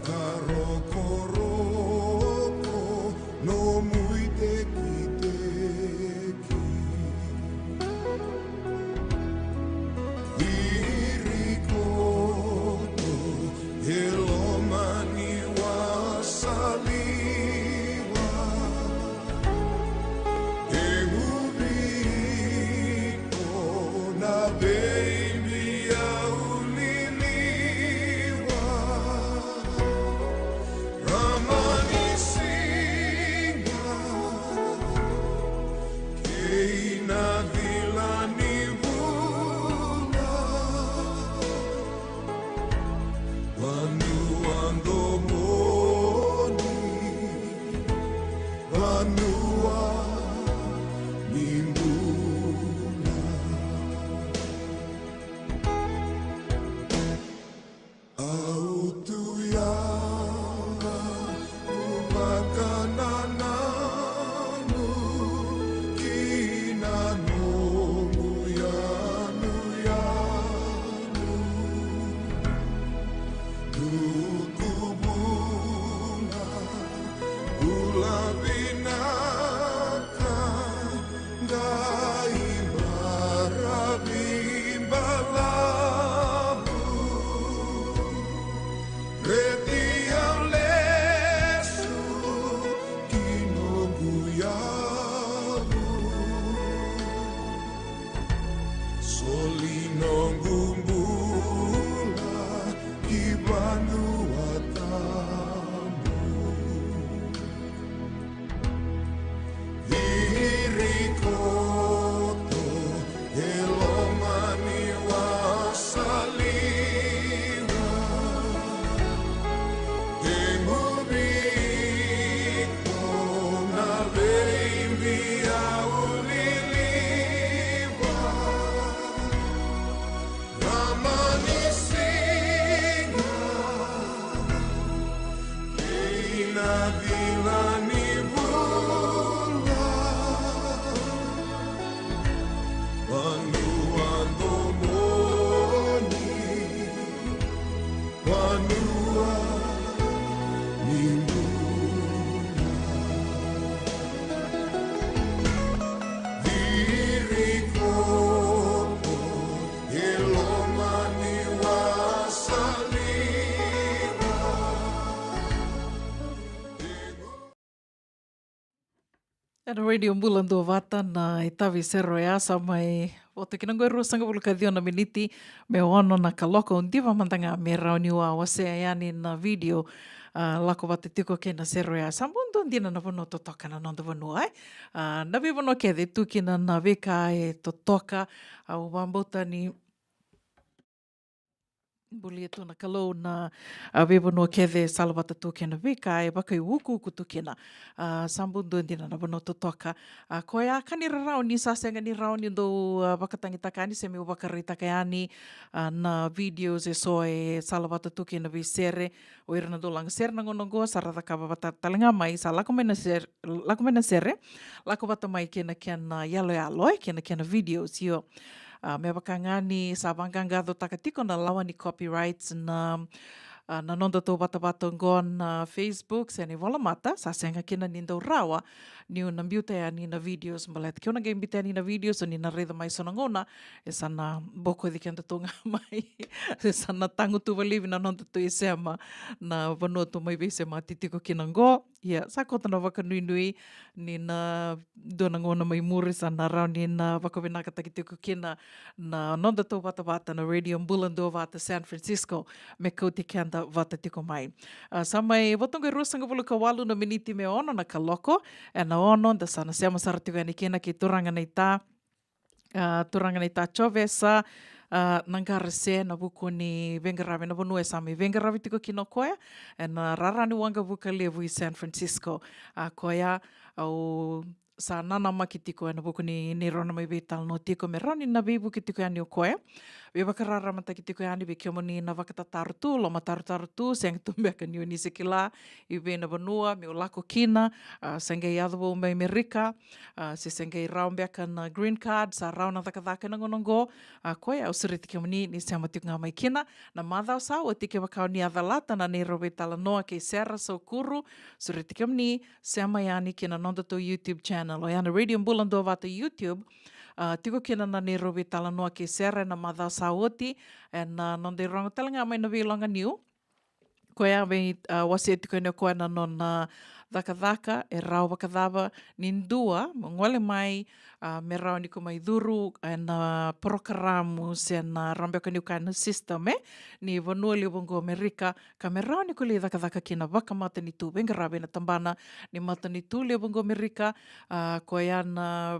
Ka rokoroko nomu itekiteki. Virikoto e loma ni wasaliwa. E gubi iko na veibiau liliwa. Rama ni siga kei na cila ni vula. Vanua domoni, vanua ni bula. Au tu yaga, vakanananu ki na nomu yanuyanu. Tuku bula, bula vinaka, qai maravi balavu. Reti au lesu ki noqu yavu. Soli noqu bula ki vanua tabu. Virikoto e loma ni wasaliwa. E gubi iko na veibiau liliwa. Rama ni siga kei na cila ni vula. Vanua domoni, vanua ni bula. Virikoto e loma ni wasaliwa. Ena Radio Bula Duavata na itavi sere oya, sa mai vo tu kina qo e ruasagavulu ka ciwa na miniti me ono na kaloko. Au diva mada ga me rawa niu a wasea yani na vidio, a, lako vata tiko kei na sere oya. Sa bau dua dina na vanua totoka na noda vanua, e? A, na veivanua kece tu kina na veika e totoka, au vakabauta ni bulia tu na Kalou na, a, veivanua kece, sala vata tu kei na veika e vakaiukuuku tu kina. A, sa bau dua dina na vanua totoka. A, koya ka ni rarawa ni sa sega ni rawa ni dou, a, vakatagitaka yani se meu vakaraitaka yani, a, na videos eso e sala vata tu kei na veisere. O ira na dau laga sere na gauna oqo sa ra cakava vata tale ga mai, sa lako mai na sere, lako mai na sere, lako vata mai kei na kena, a, yaloyalo, e, kei na kena videos, io. A, me vaka ga ni sa vaqaqacotaka tiko na lawa ni copyrights na, a, na noda tauvatavata oqo na Facebook se na ivolamata, sa sega kina ni dau rawa niu na biuta yani na videos, baleta keu na qai biuta yani na videos, o ni na raica mai so na gauna e sa na bokoci keda tu ga mai, e sa na tagutuva laivi na noda tu isema na vanua tu mai veisemati tiko kina oqo. Ia, sa koto na vakanuinui ni na dua na gauna mai muri sa na rawa ni na vakavinakataki tiko kina na noda tauvatavata na Radio Bula Duavata San Francisco, me kauti keda vata tiko mai. A, sa mai vo tu qo e ruasagavulu ka walu na miniti me ono na kaloko. Ena ono da sa na sema sara tiko yani kina kei turaga na ita, a, turaga na ita Jovesa, a, Naqarase, ena vuku ni veiqaravi, na vanua e sa mai veiqaravi tiko kina o koya, ena rara ni waqavuka levu i San Francisco. A, koya au sa nanamaki tiko ena vuku ni, ni rau na mai veitalanoa tiko me rawa ni na veivuke tiko yani o koya. veivakararamataki tiko yani vei kemuni na vakatataro tu, lomatarotaro tu, sega tu beka ni o ni se kila i vei na vanua meu lako kina, a, se qai yaco vou mai Amerika, a, se se qai rawa beka na green card, sa rawa na cakacaka ena gauna oqo, a, koya au sureti kemuni ni sema tiko ga mai kina. Na macawa sa oti kevaka o ni a calata na neirau veitalanoa kei Sera Saukuru, sureti kemuni sema yani ki na nodatou YouTube channel, oya na Radio Bula Duavata YouTube. A, tiko kina na neirau veitalanoa kei Sera ena macawa sa oti, ena noda irogo tale ga mai na veiloga niu. Koya vei, a, wasea tiko yani o koya na nona cakacaka, e rawa vakacava ni dua mo gole mai, a, me rawa ni ko mai curu ena porokaramu se na rawa beka niu kaya na system, e, ni vanua levu oqo Amerika, ka me rawa ni ko lai cakacaka kina vakamatanitu, veiqaravi ena tabana ni matanitu levu oqo Amerika. A, koya na,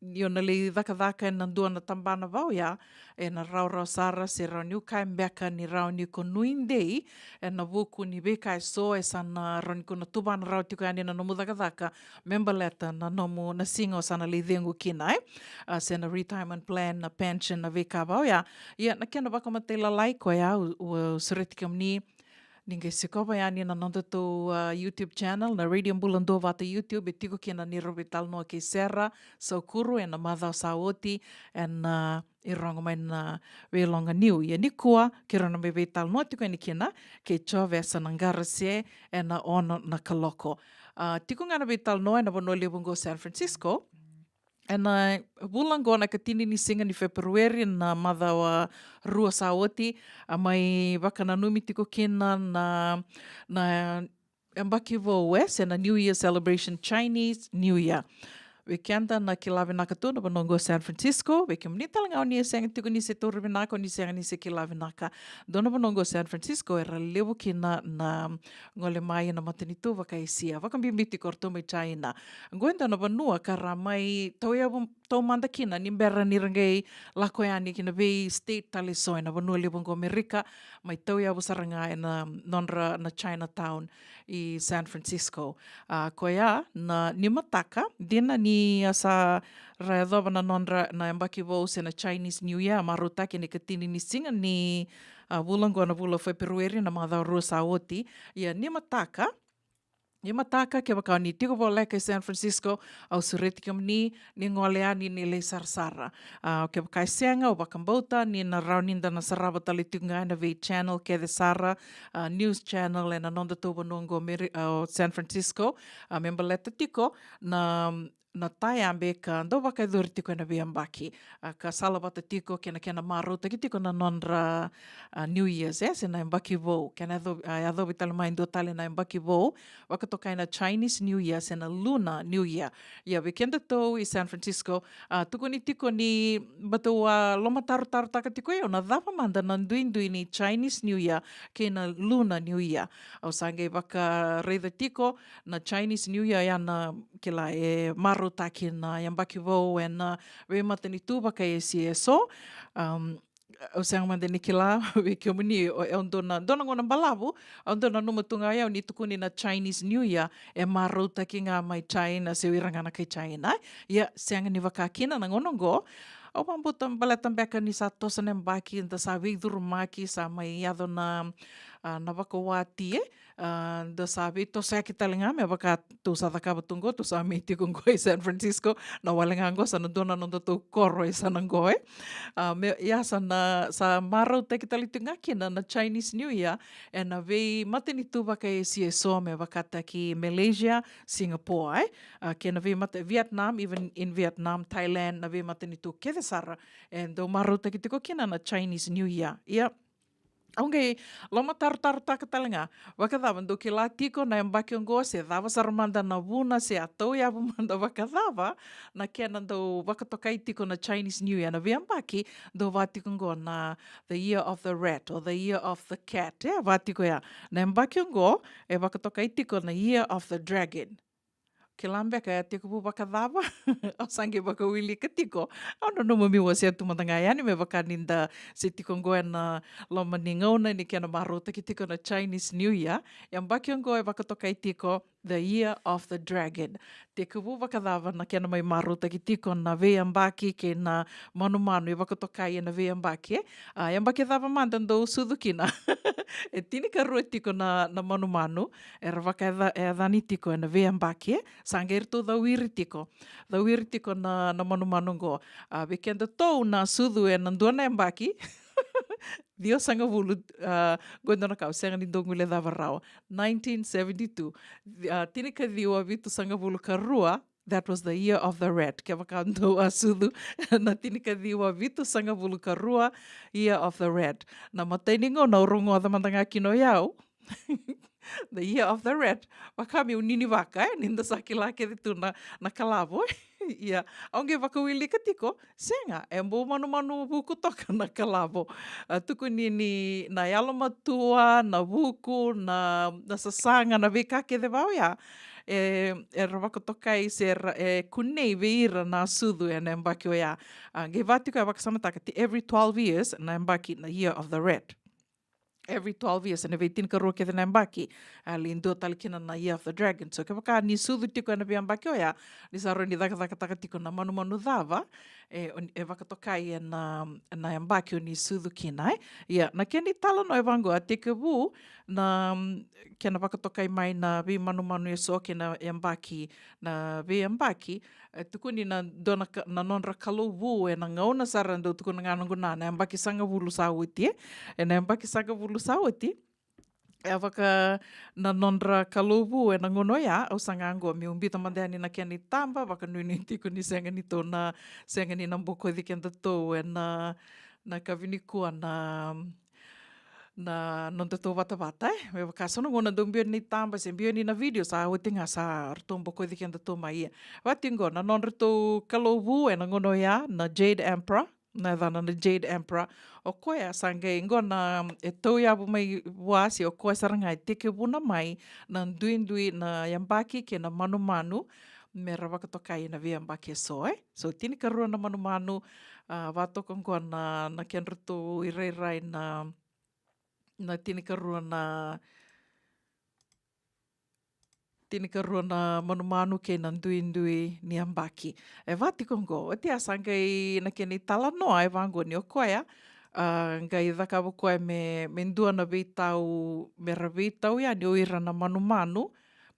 ni o na lai cakacaka ena dua na tabana va oya, ena rawarawa sara, se rawa niu kaya beka ni rawa ni ko nuidei ena vuku ni veika eso e sa na rawa ni ko na tuvana rawa tiko yani ena nomu cakacaka me baleta na nomu, na siga o sa na lai cegu kina, e, a, se na retirement plan, na pension, na veika va oya. Ia na kena vakamatailalai koya au, au sureti kemuni ni qai sikova yani na nodatou, a, YouTube channel, na Radio Bula Duavata YouTube, e tiko kina na neirau veitalanoa kei Sera Saukuru ena macawa sa oti, ena, a, irogo mai na veiloga niu. Ia nikua keirau na mai veitalanoa tiko yani kina kei Jovesa Naqarase ena ono na kaloko. A, tiko ga na veitalanoa ena vanua levu oqo San Francisco. Ena vula oqo na ikatini ni siga ni Feperueri, na macawa rua sa oti, a mai vakananumi tiko kina na, na yabaki vou, e, se na New Year celebration, Chinese New Year. Vei keda na kila vinaka tu na vanua oqo San Francisco, vei kemuni tale ga o ni e sega tiko ni se tauri vinaka, o ni sega ni se kila vinaka, dua na vanua oqo San Francisco era levu kina na gole mai na matanitu vakaEsia, vakabibi tiko o ratou mai China. Oqo e dua na vanua ka ra mai tauyavu taumada kina ni bera ni ra qai lako yani ki na vei state tale eso ena vanua levu oqo Amerika, mai tauyavu sara ga ena nodra na Chinatown i San Francisco. A, koya na nimataka, dina ni a sa ra yacova na nodra na yabaki vou se na Chinese New Year, marautaki ena ikatini ni siga ni, a, vula oqo na vula o Feperueri, na macawa rua sa oti. Ia nimataka, nimataka kevaka o ni tiko voleka i San Francisco, au sureti kemuni ni gole yani ni lai sarasara. A, kevaka e sega, au vakabauta ni na rawa ni da na sarava tale tiko ga ena vei channel kece sara, a, news channel ena nodatou vanua oqo Meri-, a, o San Francisco, a, me baleta tiko na, na tayabe ka dau vakayacori tiko ena veiyabaki, a, ka salavata tiko kei na kena marautaki tiko na nodra, a, New Year's, e, se na yabaki vou. Kena yaco-, a, yacovi tale mai dua tale na yabaki vou, vakatokai na Chinese New Year se na Lunar New Year. Ia vei kedatou i San Francisco, a, tukuni tiko ni batou a lomatarotarotaka tiko, ia na cava mada na duidui ni Chinese New Year kei na Lunar New Year. Au sa qai vakaraica tiko na Chinese New Year, ya na kila e marautaki na yabaki vou ena veimatanitu vakaEsia eso. Um, au sega mada ni kila vei kemuni, o, e dua na, dua na gauna balavu, au dau nanuma tu ga o yau ni tukuni na Chinese New Year e marautaki ga mai China, se o ira ga na kai China. Ia sega ni vaka kina na gauna oqo. Au vakabauta baleta beka ni sa toso na yabaki, da sa veicurumaki, sa mai yaco na, a, na vakawati, e, a, da sa veitosoyaki tale ga, me vaka tou sa cakava tu oqo, tou sa mai tiko oqo i San Francisco, na wale ga oqo sa na dua na nodatou koro e sa na oqo, e. A, me, ia sa na, sa marautaki tale tiko ga kina na Chinese New Year ena veimatanitu vakaEsia eso, me vakataki Malaysia, Singapore, e. A, kei na veimata-, Vietnam, even in Vietnam, Thailand, na veimatanitu kece sara e dau marautaki tiko kina na Chinese New Year. Ia, au qai lomatarotarotaka tale ga, vakacava dou kila tiko na yabaki oqo, se cava sara mada na vuna, se a tauyavu mada vakacava na kena dau vakatokai tiko na Chinese New Year na veiyabaki, dau va tiko oqo na the year of the rat or the year of the cat, e, va tiko ya. Na yabaki oqo e vakatokai tiko na year of the dragon. Kila beka e tekivu vakacava? Au sa qai vakawilika tiko. Au nanuma meu wasea tu mada ga yani me vaka ni da se tiko oqo ena loma ni gauna ni kena marautaki tiko na Chinese New Year. Yabaki oqo e vakatokai tiko The Year of the Dragon. Tekivu vakacava na kena mai marautaki tiko na veiyabaki kei na manumanu e vakatokai ena veiyabaki, e? A, yabaki cava mada dou sucu kina? E tinikarua tiko na, na manumanu era vakayacani tiko ena veiyabaki, e? Sa qai ratou cawiri tiko. Cawiri tiko na, na manumanu qo. A, vei kedatou na sucu ena dua na yabaki, ciwasagavulu, a, qo e dua na ka au sega ni dau guilecava rawa. Nineteen seventy-two. A, tinikaciwa vitusagavulu ka rua, that was the year of the rat. Kevaka dou a sucu na tinikaciwa vitusagavulu ka rua, year of the rat. Na imatai ni gauna au rogoca mada ga kina o yau, the year of the rat. Vaka meu ninivaka, e, ni da sa kila kece tu na, na kalavo. Ia, au qai vakawilika tiko, sega, e bau manumanu vuku toka na kalavo. A, tukuni ni na yalomatua, na vuku, na, na sasaga, na veika kece va oya, e, era vakatokai se ra, e kunei vei ira na sucu ena yabaki oya. A, qai va tiko e vakasamataka, ti every twelve years na yabaki na year of the rat. Every twelve years, ena veitinikarua kece na yabaki, a, lai dua tale kina na year of the dragon. So kevaka ni sucu tiko ena veiyabaki oya, ni sa rawa ni cakacakataka tiko na manumanu cava e, o ni, e vakatokai ena, na yabaki o ni sucu kina, e. Ia, na kena italanoa e vaqo, a tekivu na, mm, kena vakatokai mai na veimanumanu eso kei na yabaki, na veiyabaki, e tukuni na dua na ka, na nodra kalou vu ena gauna sara, dau tukuna ga noqu na, na yabaki sagavulu sa oti, e. Ena yabaki sagavulu sa oti, e vaka na nodra kalou vu ena gauna oya, au saga qo meu biuta mada yani na kena itaba, vakanuinui tiko ni sega ni tou na, sega ni na bokoci kedatou ena, na kavinikua na, na nodatou vatavata, e. Me vaka so na gauna dau biu yani na itaba se biu yani na video, sa oti ga sa ratou bokoci kedatou mai, ia. Vati qo na nodratou kalou vu ena gauna oya, na Jade Emperor, na yacana na Jade Emperor. O koya sa qai qo na, e tauyavu mai vua se o koya sara ga e tekivuna mai na duidui na yabaki kei na manumanu me ra vakatokai ena veiyabaki eso, e. So tinikarua na manumanu, a, vatoka qo na, na kedratou irairai na, na tinikarua na, tinikarua na manumanu kei na duidui ni yabaki. E vati qo, oti a sa qai na kena italanoa e vaqo ni o koya, a, qai cakava koya me, me dua na veitau, me ra veitau yani o ira na manumanu,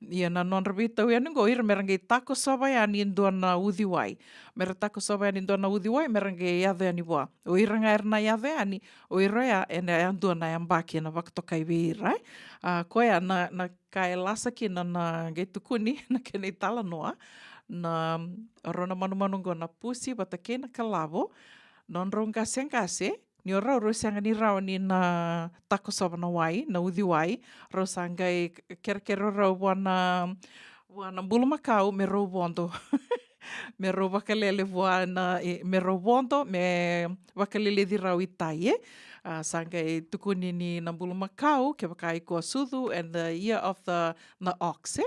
ia na nodra veitau yani qo, o ira me ra qai takosova yani e dua na uciwai. Me ra takosova yani e dua na uciwai, me ra qai yaco yani vua. O ira ga era na yaco yani, o ira oya, ena yadua na yabaki ena vakatokai vei ira, e. A, koya na, na ka e lasa kina na qai tukuni na kena italanoa, na rau na manumanu qo na pusi vata kei na kalavo, nodrau qaseqase, ni o rau rau sega ni rawa ni na takosova na wai, na uciwai, rau sa qai kerekere rau vua na, vua na bulumakau me rau vodo. Me rau vakalele vua na, e, me rau vodo, me vakaleleci rau i tai, e. A, sa qai tukuni ni na bulumakau, kevaka iko a sucu, and the year of the, na ox, e.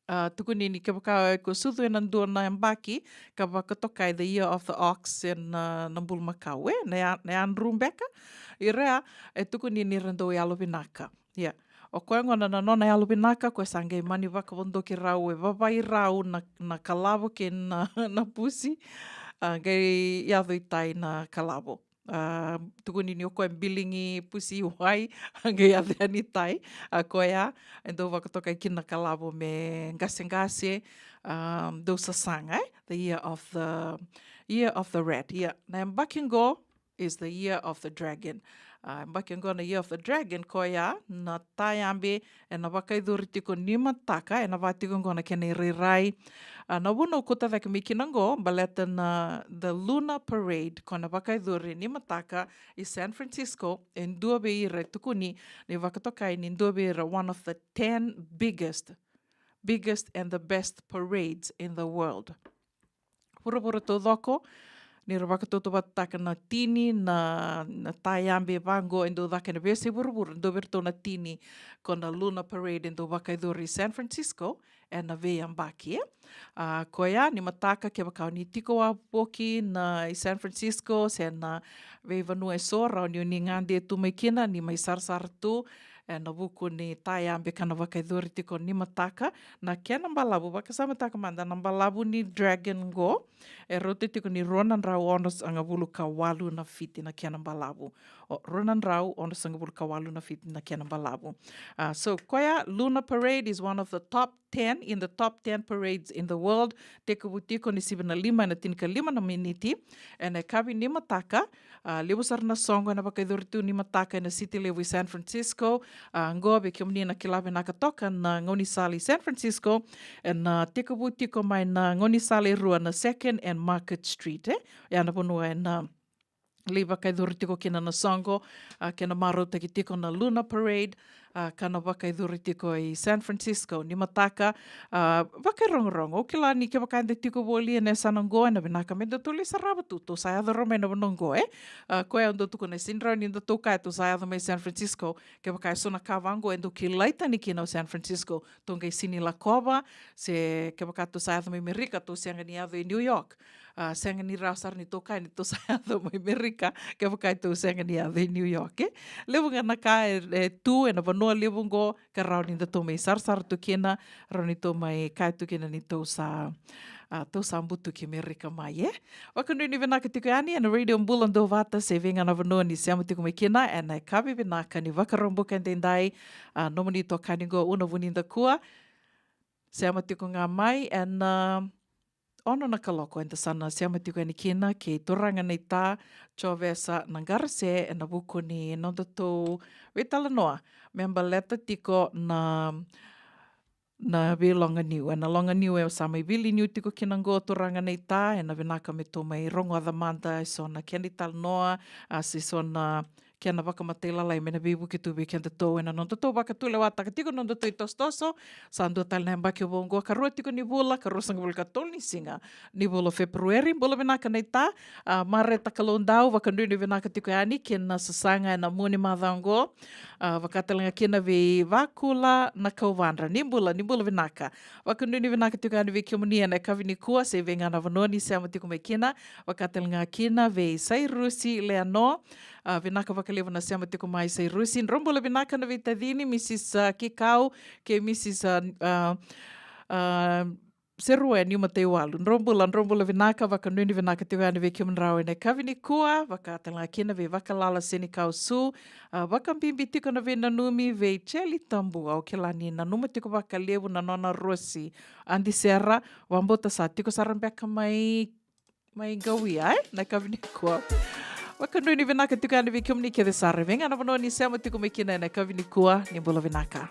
A, tukuni ni kevaka iko sucu ena dua na yabaki, ka vakatokai the year of the ox ena, na bulumakau, e, na ya, na yadru beka. Ira ya, e tukuni ni ra dau yalovinaka. Ia. O koya gona na nona yalovinaka, koya sa qai mani vakavodoki rau, e vavai rau na, na kalavo kei na, na pusi, a, qai yaco i tai na kalavo. A, tukuni ni o koya biligi pusi i wai, a qai yaco yani i tai, a, koya, e dau vakatokai kina na kalavo me qaseqase, a, dau sasaga, e? The year of the, year of the rat. Ia, na yabaki qo is the year of the dragon. A, yabaki qo na year of the dragon, koya na tayabe ena vakaicuri tiko ni mataka, ena va tiko qo na kena irairai. A, na vuna au kauta cake mai kina qo, baleta na the Lunar Parade, ko na vakaicuri ni mataka i San Francisco, e dua vei ira e tukuni ni vakatokai ni dua vei ira one of the ten biggest, biggest and the best parades in the world. Vuravura taucoko, ni ra vakatautauvatataka na tini na, na tayabe vaqo e dau caka ena veiyasai vuravura, dua vei iratou na tini ko na Lunar Parade e dau vakaicuri i San Francisco ena veiyabaki, e. A, koya ni mataka kevaka o ni tiko wavoki na i San Francisco se na veivanua eso, rawa ni o ni gade tu mai kina, ni mai sarasara tu, Ena vuku ni tayabe ka na vakayacori tiko nimataka na kena balavu, vakasamataka mada na balavu ni Dragon qo, e rauta tiko ni rua na drau onosagavulu ka walu na fiti na kena balavu. O, rua na drau onosagavulu ka walu na fiti na kena balavu. Ah, so, koya, Luna Parade is one of the top ten, in the top ten parades in the world. Tekivu tiko ni sivi na lima ena tinikalima na miniti ena yakavi nimataka. Ah, levu sara na soqo ena vakayacori tu nimataka ena city levu i San Francisco. Ah, qo vei kemuni na kila vinaka toka na gaunisala i San Francisco, ena tekivu tiko mai na gaunisala e rua na Second and Market Street, e? Ya na vanua ena lai vakayacori tiko kina na soqo, ah, kena marautaki tiko na Luna Parade, ah, ka na vakayacori tiko i San Francisco nimataka. Ah, vakairogorogo, au kila ni kevaka eda tiko voli ena yasana qo, ena vinaka me datou lai sarava tu, tou sa yaco rawa mai na vanua qo, e? Ah, koya au dau tukuna, e sega ni rawa ni datou kaya tou sa yaco mai San Francisco, kevaka e so na ka vaqo e dau kilai tani kina o San Francisco, tou qai sega ni lakova, se kevaka tou sa yaco mai Merika, tou sega ni yaco i New York. Ah, sega ni rawa sara ni tou kaya ni tou sa yaco mai Merika, kevaka e tou sega ni yaco i New York, e? Levu ga na ka e, e tu ena vanua levu qo, ka rawa ni datou mai sarasara tu kina, rawa ni tou mai kaya tu kina ni tou sa, ah, tou sa butuki Merika mai, e? Vakanuinui vinaka tiko yani ena Radio Bula Duavata, se vei ga na vanua ni sema tiko mai kina ena yakavi vinaka ni Vakaraubuka edaidai. Ah, nomuni itokani qo Una Vunidakua. Sema tiko ga mai ena, ah, ono na kaloko, eda sa na sema tiko yani kina kei turaga na ita, Jovesa Naqarase, ena vuku ni nodatou veitalanoa me baleta tiko na, na veiloga niu. Ena loga niu e sa mai veiliu tiko kina qo, turaga na ita, ena vinaka me tou mai rogoca mada e so na kena italanoa, ah, se so na kena vakamatailalai me na veivuke tu vei kedatou ena nodatou vakatulewataka tiko na nodatou itosotoso. Sa dua tale na yabaki vou qo, karua tiko ni vula, ka ruasagavulu ka tolu ni siga ni vula o Feperueri. Bula vinaka na ita, ah, Mareta Kaloudau, vakanuinui vinaka tiko yani kina sasaga ena mua ni macawa qo. Ah, vaka tale ga kina vei Vakula Nakauvadra. Ni bula, ni bula vinaka. Vakanuinui vinaka tiko yani vei kemuni ena yakavi nikua, se vei ga na vanua ni sema tiko mai kina. Vaka tale ga kina vei Sairusi Leano. Ah, vinaka vakalevu na sema tiko mai, Sairusi. Drau bula vinaka na veitacini, Misis, ah, Kikau kei Misis, ah, ah, ah, Serua e Niumataiwalu. Drau bula, drau bula vinaka, vakanuinui vinaka tiko yani vei kemudrau ena yakavi nikua. Vaka tale ga kina vei Vakalala Senikau Su. Ah, vakabibi tiko na veinanumi vei Jeli Tabua, au kila ni nanuma tiko vakalevu na nona rosi. Adi Sera, vakabauta sa tiko sara beka mai, mai qawia, e? Na yakavi nikua. Vakanuinui vinaka tiko yani vei kemuni kece sara, vei ga na vanua ni sema tiko mai kina ena yakavi nikua, ni bula vinaka.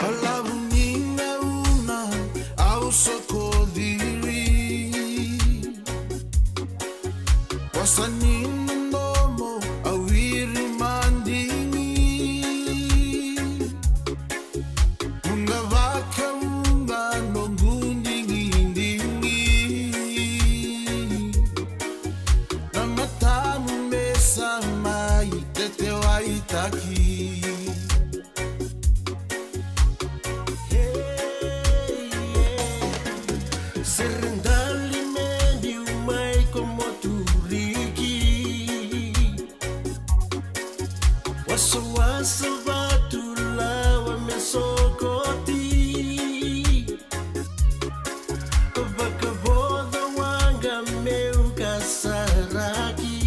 Balavu ni gauna au soko ciri. Vosa ni nomu au wiri madigi. Vuqa vakavuqa noqu digidigi. Na matamu me sa mai tetewaitaki. Serendali me diu mai ko moturiki. Wasawasa vatu lawa me sokoti. Vakavoca waqa meu kasaraki.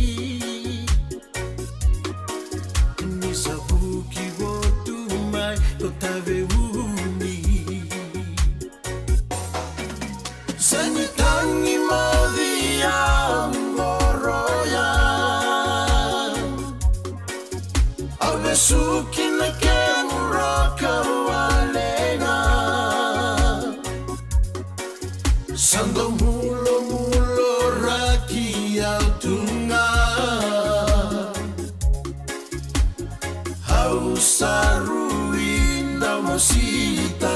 Ni sa vuki votu mai ko Taveuni. Sa ni tagi moci au qoroya. Au vesuki na kemu roka walega. Sa dau mulomulo raki au tu ga. Au sa rui dau mosita.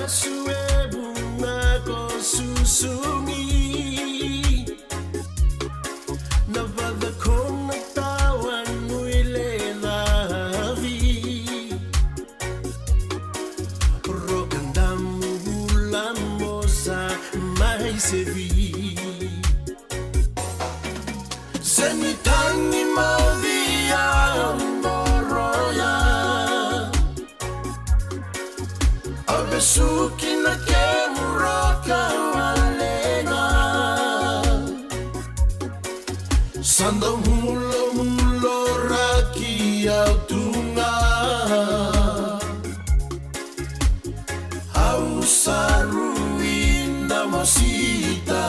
Suevu na ko susugi. Na vacakona tawa nui le cavi. Roka damu vula mosa mai sevi. Seni tagi mavi a goroya. A vesuki na kemu roka valega. Sa dau mulomulo raki au tu ga. Au sa rui na mosita.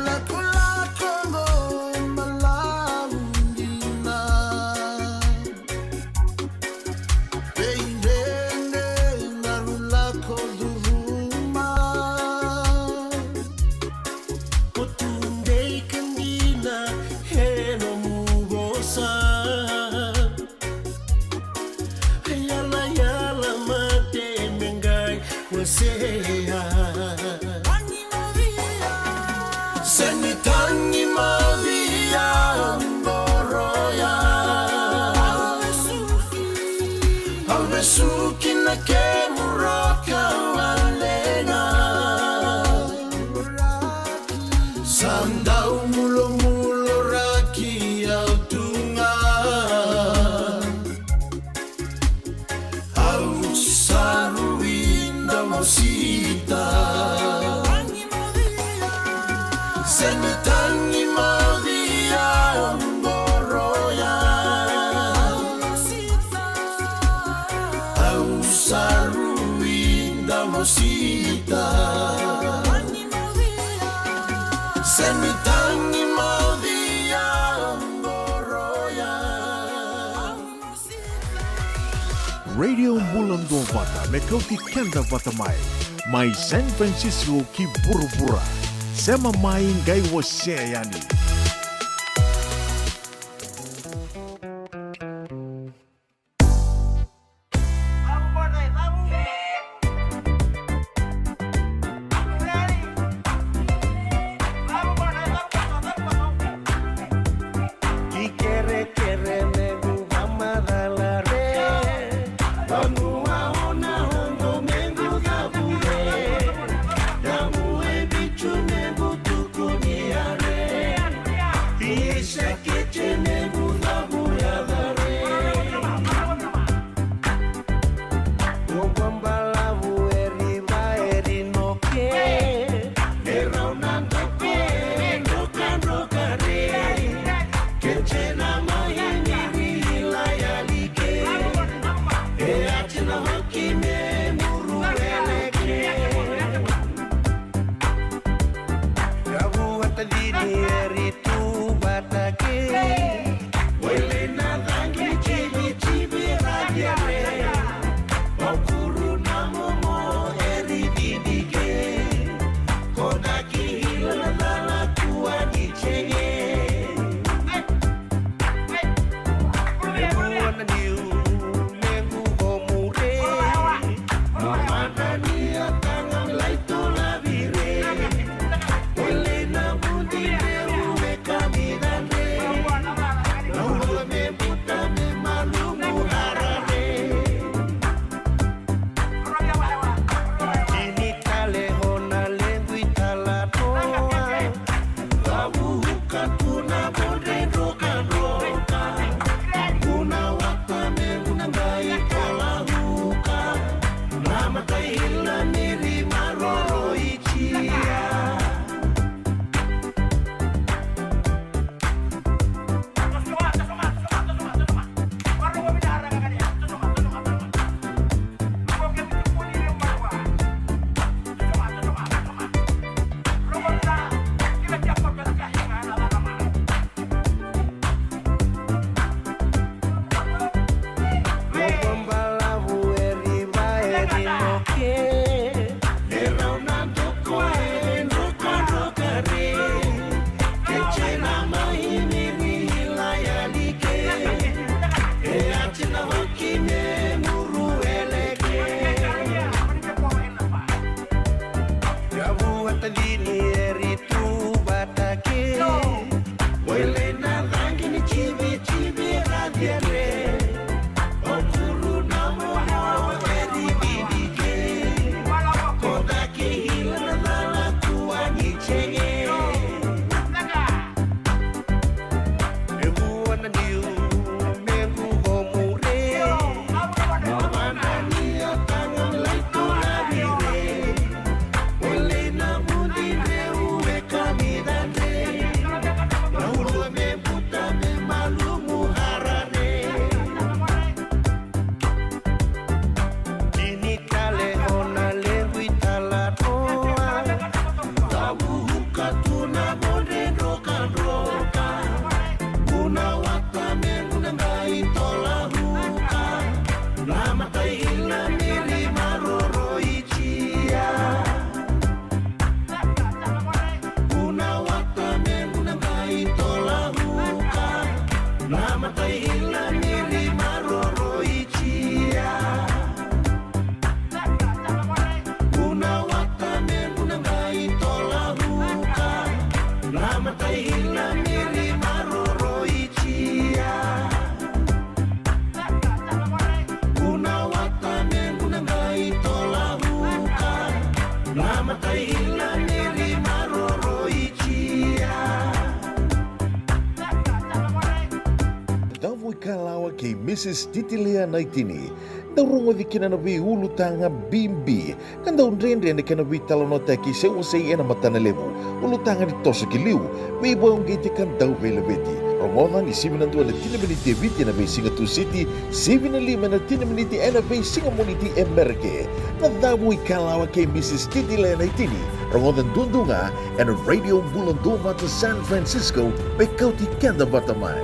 Lakolako mo malavu dina. Veidredre na rulako curuma. Ko tu dei ka dina e nomu vosa. Yala yala mate me qai wasea. Seni tagi mavi a goroya. Au vesuki na kemu roka valega. Sa dau mulomulo raki au tu ga. Au sa rui na mosita. Seni tagi mavi a goroya. Au sa rui na mosita. Seni tagi mavi a goroya. Radio Bula Duavata me kauti keda vata mai, mai San Francisco ki vuravura. Sema mai qai wasea yani. Ki kerekere mequ vamacala re. Vanua o na oqo mequ cavu re. Yavu e vicu mequ tukuni are. Tuna modre drokadroka. Kuna wata me guna ngai tola huka. Na matai ila miri maroro itia. Kuna wata me guna ngai tola huka. Na matai ila miri maroro itia. Kuna wata me guna ngai tola huka. Na matai ila miri maroro itia. Kuna wata me guna ngai tola huka. Na matai ila miri maroro itia. Davo i Kalawa kei Mrs Titilea Naitini. Dau rogoci kina na veiulutaga bibi ka dau dredre na kena veitalanoataki se wasei ena matana levu. Ulutaga ni toso ki liu, veivakauqeti ka dau veilaveti. Rogoca ni sivi na dua ena tini na miniti e Viti ena veisiga Tusiti, sivi na lima ena tini na miniti ena veisiga Moniti e Merika. Na Davo i Kalawa kei Mrs Titilea Naitini. Rogoca duadua ga ena Radio Bula Duavata San Francisco, me kauti keda vata mai.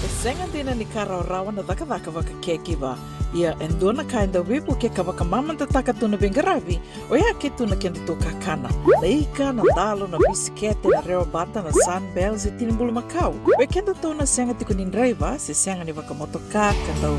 E sega dina ni ka rawarawa na cakacaka vakacaregiver. Ia e dua na ka e dau veivuke ka vakamamadataka tu na veiqaravi, oya ke tu na kedatou kakana. Na ika, na dalo, na bisikete, na rewabata, na Sunbell se tini bulumakau. Oi kedatou na sega tiko ni draiva se sega ni vakamotoka ka dau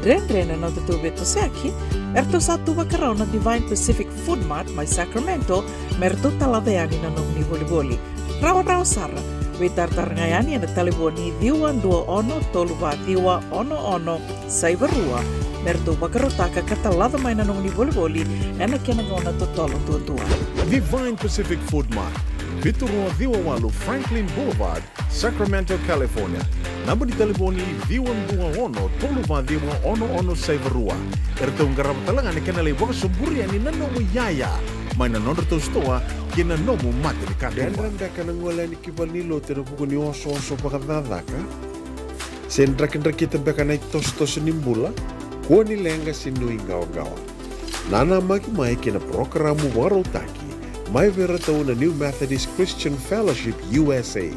dredre na nodatou veitosoyaki, eratou sa tu vakarau na Divine Pacific Food Mart mai Sacramento me ratou talaca yani na nomuni volivoli. Rawarawa sara. Veitaratara ga yani ena talevoni ciwa dua ono tolu va ciwa ono ono saiva rua me ratou vakarautaka ka talaca mai na nomuni volivoli ena kena gauna totolo duadua. Divine Pacific Food Mart, vitu rua ciwa walu Franklin Boulevard, Sacramento, California. Naba ni talevoni ciwa dua ono tolu va ciwa ono ono saiva rua. Eratou qarava tale ga na kena lai vakasoburi yani na nomu iyaya mai na nodratou sitoa ki na nomu mata ni katuba. Dredre beka na gole yani ki valenilotu ena vuku ni osooso vakacakacaka? Se drakidrakita beka na itosotoso ni bula? Kua ni leqa se nuiqawaqawa. Nanamaki mai ki na parokaramu vakarautaki mai vei iratou na New Methodist Christian Fellowship U S A.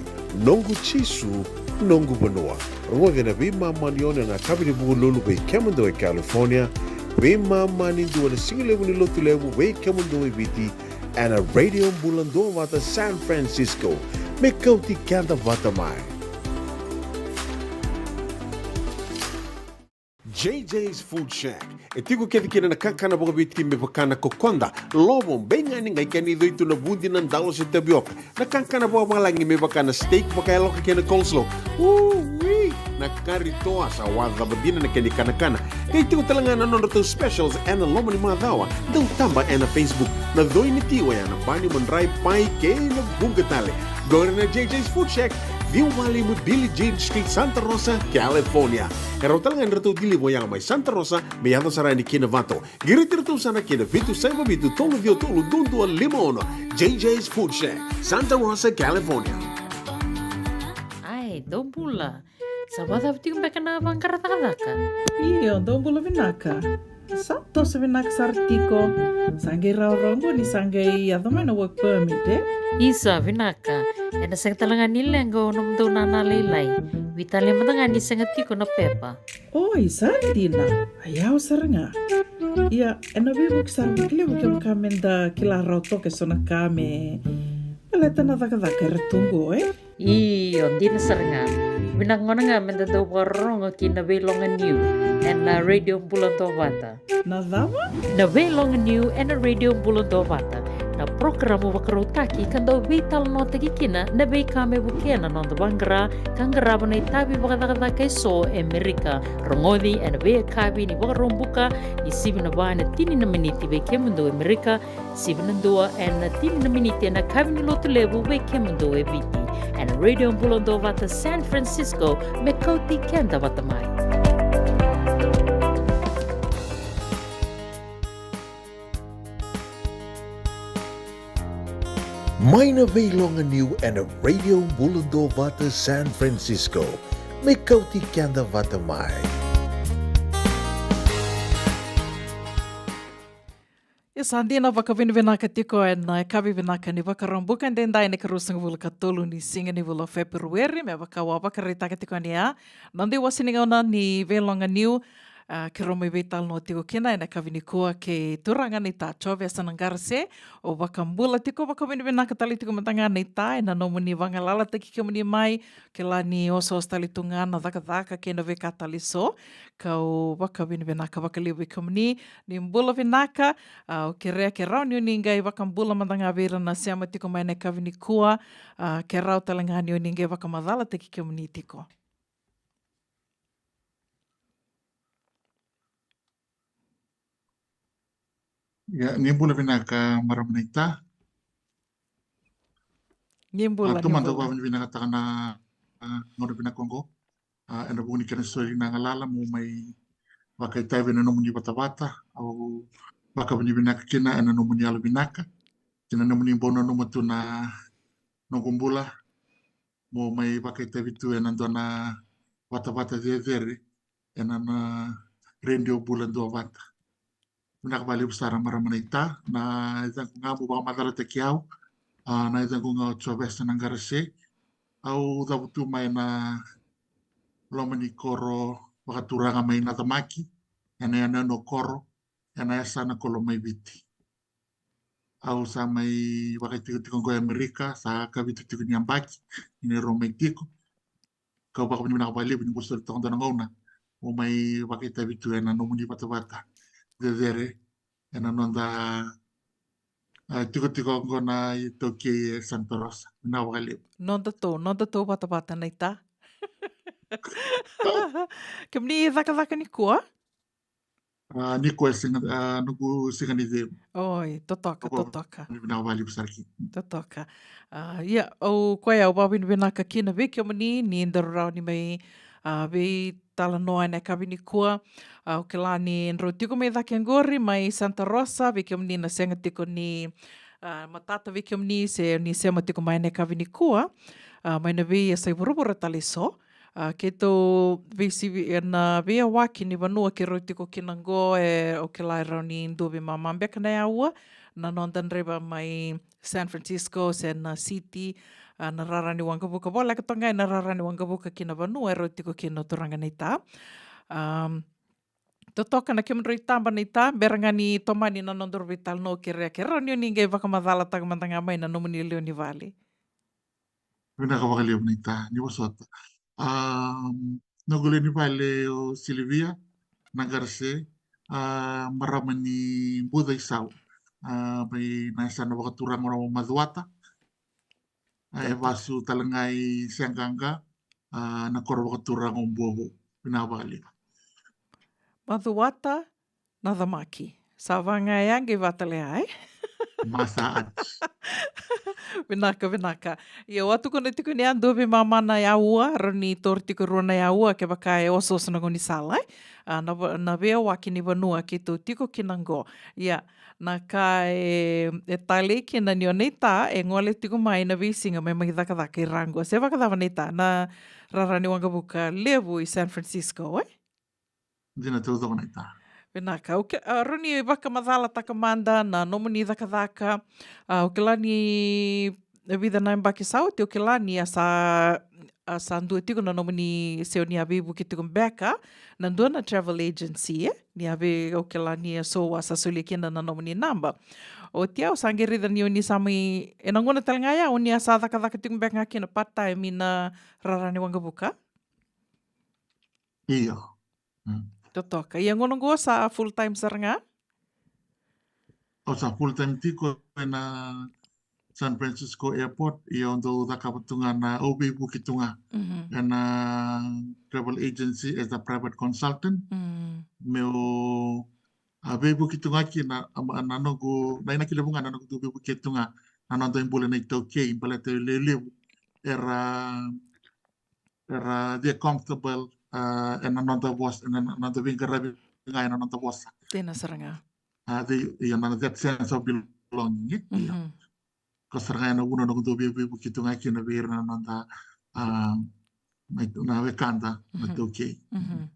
Noqu Jisu, noqu vanua. Rogoci ena veimama ni ono ena yakavi ni Vukelulu vei kemudou e California, veimama ni dua ena sigalevu ni Lotulevu vei kemudou e Viti, ena Radio Bula Duavata San Francisco. Me kauti keda vata mai. J J's Food Shack. E tiko kece kina na kakana vakaviti me vaka na kokoda, lovo, beigani, qai kena icoi tu na vudi, na dalo se tavioka. Na kakana vakavalagi me vaka na steak vakayaloka kei na coleslaw. Ui! Na kari toa, sa wawa dina na kena ikanakana. Qai tiko tale ga na nodratou specials ena loma ni macawa. Dau taba ena Facebook. Na coi ni ti oya na bani, madrai, pai kei na vuqa tale. Qori na J J's Food Shack, ciwa walu lima Billie Jean Street, Santa Rosa, California. E rawa tale ga ni ratou deliver oya mai Santa Rosa me yaco sara yani ki Novato. Qiriti iratou sara ki na vitu saiva vitu tolu ciwa tolu dua dua lima ono. J J's Food Shack, Santa Rosa, California. Ai, dou bula. Sa vakacava tiko beka na vaqara cakacaka? Io, dou bula vinaka. Sa toso vinaka sara tiko. Sa qai rawarawa qo ni sa qai yaco mai na work permit, e? Isa, vinaka. Ena sega tale ga ni leqa o nomudou nana lailai. Veitalia mada ga ni sega tiko na pepa. Oi, sa dina. A yawa sara ga. Ia, ena veivuke sara vakalevu kevaka meda kila rawa toka eso na ka me baleta na cakacaka era tu qo, e? Io, dina sara ga. Vinaka gona ga meda dau vakarorogo ki na Veiloga Niu ena Radio Bula Duavata. Na cava? Na Veiloga Niu ena Radio Bula Duavata. Na parokaramu vakarautaki ka dau veitalanoataki kina na veika me vukea na noda vaqara ka qarava na itavi vakacakacaka eso e Merika. Rogoci ena veiyakavi ni Vakaraubuka ni sivi na va ena tini na miniti vei kemudou e Merika, sivi na dua ena tini na miniti ena yakavi ni Lotulevu vei kemudou e Viti. Ena Radio Bula Duavata San Francisco, me kauti keda vata mai. Mai na Veiloga Niu ena Radio Bula Duavata San Francisco, me kauti keda vata mai. E sa dina, vakavinavinaka tiko ena yakavi vinaka ni Vakaraubuka edaidai, na ikaruasagavulu ka tolu ni siga ni vula o Feperueri, me vaka au a vakaraitaka tiko yani, a noda iwase ni gauna ni Veiloga Niu. A, keirau mai veitalanoa tiko kina ena yakavi nikua kei turaga naita Jovesa Naqarase. O vakabula tiko, vakavinavinaka tale tiko mada ga naita ena nomuni vagalalataki kemuni mai. Kila ni osooso tale tu ga na cakacaka kei na veika tale eso. Kau vakavinavinaka vakalevu vei kemuni. Ni bula vinaka. A, au kerea ke rawa ni oni qai vakabula mada ga vei ira na sema tiko mai ena yakavi nikua. A, ke rawa tale ga ni oni qai vakamacalataki kemuni tiko. Ia, ni bula vinaka marama naita. Ni bula, a, ni bula. Au vakavinavinakataka na, a, gauna vinaka oqo. A, ena vuku ni kena soli na galala meu mai vakaitavi ena nomuni vatavata. Au vakavinavinaka kina ena nomuni yalovinaka, kina nomuni bau nanuma tu na noqu bula meu mai vakaitavi tu ena dua na vatavata cecere ena na Radio Bula Duavata. Vinaka vakalevu sara marama naita. Na yacaqu ga, meu vakamacalataki au, a, na yacaqu ga o Jovesa Naqarase. Au cavutu mai na loma ni koro vakaturaga mai Nacamaki, ena yanuyanu o Koro, ena yasana ko Lomaiviti. Au sa mai vakaitikotiko oqo e Amerika, sa ikavitu tiko ni yabaki ni neirau mai tiko. Kau vakavinavinaka vakalevu ni bau soli toka dua na gauna meu mai vakaitavi tu ena nomuni vatavata cecere ena noda, a, tikotiko oqo na iTaukei e Santa Rosa. Vinaka vakalevu. Nodatou, nodatou vatavata naita. Kemuni cakacaka nikua? A, nikua e siga, a, noqu siga ni cegu. Oi, totoka, totoka. Vinaka vakalevu sara kina. Totoka. A, ia, au, koya au vakavinavinaka kina vei kemuni ni daru rawa ni mai, a, veitalanoa ena yakavi nikua. A, au kila ni drau tiko mai cake oqori mai Santa Rosa, vei kemuni na sega tiko ni, a, matata vei kemuni se ni sema tiko mai ena yakavi nikua. A, mai na veiyasai vuravura tale eso. A, keitou veisivi ena veiyawaki ni vanua keirau tiko kina oqo, e, au kila e rawa ni dua veimama beka na yaua na noda draiva mai San Francisco se na city, a, na rara ni waqavuka, voleka toka ga ena rara ni waqavuka ki na vanua e rau tiko kina na turaga naita. Am, totoka na kemudrau itaba naita, bera ga ni tomani na nodaru veitalanoa, kerea ke rawa ni oni qai vakamacalataka mada ga mai na nomuni lewe ni vale. Vinaka vakalevu naita, ni vosota. Am, noqu lewe ni vale o Silivia Naqarase, a, marama ni Buca i Sau. A, mai na yasana vakaturaga o Macuata. A, e vasu tale ga i Seaqaqa, a, na koro vakaturaga o Buavou. Vinaka vakalevu. Macuata, Nacamaki. Sa vaga ya qai vata tale ya, e? Masa ati. Vinaka, vinaka. Ia, au a tukuna tiko ni a dua veimama na yaua, rawa ni toro tiko e rua na yaua kevaka e osooso na gaunisala, e? A, na va-, na veiyawaki ni vanua keitou tiko kina oqo. Ia, na ka e, e talei kina ni o naita e gole tiko mai na veisiga me mai cakacaka i ra oqo. Se vakacava naita, na rara ni waqavuka levu i San Francisco, e? Dina taucoko naita. Vinaka. Au ke-, a, rawa ni vakamacalataka mada na nomuni cakacaka. A, au kila ni e vica na yabaki sa oti, au kila ni a sa, a sa dua tiko na nomuni, se o ni a veivuke tiko beka na dua na travel agency, e? Ni a vei, au kila ni a so a sa solia kina na nomuni naba. Oti au sa qai raica ni o ni sa mai, ena gauna tale ga ya o ni a sa cakacaka tiko beka ga kina part time ina rara ni waqavuka? Io. Mm. Totoka. Ia gauna oqo sa full time sara ga? Au sa full time tiko ena San Francisco Airport, ia au dau cakava tu ga na, au veivuke tu ga. Mhm. Ena travel agency as a private consultant. Mm. Meu, a, veivuke tu ga kina, a, na noqu, na inaki levu ga na noqu dau veivuke tu ga na noda ibole na iTaukei, baleta e lewe levu era era, they're comfortable, a, ena noda vosa, ena noda veiqaravi ga ena noda vosa. Dina sara ga. A, they, io, na that sense of belonging, e? Io. Mhm. Ko sara ga ya na vuna noqu dau vei-, veivuke tu ga kina vei ira na noda, a, na, na wekada na, mhm, iTaukei. Mhm.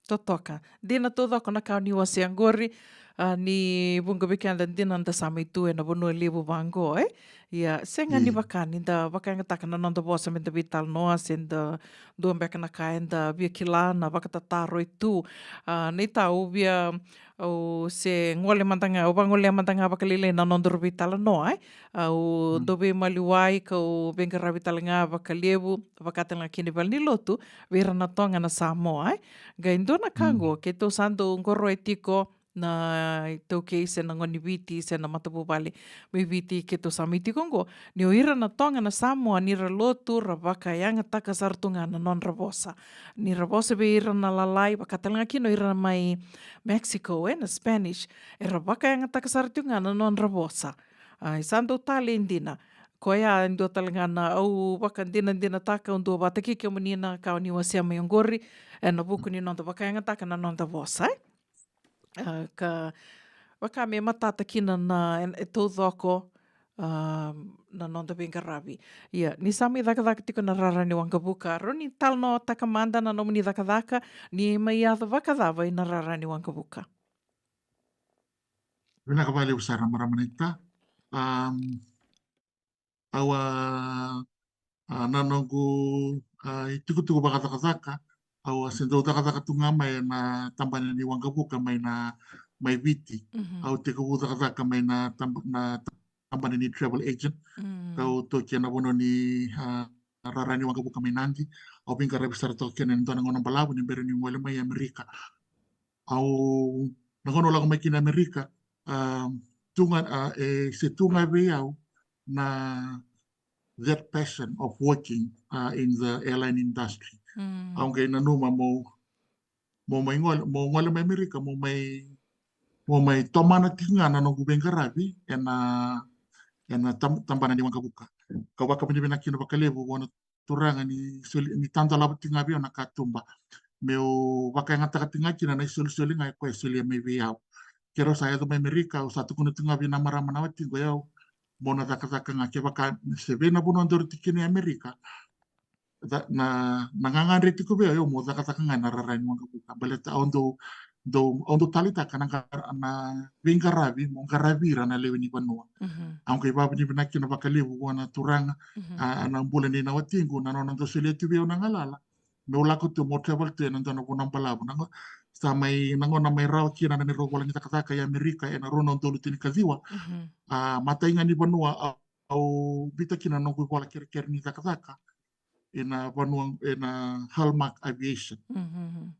Totoka. Dina taucoko na ka o ni wasea oqori. A, ni vuqa vei keda dina da sa mai tu ena vanua levu vaqo, e? Ia, sega ni vaka ni da vakayagataka na noda vosa me da veitalanoa, se da dua beka na ka eda via kila na vakatataro e tu. A, nei tau via, au se gole mada ga, au vagolea mada ga vakalailai na nodaru veitalanoa, e? Au dau veimaliwai kau veiqaravi tale ga vakalevu, vaka tale ga kina i valenilotu, vei ira na Toga na Samoa, e? Qai dua na ka qo, keitou sa dau qoroya tiko na iTaukei se na gone ni Viti se na matavuvale mai Viti keitou sa mai tiko qo, ni o ira na Toga na Samoa ni ra lotu ra vakayagataka sara tu ga na nodra vosa. Ni ra vosa vei ira na lalai, vaka tale ga kina o ira mai Mexico, e, na Spanish, era vakayagataka sara tu ga na nodra vosa. A, e sa dau talei dina. Koya e dua tale ga na au vakadinadinataka, au dua vata kei kemuni na ka o ni wasea mai oqori, ena vuku ni noda vakayagataka na noda vosa, e? A, ka vaka me matata kina na, e, e taucoko, a, na noda veiqaravi. Ia, ni sa mai cakacaka tiko na rara ni waqavuka, rawa ni talanoataka mada na nomuni cakacaka, ni mai yaco vakacava ina rara ni waqavuka? Vinaka vakalevu sara, marama naita. Am, au a, a, na noqu, a, itukutuku vakacakacaka, au a se dau cakacaka tu ga mai ena tabana ni waqavuka mai na, mai Viti. Mhm. Au tekivu cakacaka mai na tab-, na tabana ni travel agent. Mm. Kau toki ena vanua ni, a, rara ni waqavuka mai Nadi. Au veiqaravi sara toka kina ena dua na gauna balavu ni bera niu gole mai Amerika. Au, na gauna au lako mai kina Amerika, a, tu ga, a, e se tu ga vei au na that passion of working, a, in the airline industry. Mm. Au qai nanuma mo, mo mai gole, mo gole mai Amerika, mo mai, mo mai tomana tiko ga na noqu veiqaravi ena, ena tab-, tabana ni waqavuka. Kau vakavinavinaka kina vakalevu vua na Turaga ni soli, ni tadolava tiko ga vei au na katuba meu vakayagataka tiko ga kina na isolisoli ga e koya e solia mai vei au. Keirau sa yaco mai Amerika, au sa tukuna tiko ga vei na marama na watiqu, o yau meu na cakacaka ga, kevaka se vei na vanua daru tiko kina e Amerika, na, na gagadre tiko vei au, o yau meu cakacaka ga ena rara ni waqavuka. Baleta au dau, dau, au dau taleitaka na qara-, na veiqaravi meu qaravi ira na lewe ni vanua. Mhm. Au qai vakavinavinaka kina vakalevu vua na Turaga, mhm, a, na bula nei na watiqu, na nona dau solia tu vei au na galala meu lako tu, meu travel tu ena dua na vanua balavu. Na gauna sa mai, na gauna mai rawa kina na neirau vola ni cakacaka e Amerika ena rua na udolu tinikaciwa. Mhm. A, matai ga ni vanua au, au biuta kina na noqu ivola kerekere ni cakacaka ena vanua, ena Hallmark Aviation. Mhm.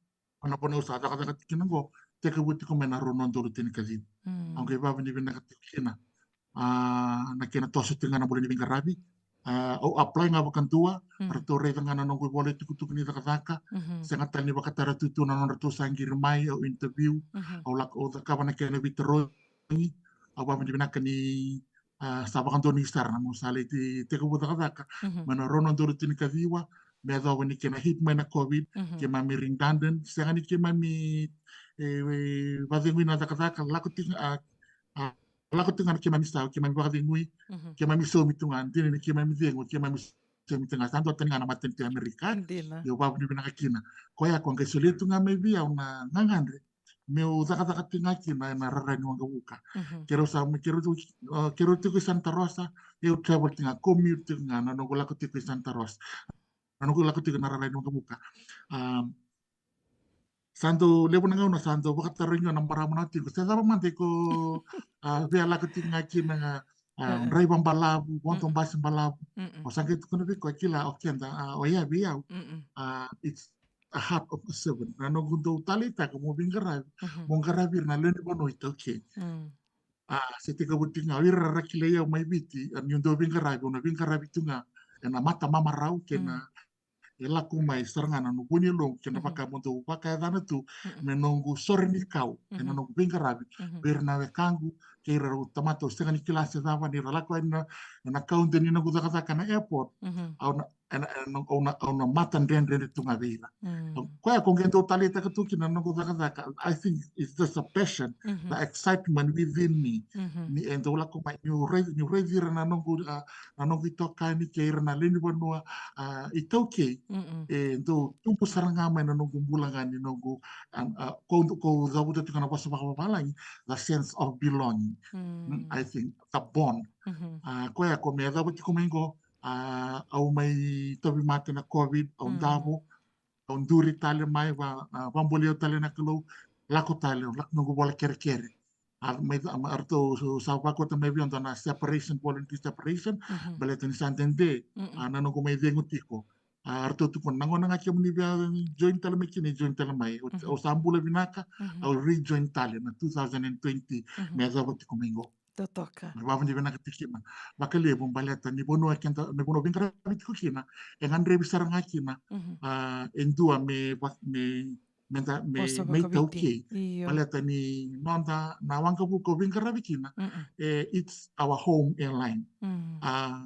Ena vanua au sa cakacaka tiko kina qo, tekivu tiko mai na rua na udolu tinikaciwa. Mm. Au qai vakavinavinaka tiko kina, a, na kena toso tiko ga na bula ni veiqaravi. A, au apply ga vakadua, mm, ratou raica ga na noqu ivola itukutuku ni cakacaka. Mhm. Sega tale ni vakatara tu tu na nodratou sa qiri mai, au interview, mhm, au lako, au cakava na kena veitarogi. Au vakavinavinaka ni, a, sa vakadonui sara na meu sa lai te-, tekivu cakacaka. Mhm. Mai na rua na udolu tinikaciwa, me yacova ni kena hit mai na COVID, mhm, keimami redundant, sega ni keimami, e, e, vakacegui na cakacaka, lako tiko, a, a, lako tiko ga na keimami sau, keimami vakacegui, mhm, keimami saumi tu ga, dina ni keimami cegu, keimami saumi tu ga, sa dua tani ga na matanitu e Amerika. Dina. Io, vakavinavinaka kina. Koya ko qai solia tu ga mai vei au na gagadre meu cakacaka tiko ga kina ena rara ni waqavuka. Mhm. Keirau sa, keirau tu, e, keirau tiko i Santa Rosa, au travel tiko ga, commute tiko ga na noqu lako tiko i Santa Rosa. Na noqu lako tiko ena rara ni waqavuka. A, sa dau levu na gauna sa dau vakatarogi au na marama na watiqu, se cava mada iko, a, via lako tiko ga kina, a, draiva balavu, vodo basi balavu. Mm-mm. Au sa qai tukuna vei koya, kila, o keda, a, o ya vei au, mm-mm, a, it's a heart of a servant. Na noqu dau taleitaka meu veiqaravi, mhm, meu qaravi ira na lewe ni vanua iTaukei. Mm. A, se tekivu tiko ga, o ira ra kilai au mai Viti, a, niu dau veiqaravi, au na veiqaravi tu ga ena mata mamarau kei na, mm, e lako mai sara ga na noqu vu ni yaloqu, kei na, mhm, vaka meu dau vakayacana tu, mm-mm, me noqu sore ni kau ena, mhm, noqu veiqaravi, mhm, vei ira na wekaqu kei ira rau tamata au sega ni kila se cava ni ra lako yani na, na kaunta ni noqu cakacaka na airport. Mhm. Au na, ena, ena, au na, au na mata dredredre tu ga vei ira. Mm. Koya ko qai dau taleitaka tu kina na noqu cakacaka. I think it's just a passion, Mhm. the excitement within me. Mhm. Ni e dau lako mai, niu raici, niu raici ira na noqu, ah, na noqu itokani kei ira na lewe ni vanua, ah, iTaukei. Mm-mm. E dau tubu sara ga mai na noqu bula ga ni noqu, ah, ah, ko, ko cavuta tiko na vosa vakavalagi, the sense of belonging. Mm. Mm, I think the bond. Mhm. Ah, koya ko me yacova tiko mai qo, ah, au mai tauvimate na COVID, au Mm. davo, au duri tale mai, va, ah, vaboli au tale na Kalou, lako tale, lako noqu vola kerekere. A, mai, a, a ratou sa vakauta mai vei au dua na separation, voluntary separation, Mhm. baleta ni sa dede, Mhm. a, na noqu mai cegu tiko. A, ratou tukuna, na gauna ga kemuni via join tale mai kina, join tale mai. Au, Mhm. au sa bula vinaka, Mhm. au rejoin tale na two thousand and twenty, Mhm. me yacova tiko mai qo. Totoka. Me vavinavinaka tiko kina vakalevu, baleta ni vanua keda, na vanua veiqaravi tiko kina, e gadrevi sara ga kina, Mhm. a, e dua me va-, me, me da, me, Vosa me vakaviti. iTaukei. Io. Baleta ni noda na waqavuka au veiqaravi kina, Mm-mm. e, it's our home airline. Mm. A,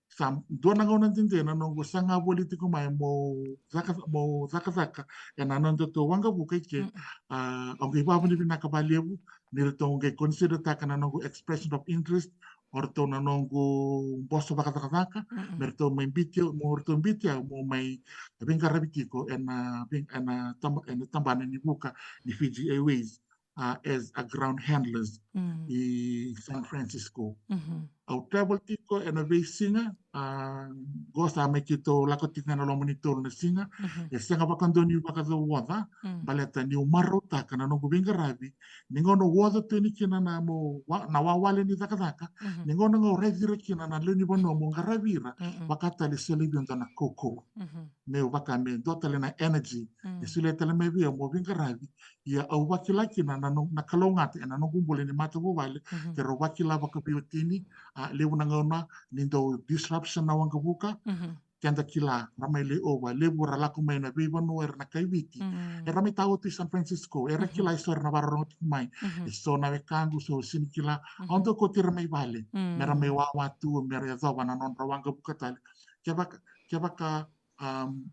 sa dua na gauna dede na noqu saga voli tiko mai mo caka, mo cakacaka ena nodatou waqavuka i ke, Mm. a, au qai vavinavinaka vakalevu ni ratou qai consider taka na noqu expression of interest, o ratou na noqu boso vakacakacaka, Mm-mm. me ratou mai biuti au, mo ratou biuti au mo mai veiqaravi tiko ena, vei-, ena taba-, ena tabana ni vuka ni Fiji Airways, a, as a ground handlers Mm. i San Francisco. Mhm. Au travel tiko ena veisiga, a, qo sa mai keitou lako tiko ena loma ni tolu na siga, Mhm. e sega vakadua niu vakacau oca, Mm. baleta niu marautaka na noqu veiqaravi, ni gauna au oca tu yani kina na mo wa-, na wawale ni cakacaka, Mhm. ni gauna ga au raici ira kina na lewe ni vanua mo qaravi ira, Mm-mm. vaka tale e solia vei au dua na kaukauwa. Mhm. Meu vaka me dua tale na energy, Mm. e solia tale mai vei au mo veiqaravi, ia au vakila kina na no-, na kalougata ena noqu bula ni matavuvale, Mhm. keirau vakila vakaveiwatini, a, levu na gauna ni dau disruption na waqavuka, Mhm. keda kila, ra mai layover, levu ra lako mai na veivanua, era na kai Viti. Mm. Era mai tawa tu i San Francisco, era Mhm. kila eso era na vakarorogo tiko mai. Mhm. Eso na wekaqu, so sega ni kila. Mhm. Au dau kauti ira mai vale, Mm. mera mai wawa tu, mera yacova na nodra waqavuka tale. Kevaka, kevaka, um,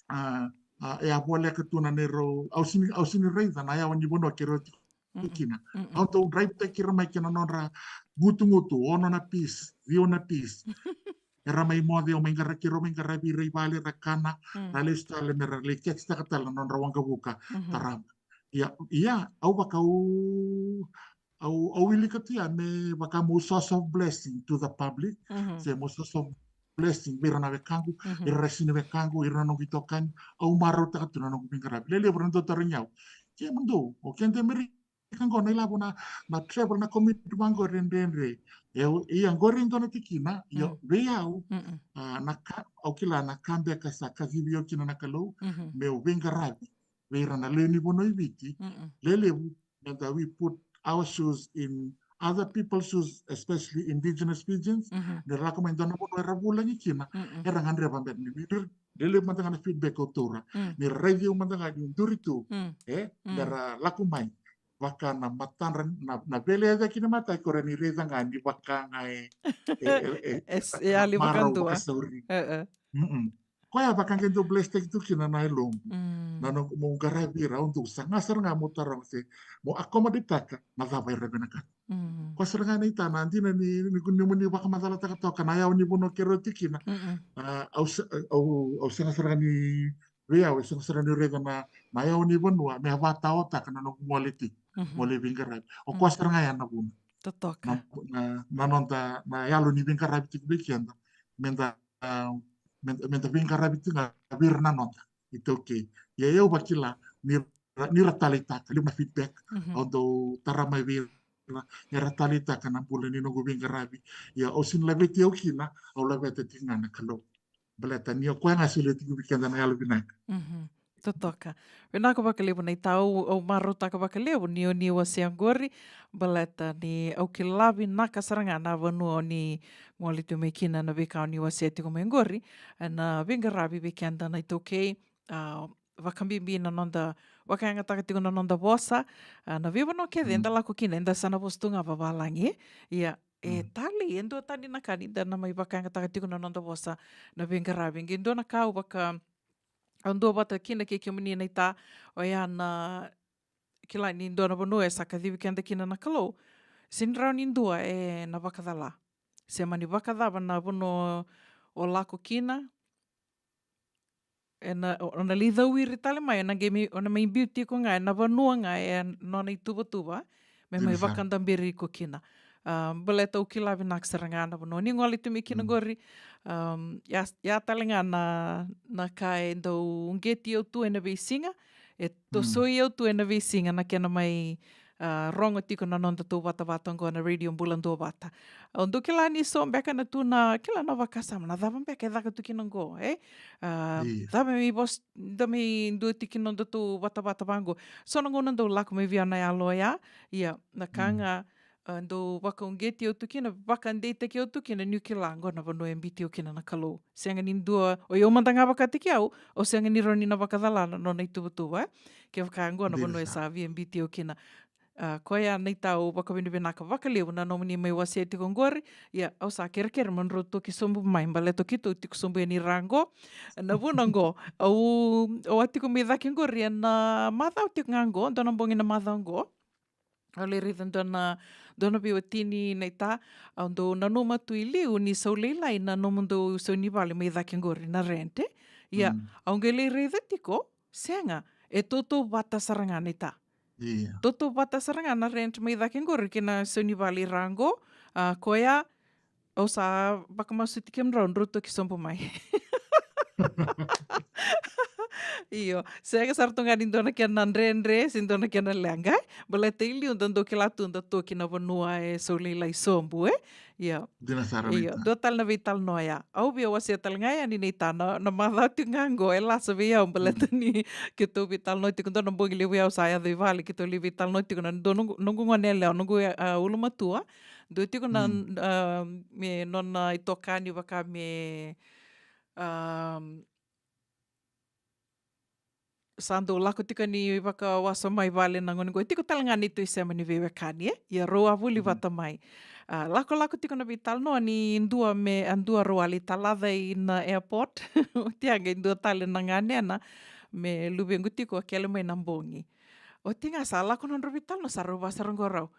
a, a, e a voleka tu na neirau, au sega ni, au sega ni raica na yawa ni vanua keirau tiko Mm-mm. kina. Mm-mm. Au dau drive-taki ira mai kei na nodra gutugutu, ono na piece, ciwa na piece. Era mai moce, au mai qara-, keirau mai qaravi ira i vale, ra kana, Mm. ra lesu tale, mera lai catch-taka tale na nodra waqavuka, Mhm. tarava. Ia, ia, au vaka au, au, au wilika tu ya me vaka meu source of blessing to the public, Mhm. se meu source of blessing vei ira na wekaqu, Mhm. ira na sega ni wekaqu, ira na noqu itokani, au marautaka tu na noqu veiqaravi. Lelevu era dau tarogi au, kemudou, o keda Amerika qo na ilavo na, na travel, na commute vaqori e dredre. E, ia qori e dua na tikina, ia Mm. vei au, Mm-mm. a, na ka, au kila na ka beka sa kacivi au kina na Kalou, Mhm. meu veiqaravi vei ira na lewe ni vanua i Viti, Mm-mm. lelevu, meda we put our shoes in other people's shoes, especially indigenous Fijians, Mhm. ni ra lako mai dua na vanua era vulagi kina, Mm-mm. era gadreva beka ni, ni, lelevu mada ga na feedback au taura, Mm. ni ra raici au mada ga niu duri tu, Mm. e, Mm. mera lako mai vaka na matadra, na, na veilecayaki ni mataki, o ira ni raica ga ni vaka ga e, e, e, e, E s-, e yali marau vakadua. Vakasauri. E, e. Mm-mm. Koya vaka qai dau bless-taki tu kina na yaloqu. Mm. Na noqu, meu qaravi ira, au dau saga sara ga meu taroga se meu accommodate-taka na cava era vinakata. Mm. Koya sara ga naita na dina ni, ni, ni, ni, ni vakamacalataka toka na yawa ni vanua keirau tiko kina. Mm-mm. A, au se-, au, au sega sara ga ni, vei au, e sega sara ni raica na, na yawa ni vanua me a vataotaka na noqu gole tiko, Mhm. gole veiqaravi. O koya Mm. sara ga ya na vuna. Totoka. Na, na, na noda, na yalo ni veiqaravi tiko vei keda. Meda, a, meda, meda veiqaravi tiko ga vei ira na noda iTaukei. Ia, ia au vakila ni ra, ni ra taleitaka, levu na feedback Mhm. au dau tara mai vei ira, era taleitaka na bula ni noqu veiqaravi. Ia au sega ni laveti au kina, au laveta tiko ga na Kalou. Baleta ni o koya ga e solia tiko vei keda na yalo vinaka. Mhm. Totoka. Vinaka vakalevu naita, au marautaka vakalevu ni o ni wasea qori, baleta ni au kila vinaka sara ga na vanua o ni gole tu mai kina, na veika o ni wasea tiko mai qori, ena veiqaravi vei keda na iTaukei, a, vakabibi na noda vakayagataka tiko na noda vosa, a, na veivanua kece eda lako kina, eda sa na vosa tu ga vavalagi. Ia, e talei, e dua tani na ka ni da na mai vakayagataka tiko na noda vosa na veiqaravi. Qai dua na ka au vaka, au dua vata kina kei kemuni naita, oya na kila ni dua na vanua e sa kacivi keda kina na Kalou. Sega ni rawa ni dua e na vakacala. Se mani vakacava na vanua o lako kina, e na, o na lai cawiri tale mai, o na qai mai, o na mai biu tiko ga e na vanua ga e nona ituvatuva me mai vakadaberi iko kina. A, baleta au kila vinaka sara ga na vanua ni gole tu mai kina qori. Am, ia, ia tale ga na, na ka e dau uqeti au tu e na veisiga, e tosoi au tu e na veisiga na kena mai, a, rogo tiko na noda tou vatavata oqo na Radio Bula Duavata. Au dau kila ni so beka na tu na kila na vakasama, na cava beka e caka tu kina oqo, e? A, cava me vos-, da me dua tiki noda tou vatavata vaqo. So na gauna dau lako mai vei au na yalo oya, ia, na ka ga, a, dau vakauqeti au tu kina, vakadeitaki au tu kina, niu kila oqo na vanua e biuti au kina na Kalou. Sega ni dua, o iau mada ga vakataki au, au sega ni rawa ni na vakacala na nona ituvatuva, e? Kevaka oqo na vanua e sa via biuti au kina. A, koya naita au vakavinavinaka vakalevu na nomuni mai wasea tiko oqori. Ia, au sa kerekere mo drau toki sobu mai, baleta keitou tiko sobu yani ra oqo. Na vuna oqo, au, au a tiko mai cake oqori e na macawa tiko ga oqo, dua na bogi na macawa oqo. Au lai raica dua na, dua na veiwatini naita, au dau nanuma tu i liu ni sau lailai na nomudou sau ni vale mai cake oqori na rent, e? Ia, au qai lai raica tiko, sega, e tautauvata sara ga naita. Ia. Tautauvata sara ga na rent mai cake oqori kei na sau ni vale i ra oqo, a, koya, au sa vakamasuti kemudrau drau toki sobu mai. Io, sega sara tu ga ni dua na kena dredre, se dua na kena leqa, e? Baleta i liu da dau kila tu da toki na vanua e sau lailai sobu, e? Io. Dina sara. Io, naita. Dua tale na veitalanoa ya. Au via wasea tale ga yani naita na, na macawa tiko ga oqo, e lasa vei au baleta ni keitou veitalanoa tiko dua na bogi levu ya au sa yaco i vale, keitou lai veitalanoa tiko na dua noqu, noqu gone yalewa, noqu, a, ulumatua. Dua tiko na, a, me nona itokani vaka me, a, sa dau lako tiko ni vakawasoma i vale na gone qo. E tiko tale ga neitou isema ni veiwekani, e? Ia rau a vuli vata mai. A, lakolako tiko na veitalanoa ni dua me, a dua rau a lai talaca i na airport. Oti ya qai dua tale na ganena me luvequ tiko a kele mai na bogi. Oti ga sa lako nodrau veitalanoa sa rau vasara qo rau.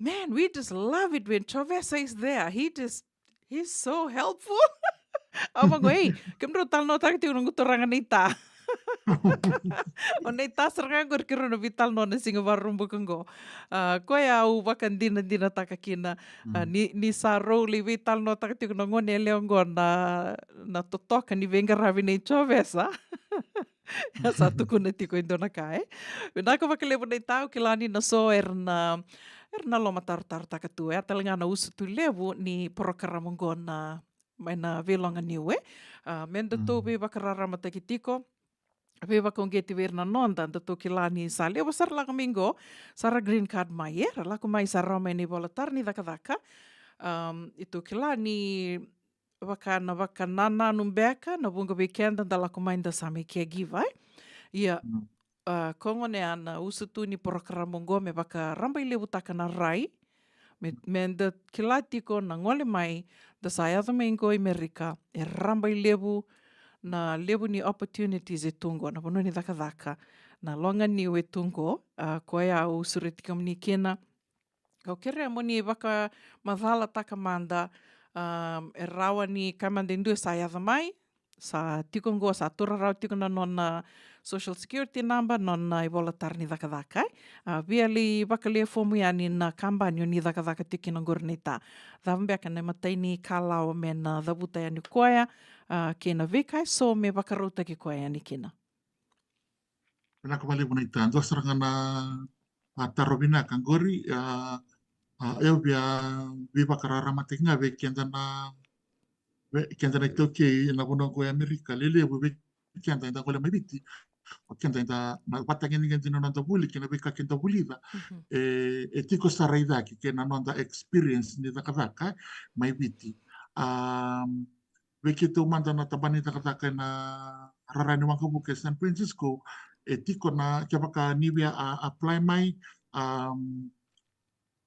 Man, we just love it when Chovesa is there. He just, he's so helpful. Au vaqo, ei, kemudrau talanoataka tiko noqu turaga naita. O naita sara ga qori keirau na veitalanoa na siga Vakaraubuka qo. A, koya au vakadinadinataka kina. A, ni, ni sa rau lai veitalanoataka tiko na gone yalewa qo na, na totoka ni veiqaravi nei Chovesa. Sa tukuna tiko e dua na ka, e? Vinaka vakalevu naita, au kila ni na so era na, era na lomatarotarotaka tu, e? A tale ga na usutu levu ni porokaramu qo na, mai na Veiloga Niu, e? A, me datou veivakararamataki tiko, veivakauqeti vei ira na noda, datou kila ni sa levu sara lako mai qo, sa ra green card mai, e? Ra lako mai sa rawa mai na ivola tara ni cakacaka. Am, datou kila ni vaka na vakanananu beka, na vuqa vei keda da lako mai da sa mai caregiver, e? Ia, a, ko gone ya na usutu ni porokaramu oqo me vakarabailevutaka na rai, me, me da kila tiko na gole mai, da sa yaco mai qo i Merika, e rabailevu na levu ni opportunities e tu qo, na vanua ni cakacaka, na loga niu e tu qo, a, koya au sureti kemuni kina, Au kerea mo ni vakamacalataka mada, am, e rawa ni ka mada e dua sa yaco mai, sa tiko qo, sa tura rawa tiko na nona social security number, nona ivola tara ni cakacaka, e? A, via lai vakalewe fomu yani na kabani o ni cakacaka tiko kina qori naita. Cava beka na imatai ni kalawa me na cavuta yani koya, a, kei na veika eso me vakarautaki koya yani kina. Vinaka vakalevu naita. Dua sara ga na, a, taro vinaka qori, a, a, au via veivakararamataki ga vei keda na, vei keda na iTaukei ena vanua qo e Amerika, lelevu vei keda eda gole mai Viti. O keda eda na vatagedegede na noda vuli kei na veika keda vulica. Mhm. E, e tiko sara i cake kei na noda experience ni cakacaka mai Viti. A, vei keitou mada na tabana ni cakacaka ena, rara ni waqavuka e San Francisco, e tiko na, kevaka ni via a, apply mai, um,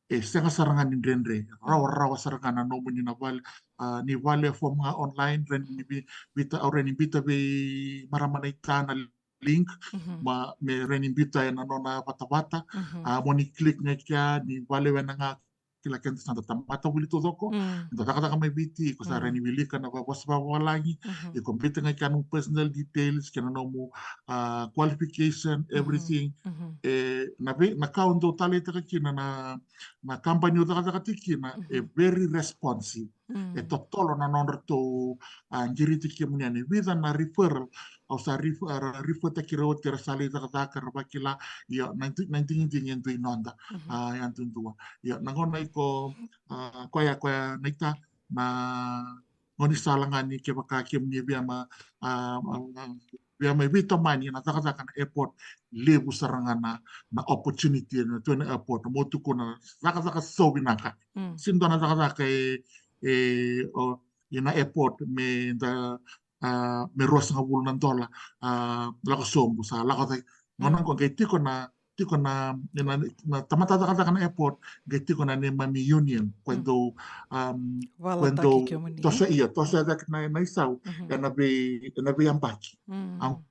e sega sara ga ni dredre, rawarawa sara ga na nomuni na vale, a, ni vale form ga online, rai ni vi-, vita, au rai ni vita vei marama na ita na link, ma me rai ni vita ena nona vatavata, a, mo ni click ga kea, ni vale wena ga, kila keda sa da tamata vuli taucoko, da cakacaka mai Viti, iko sa rai ni wilika na va-, vosa vavalagi, iko vita ga kea nomu personal details, kei na nomu, a, qualification, everything. E, na vei, na ka au dau taleitaka kina na, na company au cakacaka tiko kina, e very responsive. E totolo na nodratou, a, qiriti kemuni yani. Vica na referral, au sa ref-, a, ra-, refertaki ira oti, era sa lai cakacaka, ra vakila, io, na di-, na digidigi e dui noda, a, yadudua. Io, na gauna iko, a, koya, koya na ita, na gaunisala ga ni kevaka kemuni via ma, a, a, a, via mai veitomani na cakacaka na airport, levu sara ga na, na opportunity ena tua na airport, mo tukuna cakacaka so vinaka. Sega ni dua na cakacaka e, e, o, ena airport me da, a, me ruasagavulu na dola, a, lako sobu, sa lako cake. Gauna qo qai tiko na, tiko na, na, na tamata cakacaka na airport, qai tiko na neimami union, ko e dau, um, ko e dau tosoya, io, tosoya cake na, na isau, ena vei, ena veiyabaki. Au,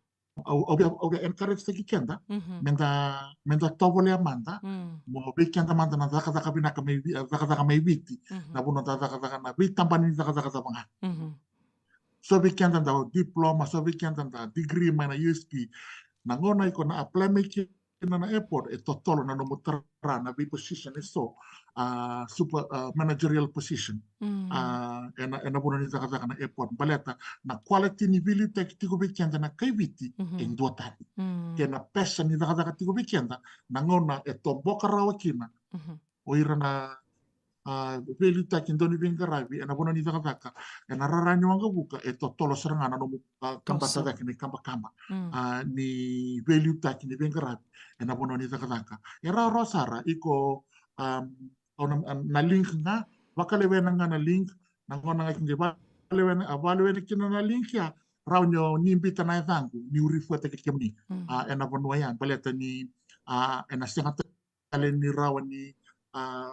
au, au via, au via encourage taki keda, me da, me da tovolea mada, mo vei keda mada na cakacaka vinaka mai Vi-, cakacaka mai Viti, na vanua da cakacaka na veitabana ni cakacaka cava ga. So vei keda da diploma, so vei keda da degree mai na U S P. Na gauna iko na apply mai kina na airport, e totolo na nomu tara na vei position e so, a, super, a, managerial position. A, ena, ena vanua ni cakacaka na airport. Baleta na quality ni veiliutaki tiko vei keda na kai Viti, e duatani. Kei na passion ni cakacaka tiko vei keda, na gauna e toboka rawa kina o ira na, a, veiliutaki dau ni veiqaravi ena vanua ni cakacaka, ena rara ni waqavuka, e totolo sara ga na nomu, a, kabata cake na ikabakaba, a, ni veiliutaki ni veiqaravi ena vanua ni cakacaka. E rawarawa sara, iko, um, au na, na link ga, vakalewena ga na link, na gauna ga iko qai vakalewena, a, vakalewena kina na link ya, rawa ni o ni biuta na yacaqu, niu refertaki kemuni, a, ena vanua ya, baleta ni, a, ena sega tale ni rawa ni, a,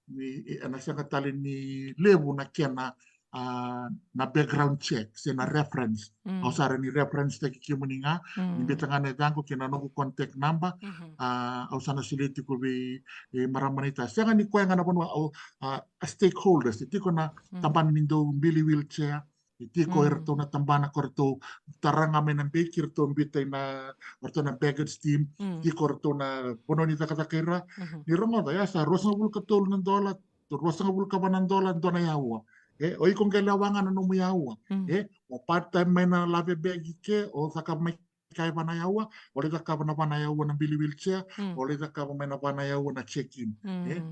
ni, ena sega tale ni levu na kena, a, na background check, se na reference. Au sa rai ni reference taki kemuni ga, ni biuta ga na yacaqu kei na noqu contact number, a, au sa na solia tiko vei, e, marama na ita. Sega ni koya ga na vanua, au, a, a stakeholders, e tiko na tabana ni dau bili wheelchair, e tiko iratou na tabana ko iratou tara ga mai na beki, iratou biuta ina, iratou na baggage team, tiko iratou na vanua ni cakacaka ira. Ni rogoca, ya sa ruasagavulu ka tolu na dola, ruasagavulu ka va na dola, dua na yaua. E, o iko qai lewa ga na nomu yaua. E, o part time mai na lave beki ke, o cakava mai ka e va na yaua, o lai cakava na va na yaua na bili wheelchair, o lai cakava mai na va na yaua na check-in. E,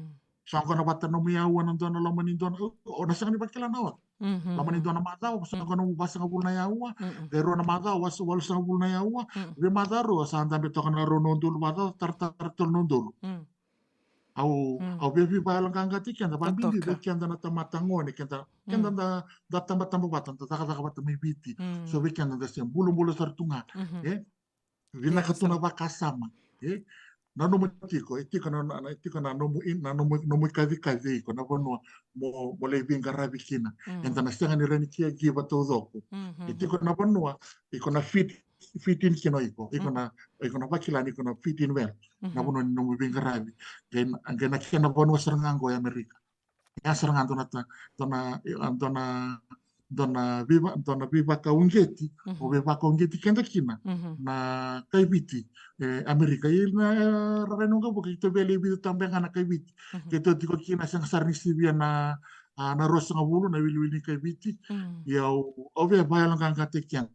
sa gona vata nomu yaua na dua na loma ni dua na, o, o na sega ni vakila na ota. Loma ni dua na macawa, sa gona nomu vasagavulu na yaua, qai rua na macawa, sa walusagavulu na yaua, vei macawa rua, sa dabe toka na rua na udolu, macawa, tara, tara tolu na udolu. Au, au via veivakayaloqaqataki keda, vabibi vei keda na tamata gone, keda, keda da, da tabataba vata, da cakacaka vata mai Viti. So vei keda da se bulabula sara tu ga. E? Vinaka tu na vakasama. E? Nanuma tiko, e tiko na, na, na, tiko na nomu in-, na nomu, nomu ikacikaci iko, na vanua mo, mo lai veiqaravi kina. Eda na sega ni rai ni caregiver taucoko. E tiko na vanua, iko na fit, fit in kina iko. Iko na, iko na vakila ni iko na fit in well. Na vanua ni nomu veiqaravi. Qai na, qai na kena vanua sara ga qo e Amerika. Ya sara ga dua na ta-, dua na, e, dua na, dua na veiva-, dua na veivakauqeti, o veivakauqeti keda kina na kai Viti, e, Amerika. I na, e, rara ni waqavuka keitou via lai vica tabe ga na kai Viti. Keitou tiko kina sega sara ni sivia na, a, na ruasagavulu na wiliwili ni kai Viti. Ia au, au via vakayaloqaqataki keda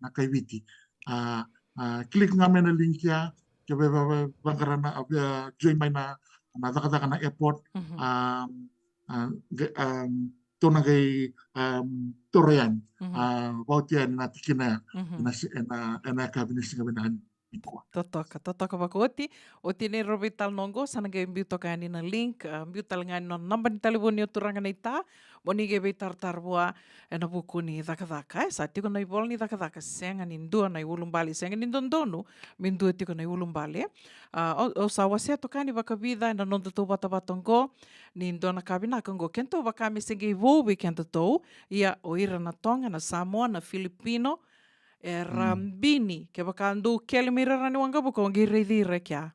na kai Viti. A, a, click ga mai na link ya, ke via, via, via vaqara na, a, via join mai na, na cakacaka na airport. A, a, qai, a, tou na qai, a, toro yani. A, vauti yani na tikina ya. Ena si-, ena, ena yakavi ni siga vinaka ni. Totoka, totoka vakaoti. Oti nei rau veitalanoa oqo, sa na qai biu toka yani na link, ah, biu tale ga yani na naba ni talevoni o turaga naita, mo ni qai veitaratara vua ena vuku ni cakacaka. E sa tiko na ivola ni cakacaka, sega ni dua na iulubale, sega ni dodonu me dua tiko na iulubale. Ah, au, au sa wasea toka yani vakavica ena noda tauvatavata oqo, ni dua na ka vinaka oqo, kedatou vaka me se qai vou vei kedatou, ia o ira na Toga, na Samoa, na Filipino, era bini, kevaka dou kele mai rara ni waqavuka, o qai raici ira e kea.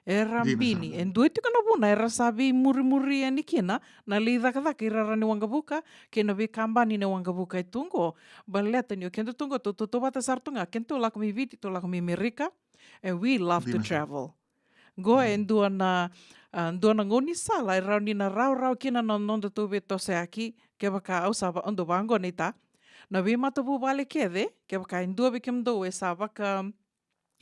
Era bini, e dua tiko na vuna era sa veimurimuri yani kina na lai cakacaka i rara ni waqavuka, kei na veikabani ni waqavuka e tu oqo. Baleta ni o kedatou oqo, tou, tou, tautauvata sara tu ga, kedatou lako mai Viti, tou lako mai Amerika, and we love to travel. Qo e dua na, ah, dua na gaunisala e rawa ni na rawarawa kina na nodatou veitosoyaki, kevaka au sa va, au dau vaqo naita. Na veimatavuvale kece, kevaka e dua vei kemudou e sa vaka,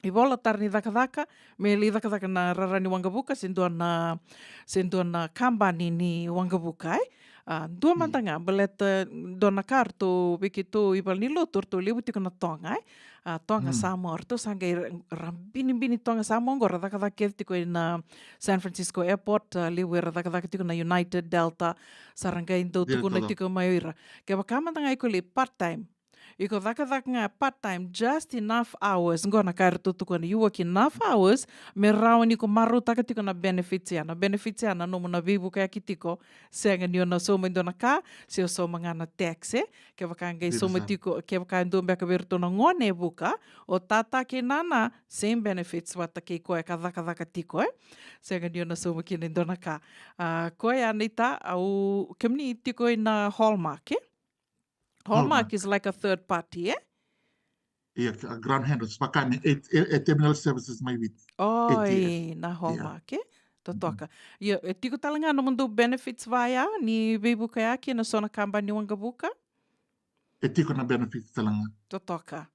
ivola tara ni cakacaka, me lai cakacaka na rara ni waqavuka, se dua na, se dua na kabani ni waqavuka, e. Ah, dua mada ga, baleta dua na ka ratou vei keitou i valenilotu, ratou levu tiko na Toga, e. Ah, Toga Samoa, ratou sa qai ra, ra binibini Toga Samoa oqo, ra cakacaka kece tiko ina San Francisco Airport, ah, levu era cakacaka tiko na United, Delta, sa ra qai dau tukuna tiko mai o ira. Kevaka mada ga iko lai part-time, iko cakacaka ga part-time, just enough hours, qo na ka eratou tukuna, you work enough hours, me rawa ni ko marautaka tiko na benefits ya. Na benefits ya na nomu na veivukayaki tiko, sega ni o na sauma e dua na ka, se o sauma ga na tax, e. Kevaka qai sauma tiko, kevaka e dua beka vei iratou na gone e vuka, o tata kei nana, same benefits vata kei koya ka cakacaka tiko, e. Sega ni o na sauma kina e dua na ka. Ah, koya naita, au, kemuni tiko ina Hallmark, e? Hallmark is like a third party, e? Ia, a ground handlers, vaka ni, e, e, e terminal services mai Viti. Oi, na Hallmark, e? Totoka. Ia, e tiko tale ga nomudou benefits vaya ni veivukayaki ena so na kabani waqavuka? E tiko na benefits tale ga. Totoka.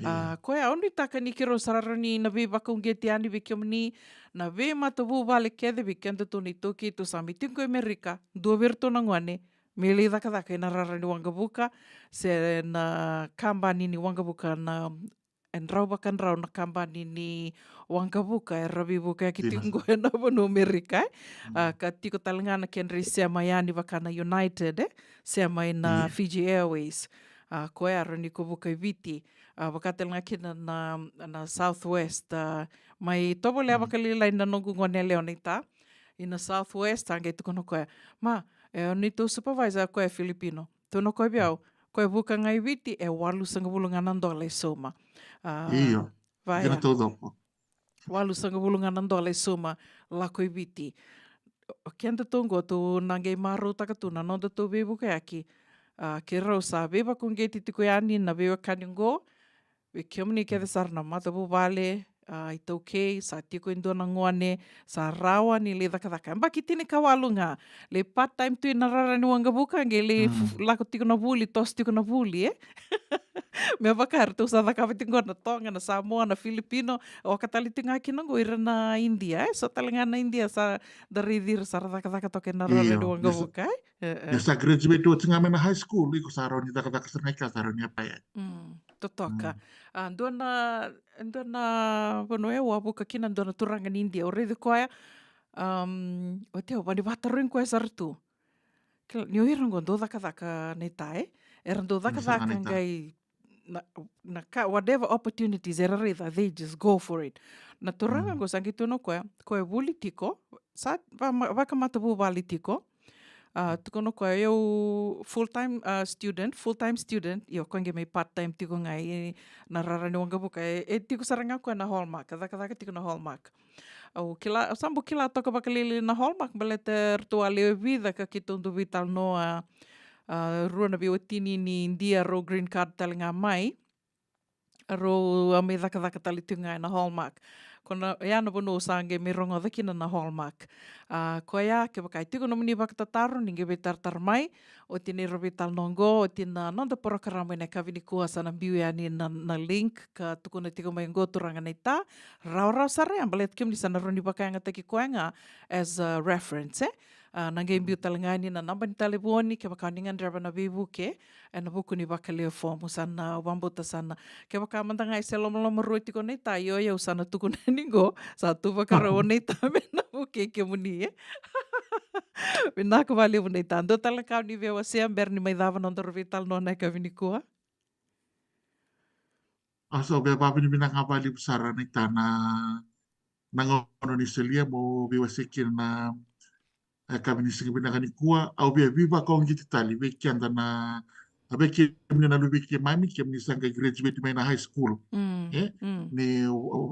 Ah, koya au nuitaka ni keirau sa rawa ni na veivakauqeti yani vei kemuni na veimatavuvale kece, vei kedatou na iTaukei tou sa mai tiko i Amerika, dua vei iratou na gone me lai cakacaka ena rara ni waqavuka, se na kabani ni waqavuka, na, e drau vakadrau na kabani ni waqavuka era veivukayaki tiko qo ena vanua Amerika, e. Ah, ka tiko tale ga na kedra isema yani vaka na United, e, sema ina Fiji Airways. Ah, koya rawa ni ko vuka i Viti. Ah, vaka tale ga kina na, na Southwest, ah, mai tovolea vakalailai na noqu gone yalewa naita. Ina Southwest, a qai tukuna o koya, ma, e, o neitou supervisor o koya e Filipino. Tukuna o koya vei au, o koya vuka ga i Viti, e walusagavulu ga na dola e sauma. Ah, io, vaya. Dina taucoko. Walusagavulu ga na dola e sauma, lako i Viti. O kedatou oqo tou na qai marautaka tu na nodatou veivukayaki. Ah, keirau sa veivakauqeti tiko yani na veiwekani oqo, vei kemuni kece sara na matavuvale, ah, iTaukei, sa tiko e dua na gone, sa rawa ni lai cakacaka. Yabaki tinikawalu ga, lai part-time tu ina rara ni waqavuka, qai lai f-, lako tiko na vuli, toso tiko na vuli, e? Me vaka eratou sa cakava tiko qo na Toga, na Samoa, na Filipino, oka tale tiko ga kina qo ira na India, e? So tale ga na India sa da raici ira sa ra cakacaka toka ena rara ni waqavuka, e? E, e. Ni sa graduate oti ga mai na high school, iko sa rawa ni cakacaka sara ga i kea, sa rawa ni apply. Mm, totoka. Mm. Ah, dua na, dua na vanua au a vuka kina, dua na turaga ni India, au raici koya, um, oti au vani vatarogi koya sara tu. Kila, ni o ira qo dau cakacaka naita, e? Era dau cakacaka qai na, na ka, whatever opportunities era raica, they just go for it. Na turaga qo sa qai tukuna o koya, koya e vuli tiko, sa va-, ma-, vakamatavuvale tiko. Ah, tukuna o koya, o yau full-time, ah, student, full-time student, io, o koya qai mai part-time tiko ga ina rara ni waqavuka, e, e tiko sara ga o koya na Hallmark, cakacaka tiko na Hallmark. Au kila, au sa bau kila toka vakalailai na Hallmark, baleta eratou a lewe vica ka keitou dau veitalanoa, ah, rua na veiwatini ni India, rau green card tale ga mai. Rau a mai cakacaka tale tiko ga ena Hallmark. Ko na, ya na vanua au sa qai mai rogoca kina na Hallmark. Ah, koya, kevaka e tiko nomuni vakatataro, ni qai veitaratara mai. Oti ni rau veitalanoa qo, oti na noda porokaramu ena yakavi nikua, sa na biu yani na, na link ka tukuna tiko mai qo turaga naita. Rawarawa sara ya, baleta kemuni sa na rawa ni vakayagataki koya ga as a reference, e? A, na qai biu tale ga yani na naba ni talevoni, kevaka ni gadreva na veivuke, ena vuku ni vakalewe fomu, sa na vakabauta sa na, kevaka mada ga e se lomalomarua tiko naita, io, io, au sa na tukuna yani qo, sa tu vakarau o naita me na vukei kemuni, e. Vinaka vakalevu naita. Dua tale na ka o ni via wasea, bera ni mai cava na nodaru veitalanoa na yakavi nikua. Au sa via vakavinavinaka vakalevu sara naita na, na gauna ni solia mo veiwasei kina na, e, yakavi ni siga vinaka nikua. Au via veivakauqeti tale vei keda na, a, vei kemuni na luvei keimami, kemuni sa qai graduate mai na high school. Mm, e? Mm. Ni,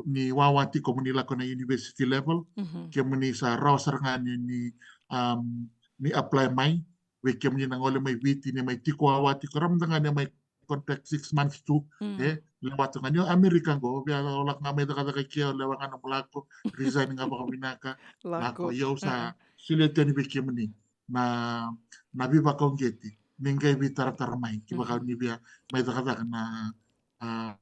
ni wawa tiko mo ni lako na university level. Mhm. Kemuni sa rawa sara ga ni, ni, um, ni apply mai. Vei kemuni na gole mai Viti, ni mai tiko wawa tiko, rawa mada ga ni mai contract six months tu, mm, e, lewa tu ga ni o Amerika qo, via o lako ga mai cakacaka i ke, o lewa ga na mulako, resign ga vakavinaka, lako. Lako, io, au sa, mm, solia tu yani vei kemuni na, na veivakauqeti, ni qai veitaratara mai, kevaka, mm, ni via mai cakacaka na, a,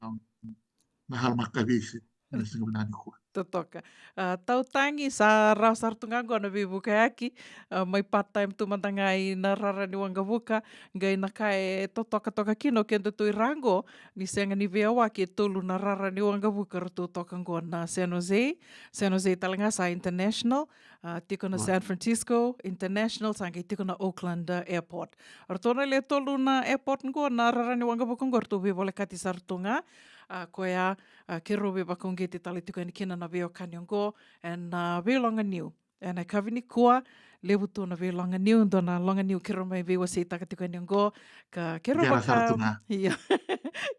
na Hallmark Aviation ena siga vinaka nikua. Totoka. A, tautagi, sa rawa sara tu ga qo na veivukayaki, a, mai part time tu mada ga ina rara ni waqavuka, qai na ka e totoka toka kina o kedatou i ra qo, ni sega ni veiyawaki, e tolu na rara ni waqavuka ratou toka qo, na San Jose, San Jose tale ga sa international, a, tiko na, right, San Francisco International, sa qai tiko na Oakland, a, Airport. Ratou na le tolu na airport qo, na rara ni waqavuka qo, ratou veivolekati sara tu ga, a, koya, a, keirau veivakauqeti tale tiko yani kina na veiwekani oqo, ena, a, veiloga niu. Ena yakavi nikua, levu tu na veiloga niu, dua na loga niu keirau mai veiwaseitaka tiko yani oqo, ka keirau, qera vaka-, sara tu ga. Io.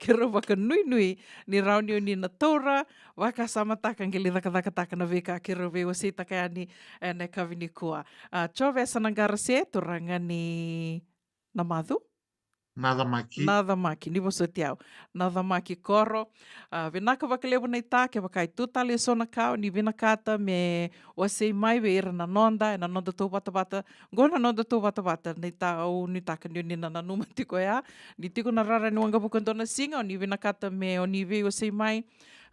Keirau vakanuinui ni rawa ni o ni na taura, vakasamataka, qai lai cakacakataka na veika keirau veiwaseitaka yani ena yakavi nikua. A, Jovesa Naqarase, turaga ni Namacu? Nacamaki. Nacamaki, ni vosoti au. Nacamaki Koro. A, vinaka vakalevu naita, kevaka e tu tale eso na ka o ni vinakata me wasei mai vei ira na noda, ena nodatou vatavata. Qo na nodatou vatavata, naita, au nuitaka ni o ni na nanuma tiko ya. Ni tiko na rara ni waqavuka dua na siga, o ni vinakata me o ni veiwasei mai.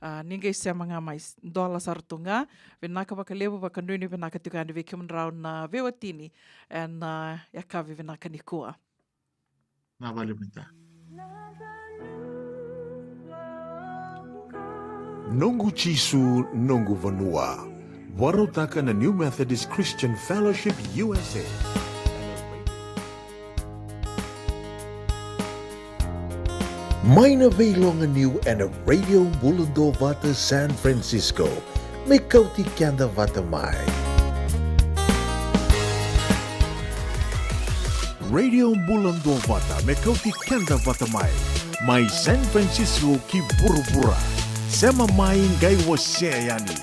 A, ni qai sema ga mai, s-, dola sara tu ga. Vinaka vakalevu, vakanuinui vinaka tiko yani vei kemudrau na veiwatini ena, a, yakavi vinaka nikua. Na vale vinaka. Noqu Jisu, noqu vanua. Vakarautaka na New Methodist Christian Fellowship U S A. Mai na veiloga niu ena Radio Bula Duavata San Francisco, me kauti keda vata mai. Radio Bula Duavata, me kauti keda vata mai. Mai San Francisco ki vuravura. Sema mai, qai wasea yani.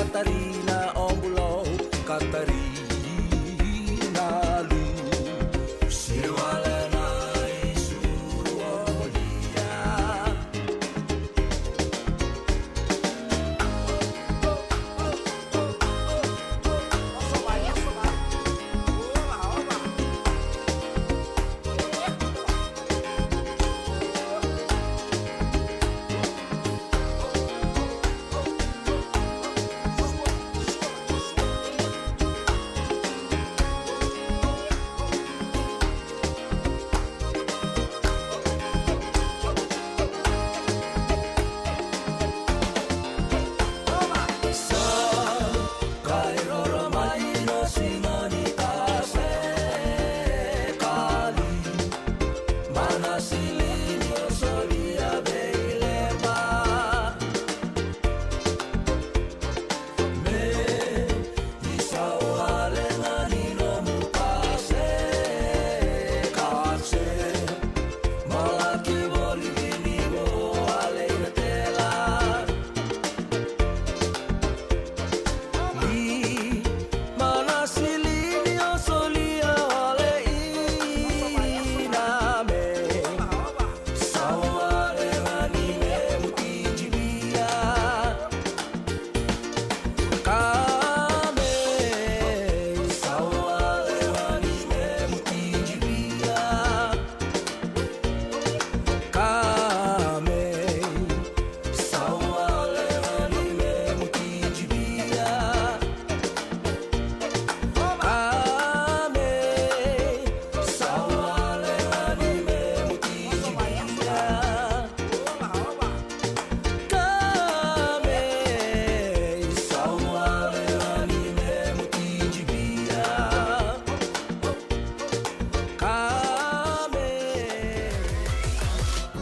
Katarina o bulou, Katarina lu. Sirwale na isuru o molia.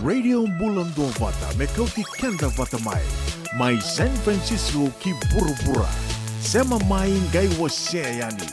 Radio Bula Duavata, me kauti keda vata mai, mai San Francisco ki vuravura. Sema mai, qai wasea yani.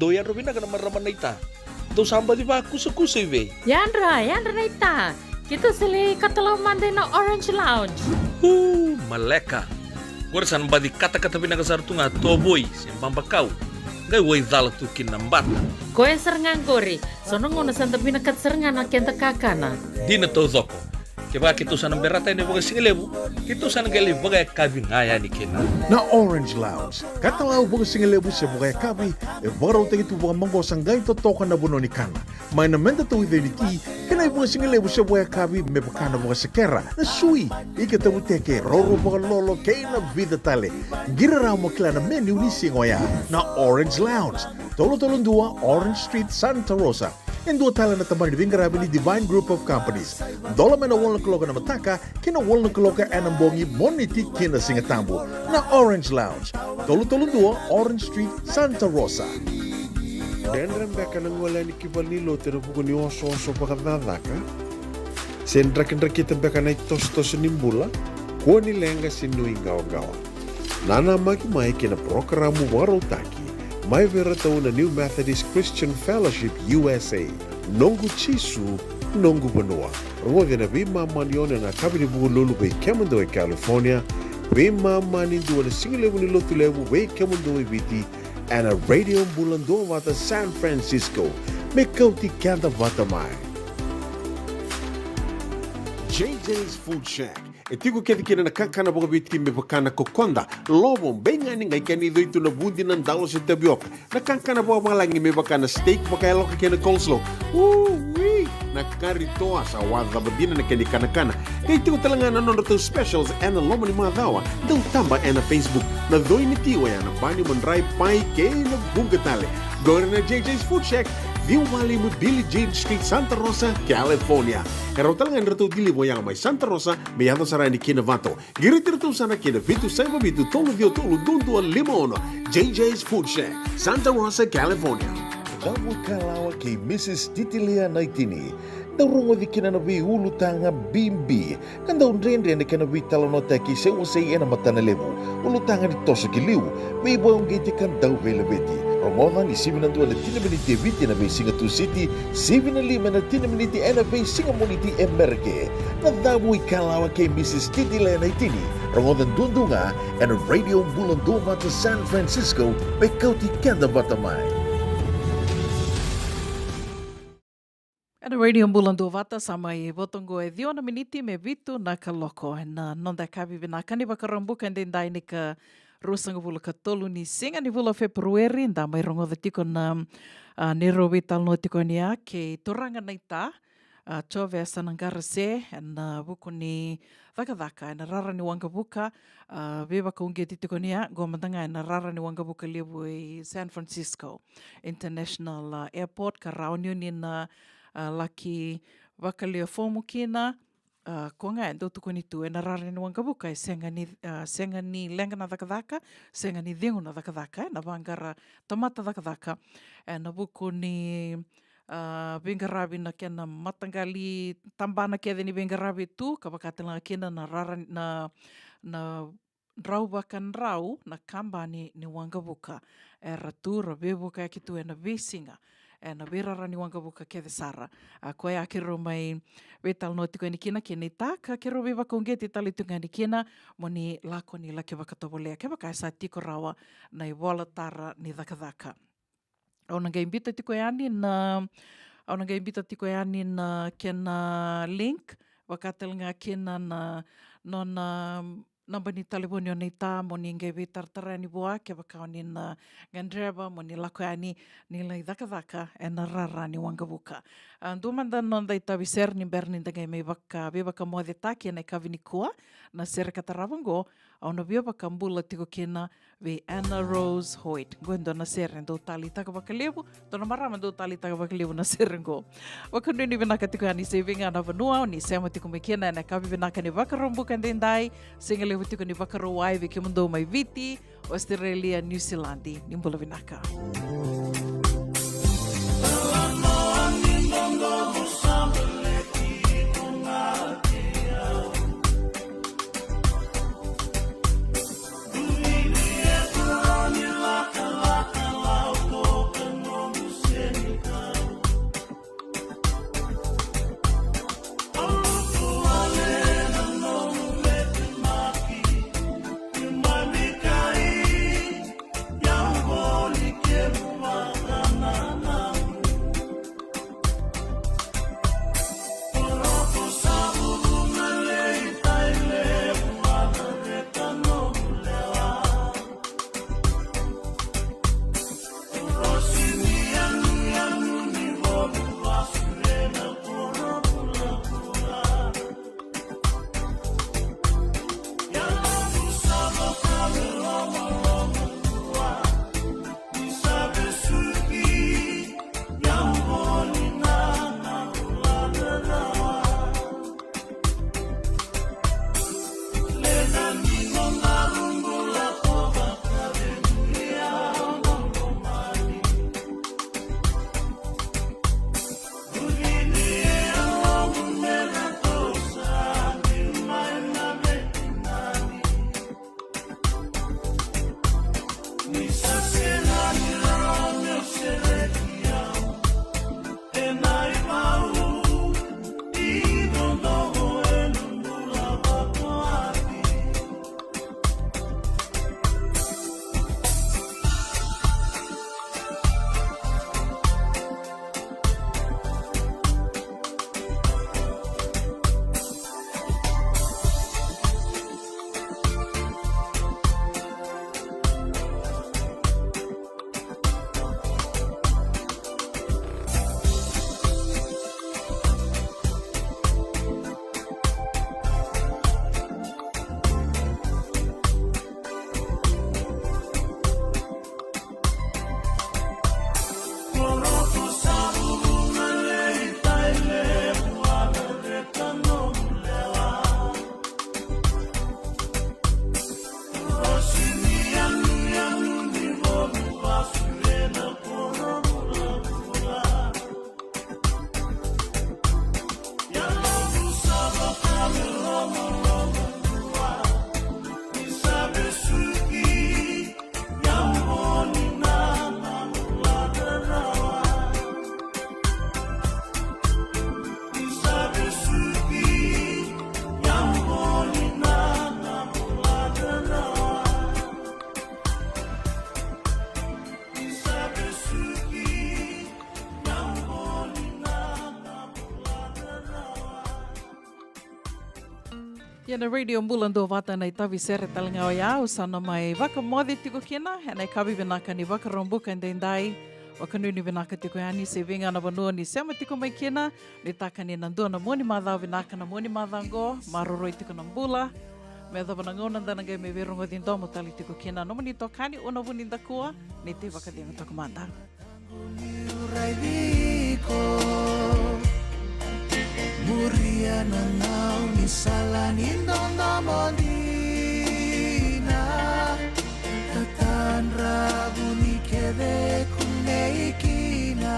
Dou yadra vinaka na marama naita. Dou sa baci vakusakusa i vei? Yadra, yadra naita. Keitou sa lai katalau mada ina Orange Lounge. Uu, maleka. Qori sa na baci katakata vinaka sara tu ga tovoi se babakau. Qai waicala tu kina na bata. Koya sara ga qori. So na gauna sa da vinakata sara ga na keda kakana. Dina taucoko. Kevaka keitou sa na berata yani vakasigalevu, keitou sa na qai lai vakayakavi ga yani kina. Na Orange Lounge, katalau vakasigalevu se vakayakavi, e vakarautaki tu vakamaqosa qai totoka na vanua ni kana. Mai na meda tauica ni ti, kei na ivakasigalevu se vakayakavi me vaka na vakasekera, na sui, ika tavuteke, roro vakalolo, kei na vica tale. Qiri rawa mo kila na menu ni siga oya. Na Orange Lounge, tolu tolu dua Orange Street, Santa Rosa. E dua tale na tabana ni veiqaravi ni Divine Group of Companies. Dola mai na walu na kaloko ena mataka ki na walu na kaloko ena bogi, Moniti ki na Sigatabu. Na Orange Lounge, tolu tolu dua Orange Street, Santa Rosa. Dredre beka na gole yani ki valenilotu ena vuku ni osooso vakacakacaka? Se drakidrakita beka na itosotoso ni bula? Kua ni leqa se nuiqawaqawa. Nanamaki mai ki na parokaramu vakarautaki mai vei iratou na New Methodist Christian Fellowship U S A, Noqu Jisu, Noqu Vanua. Rogoci ena veimama ni ono ena yakavi ni Vukelulu vei kemudou e California, veimama ni dua ena sigalevu ni Lotulevu vei kemudou e Viti, ena Radio Bula Duavata San Francisco. Me kauti keda vata mai. J J's Food Shack. E tiko kece kina na kakana vakaviti me vaka na kokoda, lovo, beigani, qai kena icoi tu na vudi, na dalo se tavioka. Na kakana vakavalagi me vaka na steak vakayaloka kei na coleslaw. Ui! Na kari toa sa wacava dina na kena ikanakana. Qai tiko tale ga na nodratou specials ena loma ni macawa. Dau taba ena Facebook. Na coi ni ti oya na bani, madrai, pai kei na vuqa tale. Qori na J J's Food Shack, ciwa walu lima Billie Jean Street, Santa Rosa, California. E rawa tale ga ni ratou deliver oya mai Santa Rosa, me yaco sara yani ki Novato. Qiriti iratou sara ki na vitu saiva vitu tolu ciwa tolu dua dua lima ono. J J's Food Shack, Santa Rosa, California. Cavu ikalawa kei Mrs Titilea Naitini. Dau rogoci kina na veiulutaga bibi ka dau dredre na kena veitalanoataki se wasei ena matana levu. Ulutaga ni toso ki liu, veivakauqeti ka dau veilaveti. Rogoca ni sivi na dua ena tini na miniti e Viti ena veisiga Tusiti, sivi na lima ena tini na miniti ena veisiga Moniti e Merika. Na Cavu ikalawa kei Mrs Titilea Naitini. Rogoca duadua ga ena Radio Bula Duavata San Francisco, me kauti keda vata mai. Ena Radio Bula Duavata, sa mai voto oqo e ciwa na miniti me vitu na kaloko. Ena noda yakavi vinaka ni Vakaraubuka edaidai, ni ka ruasagavulu ka tolu ni siga ni vula o Feperueri, da mai rogoca tiko na, a, neirau veitalanoa tiko yani ya kei turaga naita, a, Jovesa Naqarase, ena vuku ni cakacaka ena rara ni waqavuka, a, veivakauqeti tiko yani ya, qo mada ga ena rara ni waqavuka levu e San Francisco International, a, Airport, ka rawa ni o ni na, a, laki vakalia fomu kina, a, ko ga e dau tukuni tu ena rara ni waqavuka e sega ni, a, sega ni leqa na cakacaka, sega ni cegu na cakacaka, ena vaqara tamata cakacaka, ena vuku ni, a, veiqaravi na kena mataqali tabana kece ni veiqaravi tu, ka vaka tale ga kina na rara na, na drau vakadrau na kabani ni waqavuka era tu ra veivukayaki tu ena veisiga ena veirara ni waqavuka kece sara. A, koya keirau mai veitalanoa tiko yani kina kei naita, ka keirau veivakauqeti tale tiko yani kina mo ni lako ni laki vakatovolea kevaka e sa tiko rawa na ivola tara ni cakacaka. Au na qai biuta tiko yani na, au na qai biuta tiko yani na kena link, vaka tale ga kina na nona naba ni talevoni o naita mo ni qai veitaratara yani vua kevaka o ni na gadreva mo ni lako yani ni lai cakacaka ena rara ni waqavuka. A, dua mada na noda itavi sere ni bera ni da qai mai vaka, veivakamocetaki ena yakavi nikua, na sere ka tarava oqo, Au na via vakabula tiko kina vei Anna Rose Hoyt. Qo e dua na sere dau taleitaka vakalevu, dua na marama dau taleitaka vakalevu na sere qo. Vakanuinui vinaka tiko yani se vei ga na vanua o ni sema tiko mai kina ena yakavi vinaka ni Vakaraubuka edaidai. Siga levu tiko ni Vakarauwai vei kemudou mai Viti, Australia, New Zealand. Ni bula vinaka. Ia na Radio Bula Duavata na itavi sere tale ga oya, au sa na mai vakamoce tiko kina ena ikavi vinaka ni Vakaraubuka edaidai. Vakanuinui vinaka tiko yani se vei ga na vanua ni sema tiko mai kina. Nuitaka ni na dua na mua ni macawa vinaka na mua ni macawa oqo, maroroi tiko na bula. Me yacova na gauna da na qai mai veirogoci domo tale tiko kina. Nomuni itokani, Una Vunidakua, ni tei vakacegu toka mada. Muria na gau ni sala ni dodomo dina. Tatadra vuni kece kunei kina.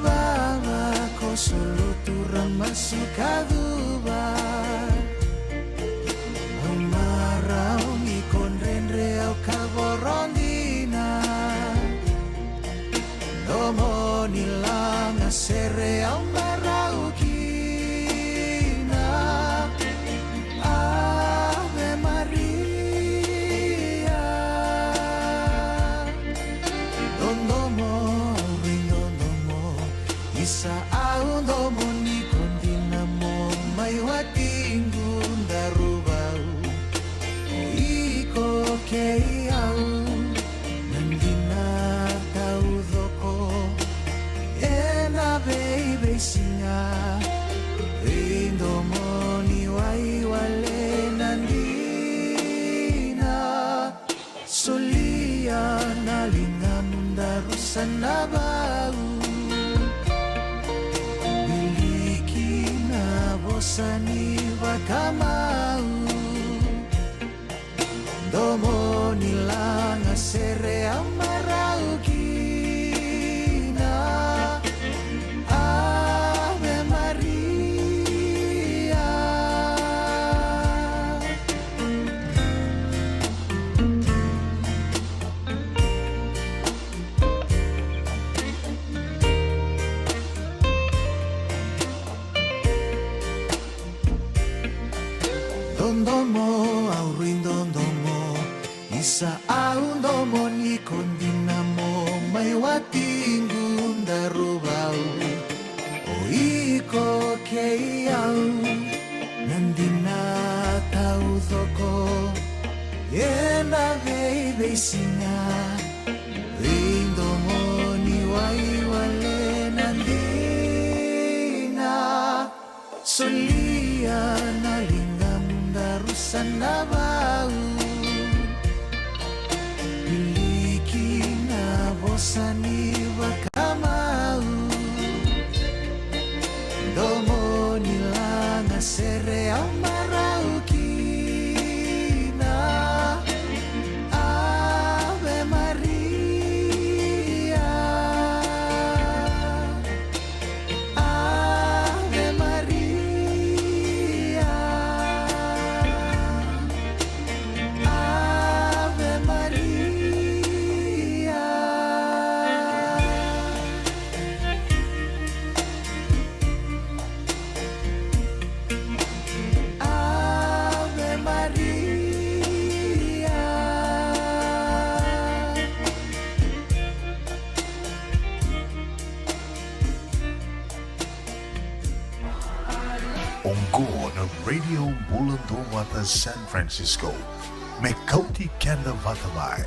Vava ko solotu ra masu ka cuva. Au marau ni ko dredre au ka voro dina. Domo ni laga sere au marau kina. Ave Maria. Dodomo, vei dodomo. Isa au domo ni ko dina mo mai watiqu daruvau. O iko kei au na dina taucoko. Ena veiveisiga vei domo ni waiwale na dina. Solia na ligamu daru sa na vau. Wiliki na vosa ni vakamau. Domo ni laga sere au marau kina. Ave Maria. Dodomo, au rui dodomo. Isa au domo ni ko dina mo mai watiqu daruvau. O iko kei au na dina taucoko. Ena veiveisiga vei domo ni waiwale na dina. Solia na ligamu daru sa na vau. Wiliki na vosa ni vakamau. Domo ni laga sere au marau kina. Ave Maria. Ave Maria. Ave Maria. Ave Maria. Oqo na Radio Bula Duavata San Francisco. Me kauti keda vata mai.